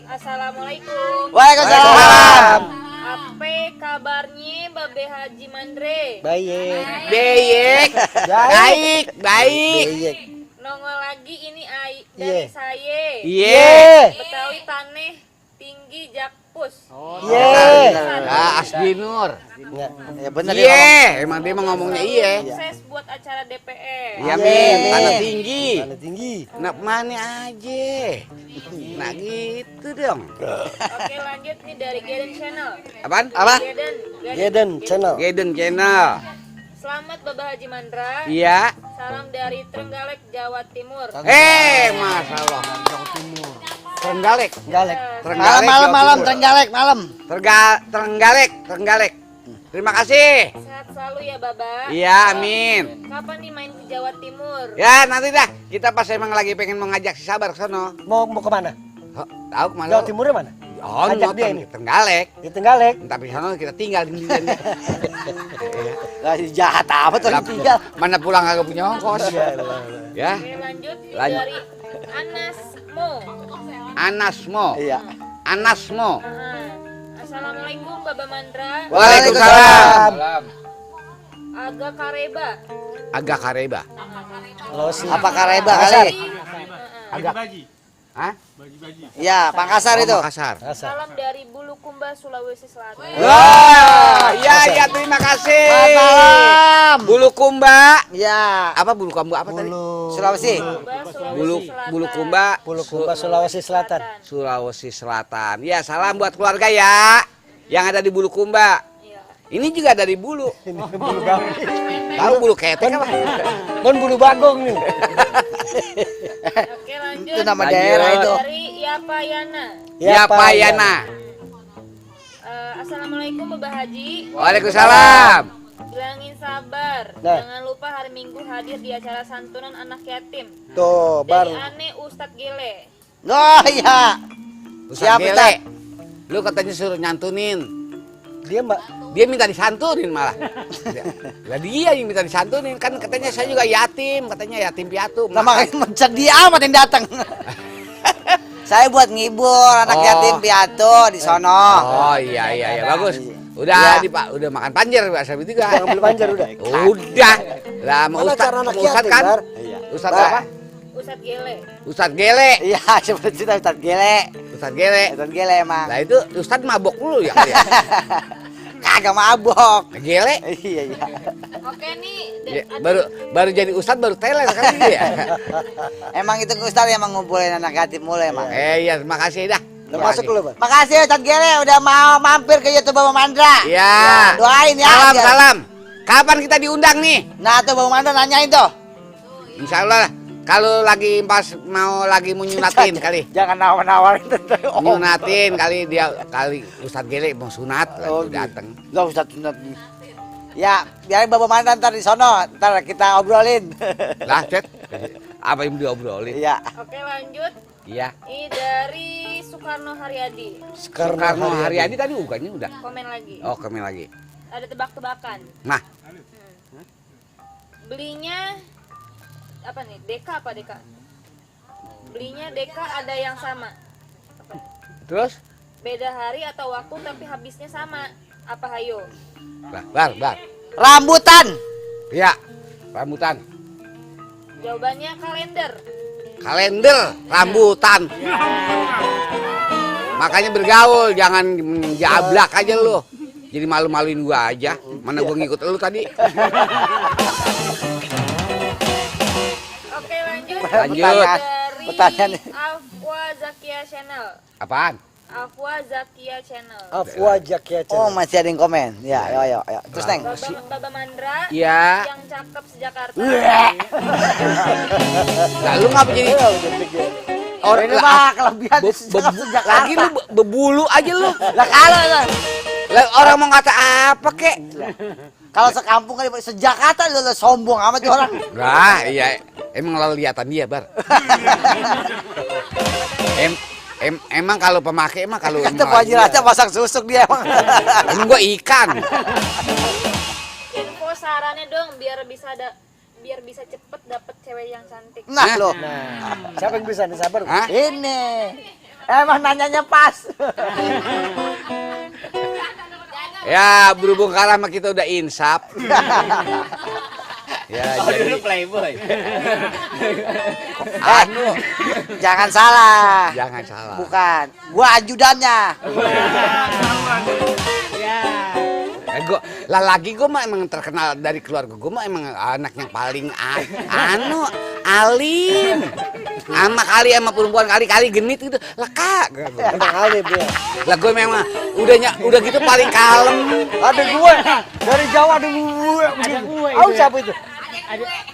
Assalamualaikum.
Waalaikumsalam.
Apa kabarnya Babe Haji Mandre?
Baik.
Baik. Baik.
Baik.
Nongol lagi ini dari
Iya.
saya.
Iya.
Betawi Taneh Tinggi Jakpus.
Ah, Asbi Nur.
Ya bener ya.
Iya, emang dia mah ngomongnya iya.
Sukses buat acara DPR.
Iya, Min. Tanah tinggi.
Tanah tinggi.
Nak mana aja. Nah gitu dong.
Oke, lanjut nih dari Geden Channel.
Apaan?
Apa?
Geden channel.
Geden Channel.
Selamat Bapak Haji Mandra.
Iya.
Salam dari Trenggalek, Jawa Timur.
Masya Allah. Trenggalek.
Galek.
Trenggalek.
Malam
Jawa Timur.
Trenggalek malam.
Trenggalek. Terima kasih.
Sehat selalu ya Baba.
Iya, amin.
Kapan nih main ke Jawa Timur?
Ya, nanti dah. Kita pas emang lagi pengen mengajak si Sabar ke sono.
Mau kemana?
Oh, tahu kemana?
Jawa Timurnya mana?
Oh,
Ajak dia ini.
Trenggalek.
Di Tenggalek.
Tapi sono kita tinggal di sini.
Lah jahat apa tuh
Lah,
tinggal.
Mana pulang kagak punya ongkos. Ya.
Oke, lanjut nih
Lanjut.
dari Anasmo.
Anasmo.
Iya.
Anasmo.
Assalamualaikum Baba Mandra.
Waalaikumsalam.
Salam.
Aga Kareba.
Agak kareba.
Apa Kareba
Pasar.
kali?
Agak. Hah?
Ya, Pangkasar itu.
Kasar.
Salam dari Bulukumba, Sulawesi Selatan.
Wah, iya terima kasih.
Malam.
Bulukumba.
Ya,
Apa Bulukumba apa tadi?
Sulawesi.
Bulukumba, Sulawesi Selatan.
Bulukumba
Sulawesi Selatan.
Sulawesi Selatan. Ya, salam buat keluarga ya yang ada di Bulukumba.
Iya.
Ini juga dari bulu.
Bulu gawi.
Tahu bulu ketek apa?
Don bulu bagong nih.
Oke, lanjut.
Itu nama
Lanjut.
daerah itu.
Dari Yapayana.
Ya, Payana.
Assalamualaikum Baba Haji.
Waalaikumsalam.
Bilangin sabar.
Nah.
Jangan lupa hari Minggu hadir di acara santunan anak yatim.
Tuh,
Dari
baru.
Ane Ustadz Gele.
Oh iya.
Ustaz
Siap,
Gele. Lu katanya suruh nyantunin.
Dia mbak.
Dia minta disantunin malah. Lah dia yang minta disantunin, kan katanya saya juga yatim, katanya yatim piatu.
Nah, makanya sedih amat yang datang. Saya buat ngibur anak
Oh.
yatim piatu di sono.
Oh iya bagus. Udah
Iya.
udah makan panjer bahasa itu juga.
Jangan beli panjar udah.
Udah. Lah sama
Mana
Ustaz,
cara anak
sama Ustaz
yatim,
kan?
Bar?
Ustaz
Bar.
apa?
Ustadz Gele.
Ustaz Gele.
Iya, seperti itu Ustaz Gele.
Ustaz Gele.
Ustaz Gele emang.
Lah itu Ustaz mabok dulu ya kali ya.
Kagak mabok.
Gele.
Iya.
Oke nih.
Ya, baru jadi Ustaz baru teler kali ini ya.
Emang itu Ustaz emang ngumpulin anak yatim mulai emang.
Iya, terima kasih dah.
Udah masuk dulu, Bang.
Makasih Ustaz Gele udah mau mampir ke YouTube Baba Mandra.
Iya.
Doain ya.
Salam,
biar-
salam. Kapan kita diundang nih?
Nah tuh Baba Mandra nanyain tuh.
Insya Allah kalau lagi pas mau nyunatin kali.
Jangan nawar-nawarin.
Nyunatin kali Ustaz Gele mau sunat
Oh,
lagi dateng.
Enggak Ustaz sunat. Ya, biarin Baba Mandra ntar di sono, ntar kita obrolin.
Lah, Cet. Apa yang diobrolin?
Iya.
Oke, lanjut.
Iya.
Ini dari Soekarno Haryadi.
Soekarno Haryadi tadi bukannya udah.
Komen lagi.
Oh, komen lagi.
Ada tebak-tebakan.
Nah,
Belinya apa nih? Deka apa Deka? Belinya Deka ada yang sama.
terus?
Beda hari atau waktu tapi habisnya sama. Apa hayo?
Bar.
Rambutan.
Ya, rambutan.
Jawabannya kalender.
Kalender, rambutan. Makanya bergaul, jangan jablak aja lu. Jadi malu-maluin gua aja. Mana gua ngikut lu tadi.
Oke, lanjut.
Lanjut.
Dari
Pertanyaan.
Afwa Zakia Channel.
Apaan?
Afwa Zakia Channel.
Afwa Zakia
Oh,
Channel.
masih ada yang komen. Ya, ayo. Terus Neng.
Baba Mandra
Iya.
yang cakep sejakarta.
Nah, lu ngapa jadi orang
Ini mah kelebihan sejak
lagi lu bebulu aja lu.
Lah kalau
Lah, orang mau kata apa kek?
kalau sekampung kali sejakarta lu sombong amat tuh orang.
Nah, iya. Emang lalu lihatan dia, Bar. Emang kalau pemakai emang kalau
Kata Pak Haji Raja masak susuk dia emang.
emang gua ikan.
Info sarannya dong biar bisa cepet dapet cewek yang cantik.
Nah, lo.
Nah, siapa yang bisa nih, sabar?
Hah?
Ini. Emang nanyanya pas.
Ya, berhubung karena sama kita udah insaf. Ya, jadi
playboy.
anu,
Jangan salah.
jangan salah.
Bukan. Gua ajudannya.
Lagi gue mah emang terkenal dari keluarga gue mah emang anak yang paling alim. Sama kali sama perempuan kali genit gitu. Lah kak.
Emang alim ya.
Lah gue memang udah gitu paling kalem.
Ada gue dari Jawa, ada gue. Ada gue. Oh, siapa itu?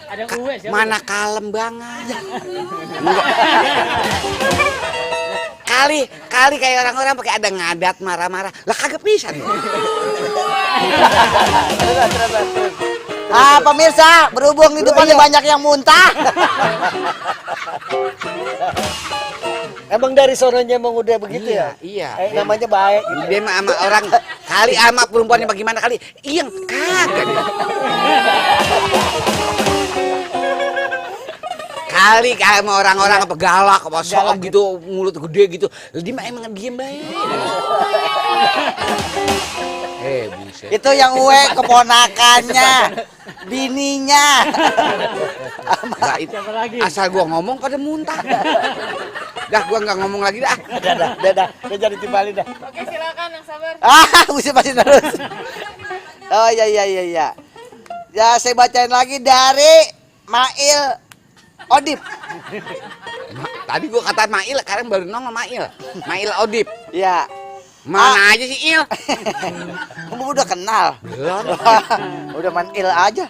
Ada gue siapa?
Mana kalem banget. Kali kayak orang-orang pakai ada ngadat marah-marah. Lah kagak bisa nih.
Pemirsa, berhubung di depannya banyak yang muntah.
Emang dari sononya emang udah begitu ya?
Iya.
Namanya baik.
Dia mah sama orang kali sama perempuannya bagaimana kali? Iya, kagak dia. Kali kayak sama orang-orang apa galak apa sok gitu, mulut gede gitu. Dia mah emang diem baik. Buset.
Itu yang uwe keponakannya, bininya.
Nah, itu, asal gua ngomong pada muntah. Dah gua nggak ngomong lagi dah.
Udah jadi timbali dah.
Oke, silakan yang sabar.
Masih terus. Oh iya. Ya saya bacain lagi dari Mail Odip.
Tadi gua kata Mail, sekarang baru nongol Mail. Mail Odip.
Ya.
Mana aja sih Il?
Kamu udah kenal.
Belum.
Udah Mail aja.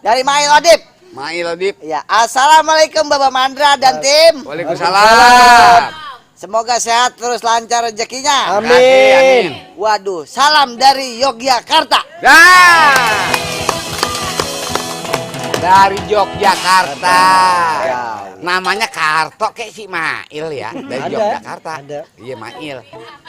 Dari Mail Odip.
Mail Odip.
Ya, assalamualaikum Bapak Mandra dan tim.
Waalaikumsalam.
Semoga sehat terus lancar rezekinya.
Amin.
Waduh, salam dari Yogyakarta.
Dah. Dari Yogyakarta.
Ya.
Namanya Karto kayak si Mail ya, dari
Ada,
Yogyakarta.
ada.
Iya Mail.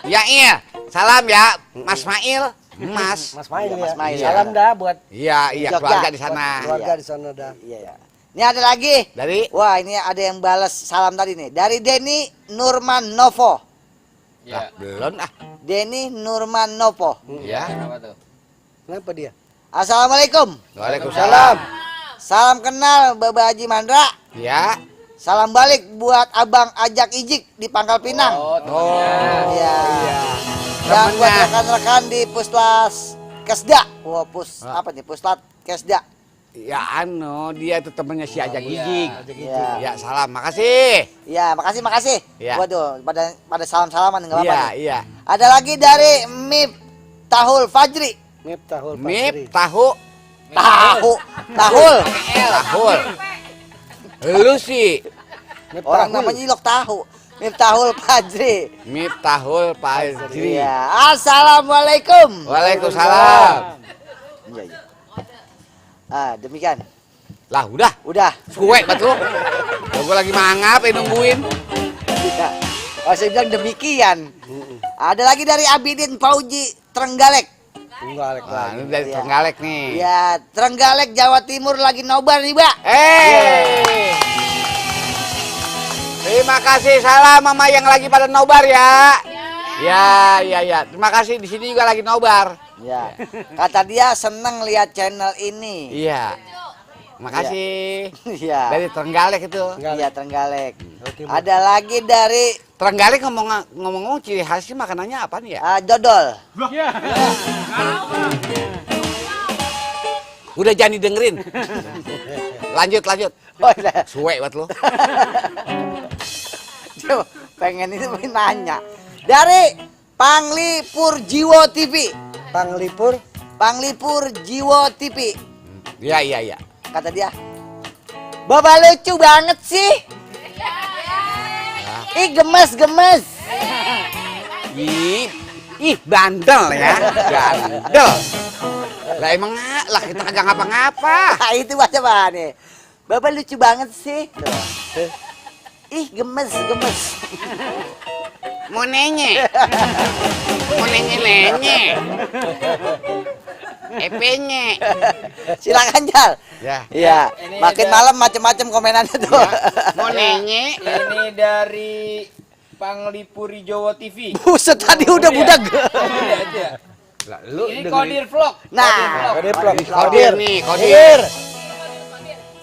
Ya Il, salam ya Mas Mail. Mas.
Mas Mail ya.
Mas Mail.
Salam dah buat
Iya,
Jogja.
keluarga di sana.
keluarga di sana dah.
Iya. Ini ada lagi.
Dari
Wah, ini ada yang balas salam tadi nih. Dari Denny Nurman Novo.
ah, belum ah.
Denny Nurman Novo.
Ya.
Kenapa tuh?
Kenapa dia?
Assalamualaikum.
Waalaikumsalam.
Salam kenal Bapak Haji Mandra.
Ya.
Salam balik buat Abang Ajak Ijik di Pangkal Pinang.
Oh, temennya.
Iya. Dan buat
Temennya.
rekan-rekan di Puslas Kesda. Wah, apa nih? Puslat Kesda.
Ya dia itu temennya si Ajak Gijik.
Iya.
Ya, salam. Makasih.
Iya, makasih.
Iya.
Waduh, pada salam-salaman enggak apa-apa. nih.
Iya.
Ada lagi dari Mip Tahul Fajri.
Miftahul
Mip
Fajri.
Tahul.
Tahul.
Lu sih
Orang namanya Ilok Tahu. Mip Tahul Fajri.
Mip Tahul Fajri.
Iya. Assalamualaikum.
Waalaikumsalam.
Iya. Demikian.
Lah udah,
Udah.
suwe betul. Gue lagi mangap nungguin.
Ya. Saya bilang demikian. Ada lagi dari Abidin Fauji Trenggalek.
Trenggalek
Nah,
lagi.
ini dari
Iya.
Trenggalek nih.
Ya, Trenggalek Jawa Timur lagi nobar nih, Mbak.
Terima kasih, salam mama yang lagi pada nobar ya. Ya. Terima kasih, di sini juga lagi nobar.
Ya. Kata dia seneng lihat channel ini.
Iya. Makasih.
Iya.
Dari Trenggalek itu.
Iya, Trenggalek. Ada lagi dari
Trenggalek ngomong-ngomong ciri khasnya makanannya apa nih ya?
dodol.
Udah jangan didengerin. Lanjut.
Oh, iya.
Suwe buat lo.
Dia pengen itu nanya. Dari Panglipur Jiwo TV. Panglipur Jiwo TV.
Iya.
Kata dia, Bapak lucu banget sih. Ih, gemes.
Ih, bandel ya. Bandel. Lah emang lah kita kagak ngapa-ngapa.
Nah, itu baca nih. Bapak lucu banget sih. Ih, gemes.
Mau nenye. Mau nenye. Epenya.
Silakan, Jal.
Ya.
Iya,
Ini
makin
ada-
malam macam-macam komenannya tuh.
Mau nenye.
Ini dari Panglipuri Jawa TV.
Buset, tadi udah budak.
Udah aja.
Lah, lu
Ini
dengerin.
Kodir Vlog.
Nah,
Kodir nih, Kodir.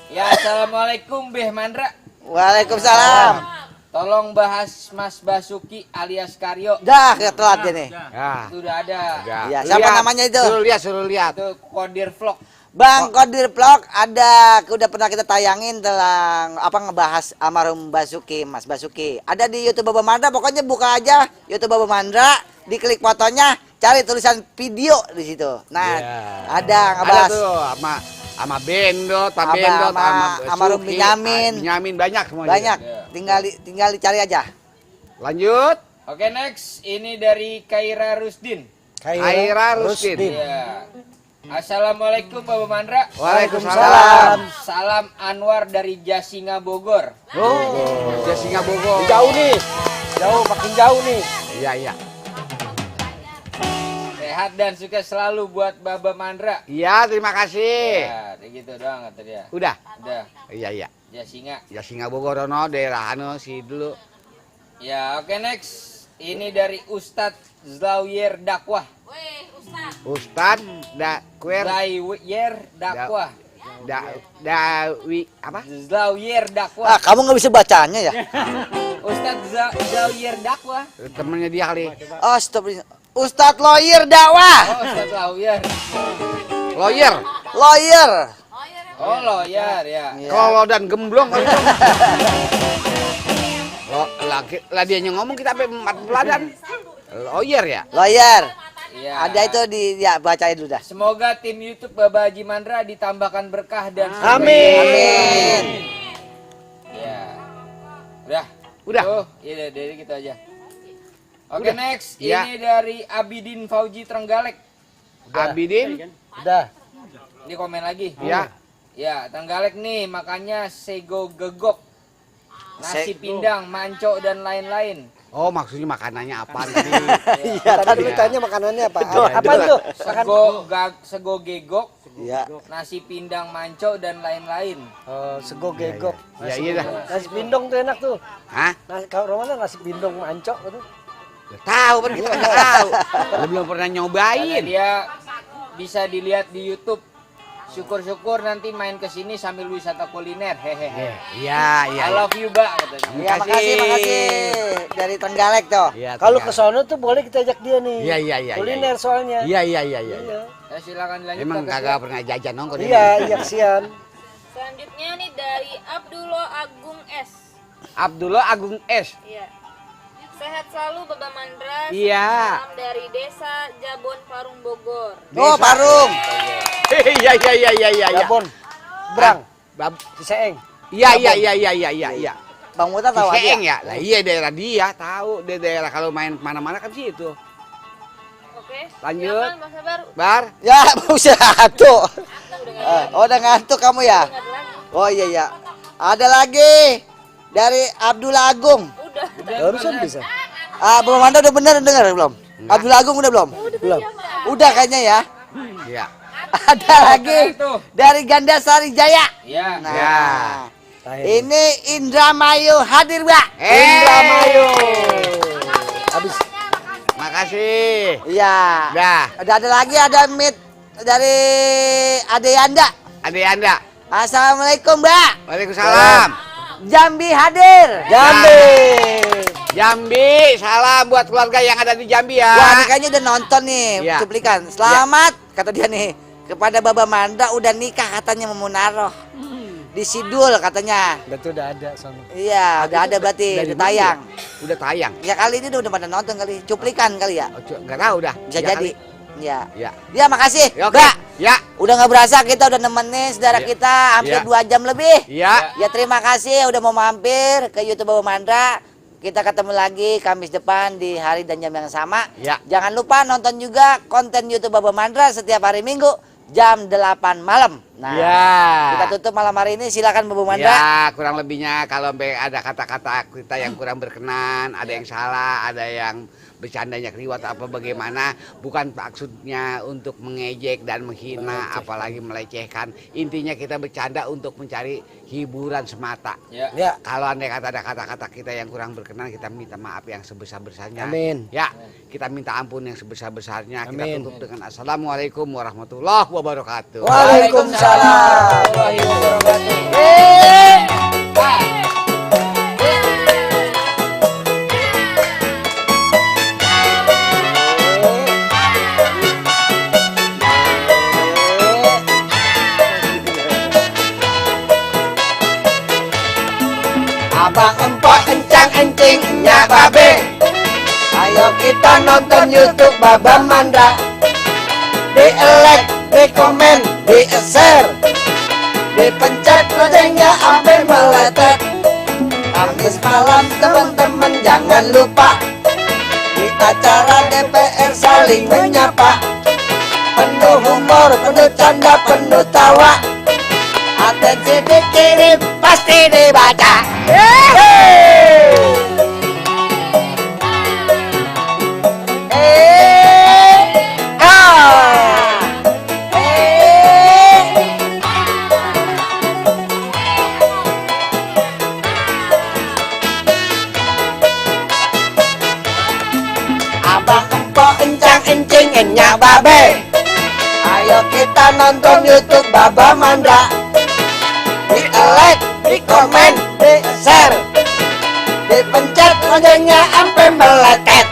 Ya, assalamualaikum Beh Mandra.
Waalaikumsalam.
Tolong bahas Mas Basuki alias Karyo.
Dah, telat dia nih.
Ya.
Itu udah ada.
Iya, siapa namanya itu?
Suruh lihat.
Itu Kodir Vlog.
Bang Kodir Vlog ada udah pernah kita tayangin tentang ngebahas almarhum Basuki, Mas Basuki. Ada di YouTube Baba Mandra, pokoknya buka aja YouTube Baba Mandra, diklik fotonya, cari tulisan video di situ. Nah, ada
Ada
ngebahas
tuh sama Bendot, Pak
Sama-
Bendot,
sama- sama Rum
Suki,
Benyamin.
Benyamin banyak semuanya.
banyak. Tinggal dicari aja.
Lanjut.
Oke, next. Ini dari Kaira Rusdin.
Kaira Rusdin.
Ya. Assalamualaikum Bapak Mandra.
Waalaikumsalam.
Salam Anwar dari Jasinga Bogor.
Oh, Jasinga Bogor.
Jauh nih. Makin jauh nih.
Iya.
Sehat dan sukses selalu buat Baba Mandra.
Iya, terima kasih.
Ya, kayak gitu doang kata dia.
Udah.
Udah,
Iya.
Jasinga.
Jasinga Bogor ono daerah si dulu.
Ya, oke, next. Ini dari Ustadz Zlauyer Dakwah.
Ustad Dakwer
Zlauyer Dakwah.
Dawi apa?
Zlauyer Dakwah.
Kamu nggak bisa bacanya ya?
Ustadz Zlauyer Dakwah.
Temennya dia kali.
Oh, stop. Ustadz Lawyer dakwah.
Oh, Ustadz Zlauyer.
Lawyer.
Lawyer.
Oh, lawyer ya.
Kalau dan gemblong. Lah dia ngomong kita sampai 40 dan. Lawyer ya?
Lawyer.
Iya.
Ada itu bacain dulu dah.
Semoga tim YouTube Baba Haji Mandra ditambahkan berkah dan
Amin.
Ya.
Udah.
Oh, iya dari gitu aja. Oke, next.
Ya.
Ini dari Abidin Fauji Trenggalek.
Abidin.
Udah.
Ini komen lagi.
Ya.
Ya, Trenggalek nih makanya sego gegok. Nasi pindang, manco dan lain-lain.
Oh, maksudnya makanannya apa tadi?
Iya, tadi lu tanya makanannya apa? Apa tuh?
Sego gegok,
Iya.
nasi pindang, manco dan lain-lain.
Sego gegok.
Ya iya dah.
Nasi pindong tuh enak tuh.
Hah?
Kalau mana nasi pindong mancok tuh.
Udah tahu kan kita nggak tahu. Lu belum pernah
Karena
nyobain.
dia bisa dilihat di YouTube. Syukur-syukur nanti main ke sini sambil wisata kuliner. Hehehe.
Iya.
I love you, Mbak katanya.
Iya, makasih. Dari Trenggalek tuh.
Iya,
Kalau
tinggal.
ke sono tuh boleh kita ajak dia nih.
Iya.
Kuliner soalnya.
Iya.
Ya, silakan dilanjut.
Emang
Kak.
kagak pernah jajan nongkrong.
Iya, kesian.
Selanjutnya nih dari Abdullah Agung S.
Abdullah Agung S.
Iya. Sehat selalu Baba Mandra.
Iya.
Salam dari Desa Jabon Parung Bogor.
Oh, Parung.
Iya.
Jabon. Brang. Ciseeng.
Iya.
Bang Mutar tahu aja.
Ciseeng ya. Lah iya daerah dia tahu. Dia daerah kalau main kemana-mana kan situ.
Oke.
Lanjut.
Silakan, Mas Sabar.
Bar.
Ya, buset tuh. Udah ngantuk kamu ya?
Ingat lagi.
Oh iya. Ada lagi dari Abdullah Agung.
Udah.
Barusan bisa.
Belum Anda udah bener dengar belum? Abdullah Agung udah belum?
Belum.
Udah kayaknya ya.
Iya.
Ada lagi
Itu.
dari Gandasari Jaya.
Ya.
Nah,
Ya.
ini Indramayu hadir, Mbak.
Indramayu.
Habis.
Makasih.
Iya.
Dah.
Ada lagi, ada meet dari Ade Yanda.
Ade Anda.
Assalamualaikum, Mbak.
Waalaikumsalam.
Jambi hadir.
Jambi. Jambi, salam buat keluarga yang ada di Jambi ya.
Wah, ini kayaknya udah nonton nih
Iya.
cuplikan. Selamat kata dia nih kepada Baba Mandra udah nikah katanya Memunaroh. Di Sidul katanya.
Betul udah ada sono.
Iya, udah ada berarti,
Dari
udah
mana
tayang.
Udah tayang.
Ya kali ini udah pada nonton kali, cuplikan kali ya.
Enggak tahu dah.
Bisa
Ya
jadi.
kali.
Ya.
Ya.
Ya, makasih.
Ya, oke.
Mbak,
Ya.
udah nggak berasa kita udah nemenin saudara
Ya.
kita hampir
Ya.
2 jam lebih.
Ya.
Ya terima kasih udah mau mampir ke YouTube Baba Mandra. Kita ketemu lagi Kamis depan di hari dan jam yang sama.
Ya.
Jangan lupa nonton juga konten YouTube Baba Mandra setiap hari Minggu jam 8 malam. Nah,
Ya.
kita tutup malam hari ini. Silakan Baba Mandra.
Ya, kurang lebihnya kalau sampai ada kata-kata kita yang kurang berkenan, ada yang salah, ada yang bercandanya keliwat apa bagaimana, bukan maksudnya untuk mengejek dan menghina apalagi melecehkan. Intinya kita bercanda untuk mencari hiburan semata.
Ya.
Ya.
Kalau andai kata ada kata-kata kita yang kurang berkenan, kita minta maaf yang sebesar-besarnya.
Amin.
Ya, kita minta ampun yang sebesar-besarnya. Kita
Amin.
tutup dengan Assalamualaikum warahmatullahi wabarakatuh.
Waalaikumsalam.
Warahmatullahi wabarakatuh.
Abang empok encang encingnya babe. Ayo kita nonton YouTube Baba Mandra. Di like, di komen, di share, dipencet loncengnya sampai meletet. Kamis malam teman-teman jangan lupa di acara DPR saling menyapa. Penuh humor, penuh canda, penuh tawa. Atensi dikirim pasti dibaca. Abang empok encang encingnya babe. Ayo kita nonton YouTube Baba Mandra. Di like, di komen, di share, dipencet loncengnya sampai meletet.